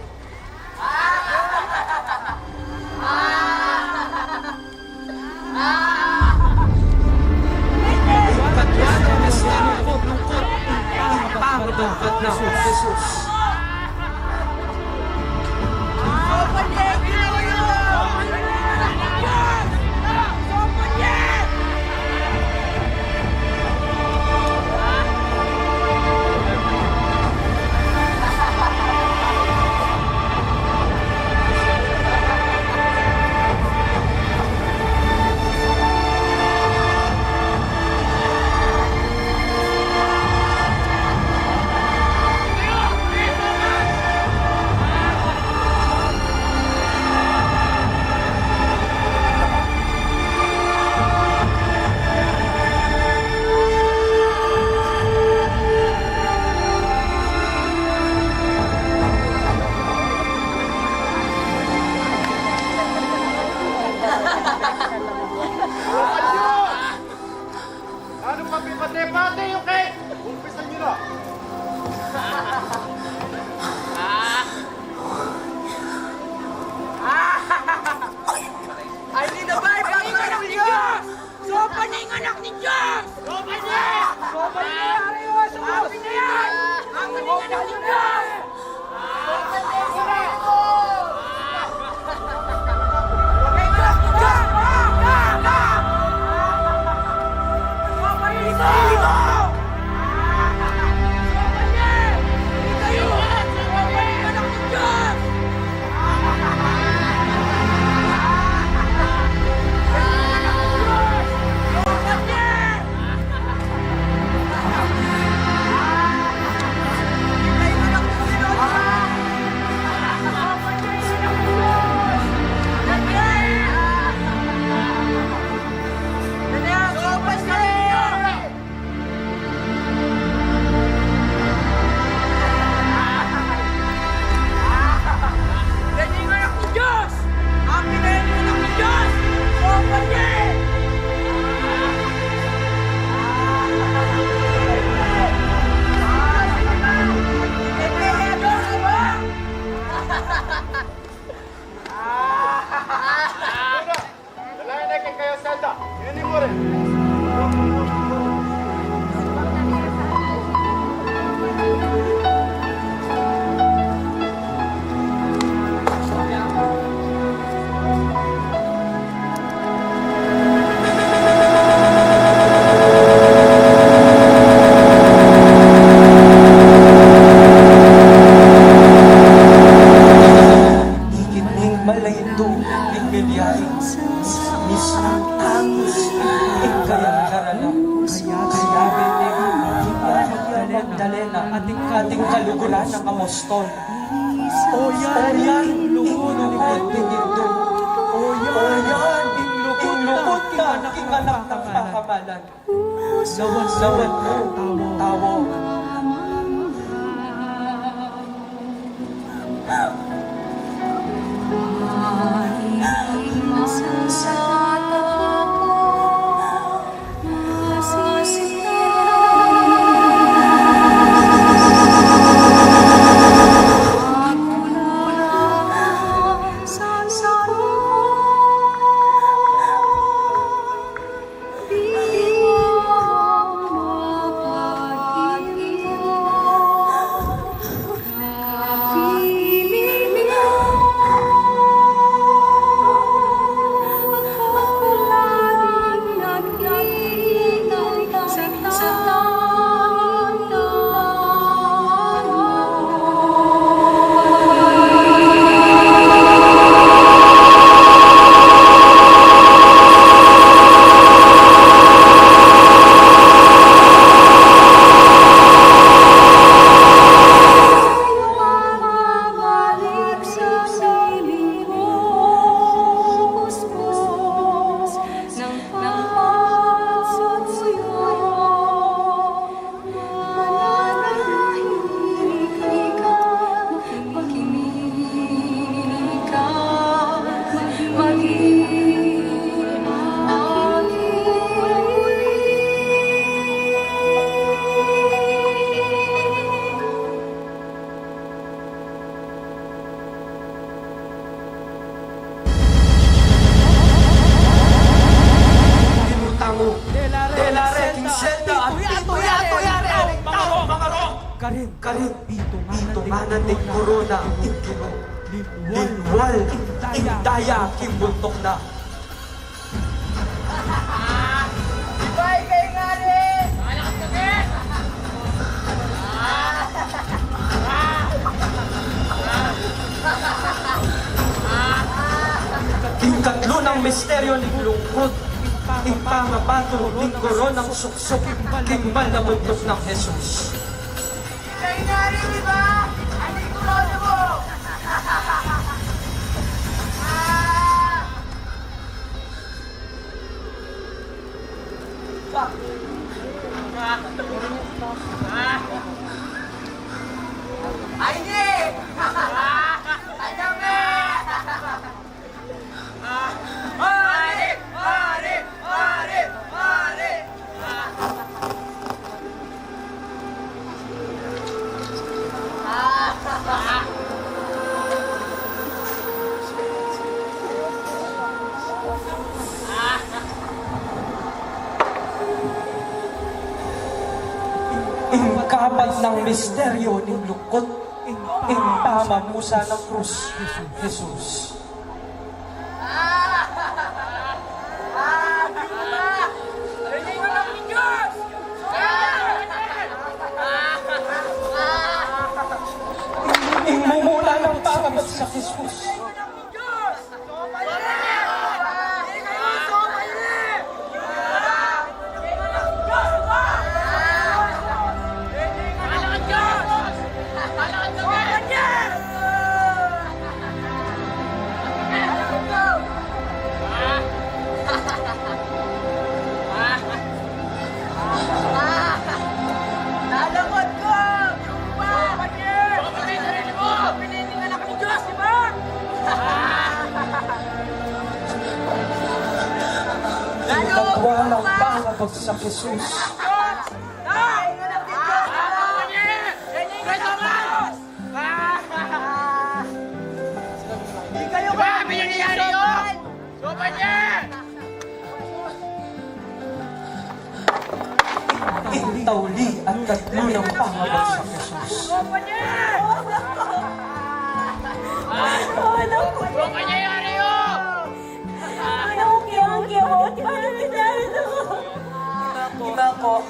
Milyari, mismung tagus ing kayang darala. Kaya, kaya, Magdalena, ating kaluguran ng apostol. O yan, ing lugud ning Indu. O yan, ing lugud na king anak ng pakamalan. Lawan mu, tawo. Dela re king selda at pitu yatu yari ring tau mangaro. Karin, karin, pitu ngana ding korona ing kinu. Linwal ing daya king buntuk na. Ing katlu nang misteryo ning lungkut, ing pangabatul ning koronang suksuk king mal na buntuk nang Jesus. Ing kapat nang misteryo ning lungkut, ing pamamusa nang krus, Jesus. Ing mumuna nang pangabagsak, Jesus. Nalungot ko! Jumpa! Pinili ka na kang Diyos, di ba? Ing katwa nang pangabagsak, Jesus. Ay, anak ni Diyos, di ba? Di kayo ba? Pinili ka na Diyos! Ing tauli at katlu nang pangabagsak, Jesus. Ima ko,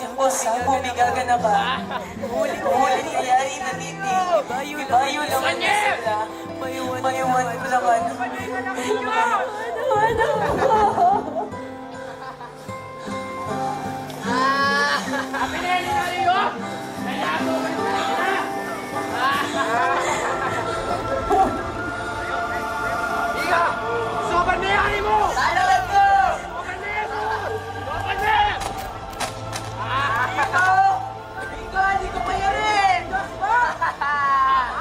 imposible, migaganap. Ulit, ulit, yari na niti. Ibayu lang ang isla. Maywan ko Ikaw, di ka mayarin! Diyos mo!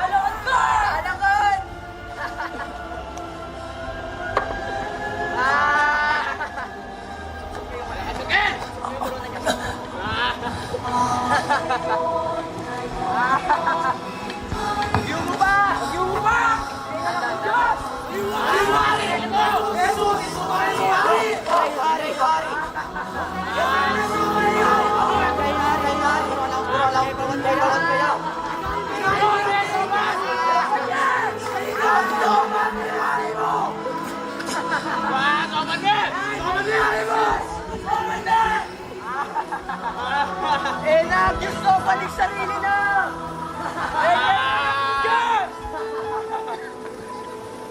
Alakad ka! Alakad! Ah! Yung ba? Yung ba? Diyos! Yung ba? Yung ba? Jesus! Yung ba? Yung ba? Ina, Diyos ko, balik sarili na! Amen! Diyos!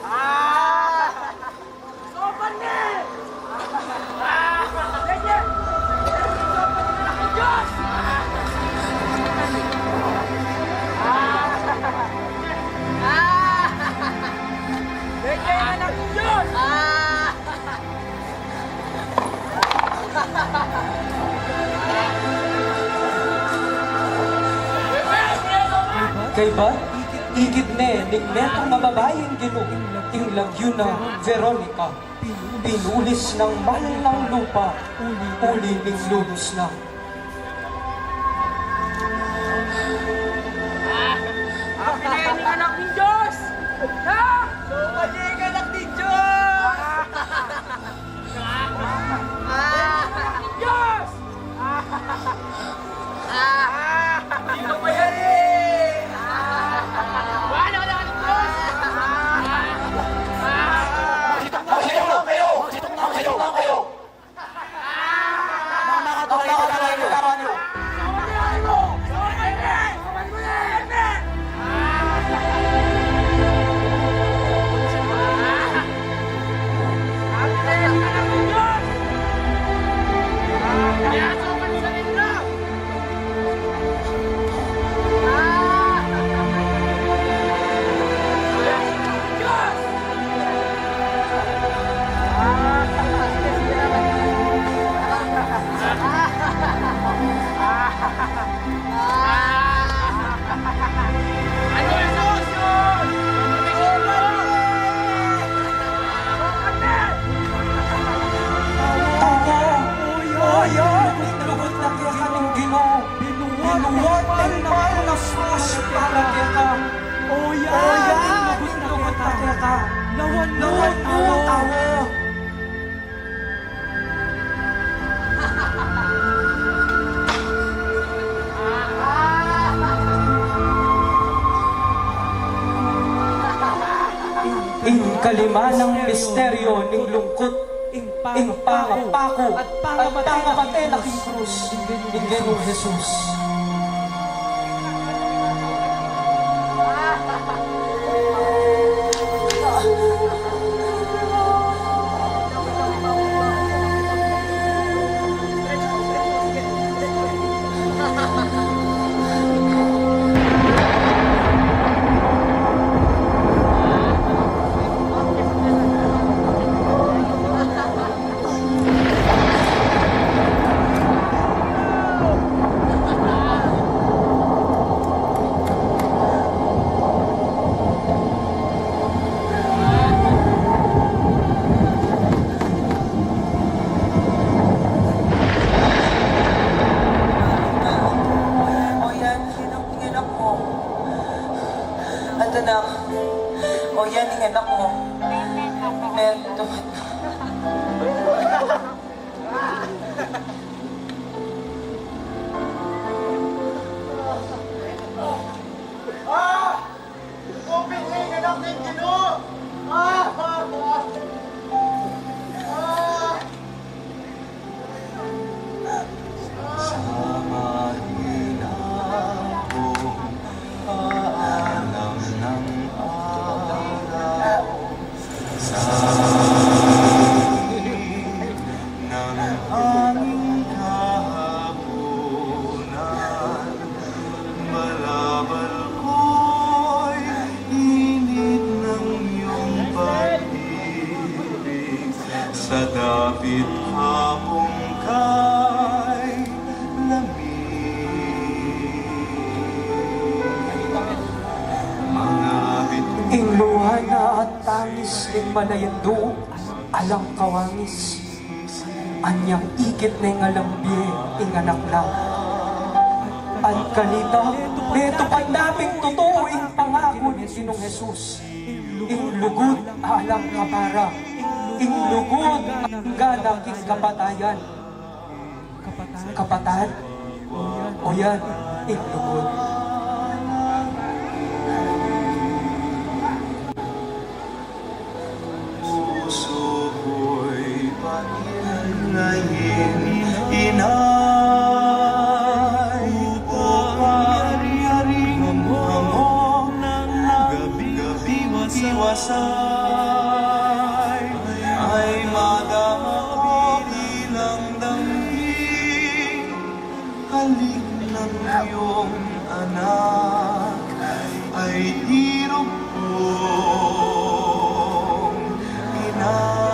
Ah! Sopan na! Diyos! Diyos! Kaybat, ikit ne ning metung a babaing Ginu ing lagyu nang Veronica. Pinulis nang mal nang lupa, uli ning lunus na. Apin ne ing anak ning Dios! Ha? Sumali ing anak ning Dios! Dios! Tawa, oya, lugud na keka ning Ginu, binuat ing mal nang krus para keka. Oya, lugud na keka, lawan mu, tawa. Ing kalima nang misteryo ning lungkut, ing pangapaku at pangamate na king krus ning Ginu Jesus. O, yan, ing anak mo. Anda na? O, yan, ing anak mo. Mary, dumat na. Ah! Ito pin ing anak ning Ginu! Ah! Ah! Ah! Sa mahinang paalam ng araw, Bitha pung kay lami. Mangabit ing luha na at tangis ning malayan duk, alang kawangis. Anyang ikit na ing alang bie ing anak na. At kanita, metupad na pin tutu ing pangaku ning Ginung Jesus. Ing lugud alang kapara, ing lugud angga na king kapatayan. Kapatad, o yan, ing lugud. Pusu ku'y pangin na yin, inay, upari-aring mamo, nang gabi-gabi iwasay, ay madama ko bilang dangin. Aling nang iyong anak ay irupong inay.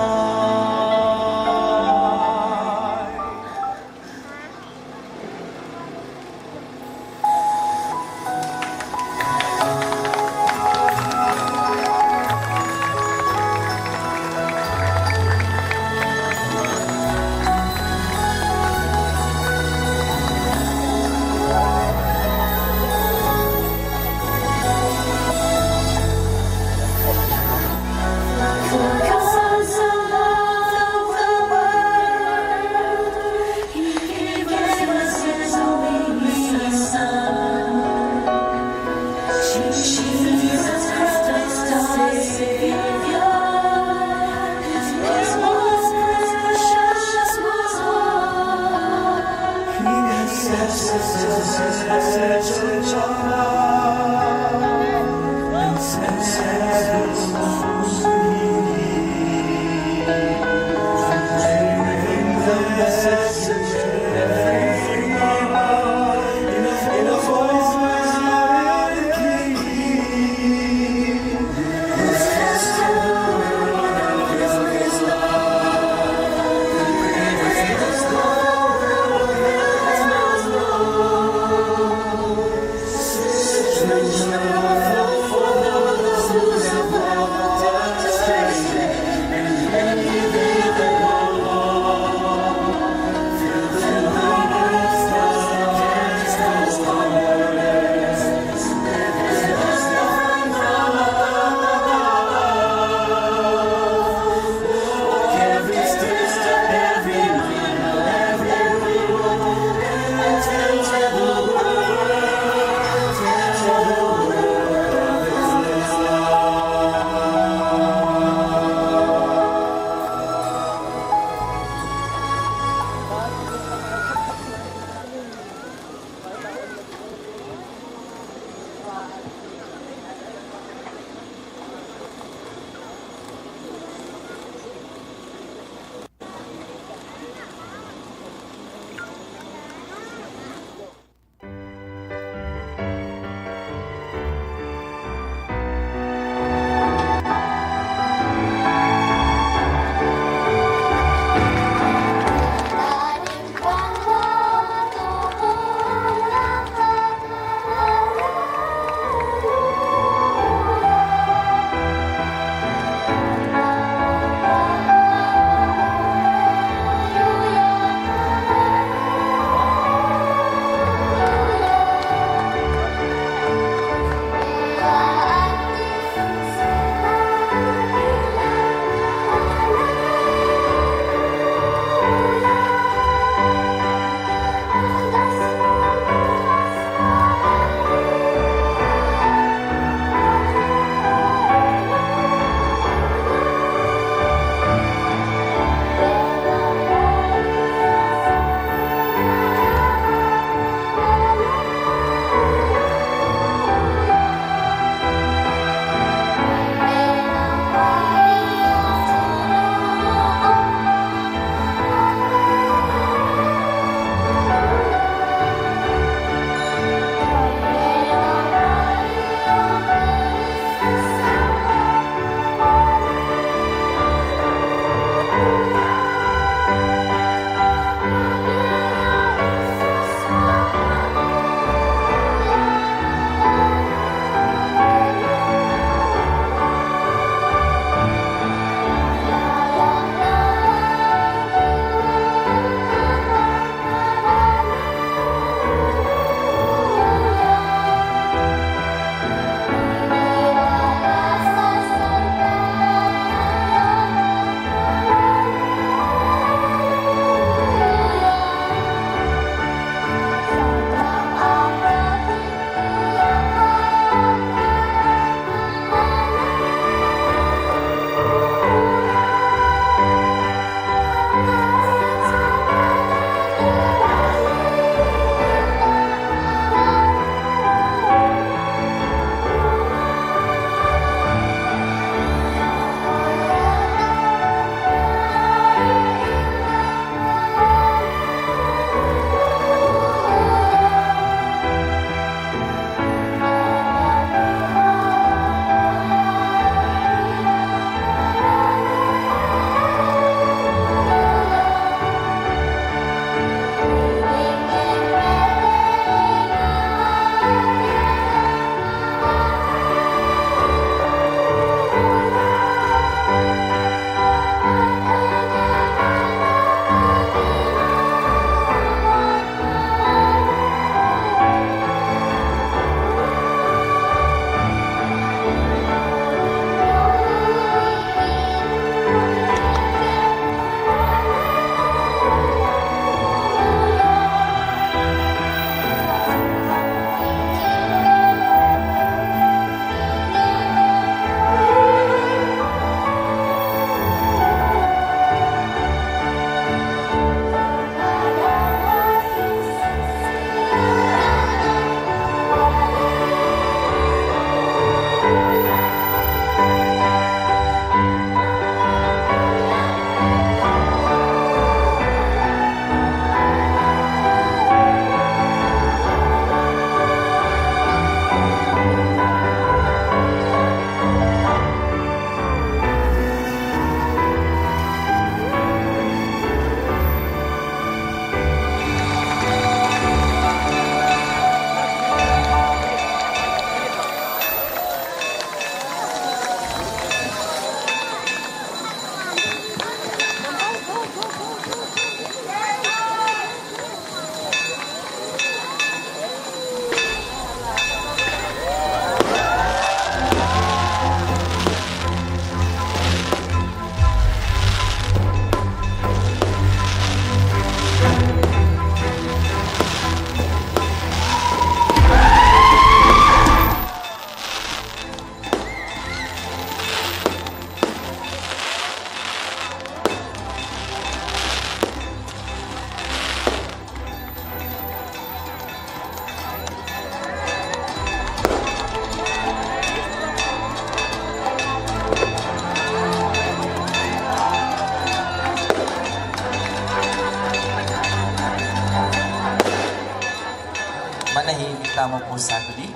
Tamu pu saglit.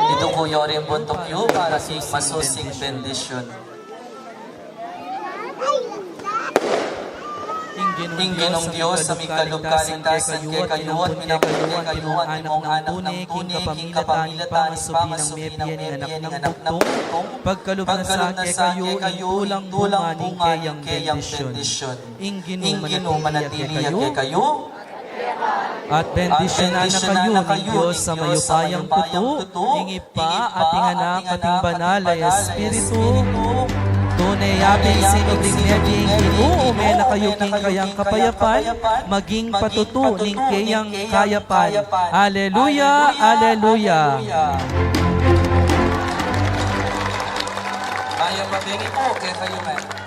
Iduku yu ring buntuk yu para king masusing bendisyun. Ing Ginung Dios a mikalub kaligtasan kekayu at minampun kekayu antimong anak nang tune king kapamilatan ning pamasubi nang mebie ning anak nang bugtung, pagkalub na sa kekayu ing tulang bunga ning keyang bendisyun. Ing Ginu manatili ya kekayu. At bendisyunan na kayu ning Dios a mayupayang tutu, ing Ibpa, at ing Anak, at ing Banal a Espiritu. Tune ya pin sinubling mebie ning Ginu, ume na kayu king kayang kapayapan, maging patutu ning keyang kayapan. Aleluya, aleluya. Mayap a bie pu kekayu ngan.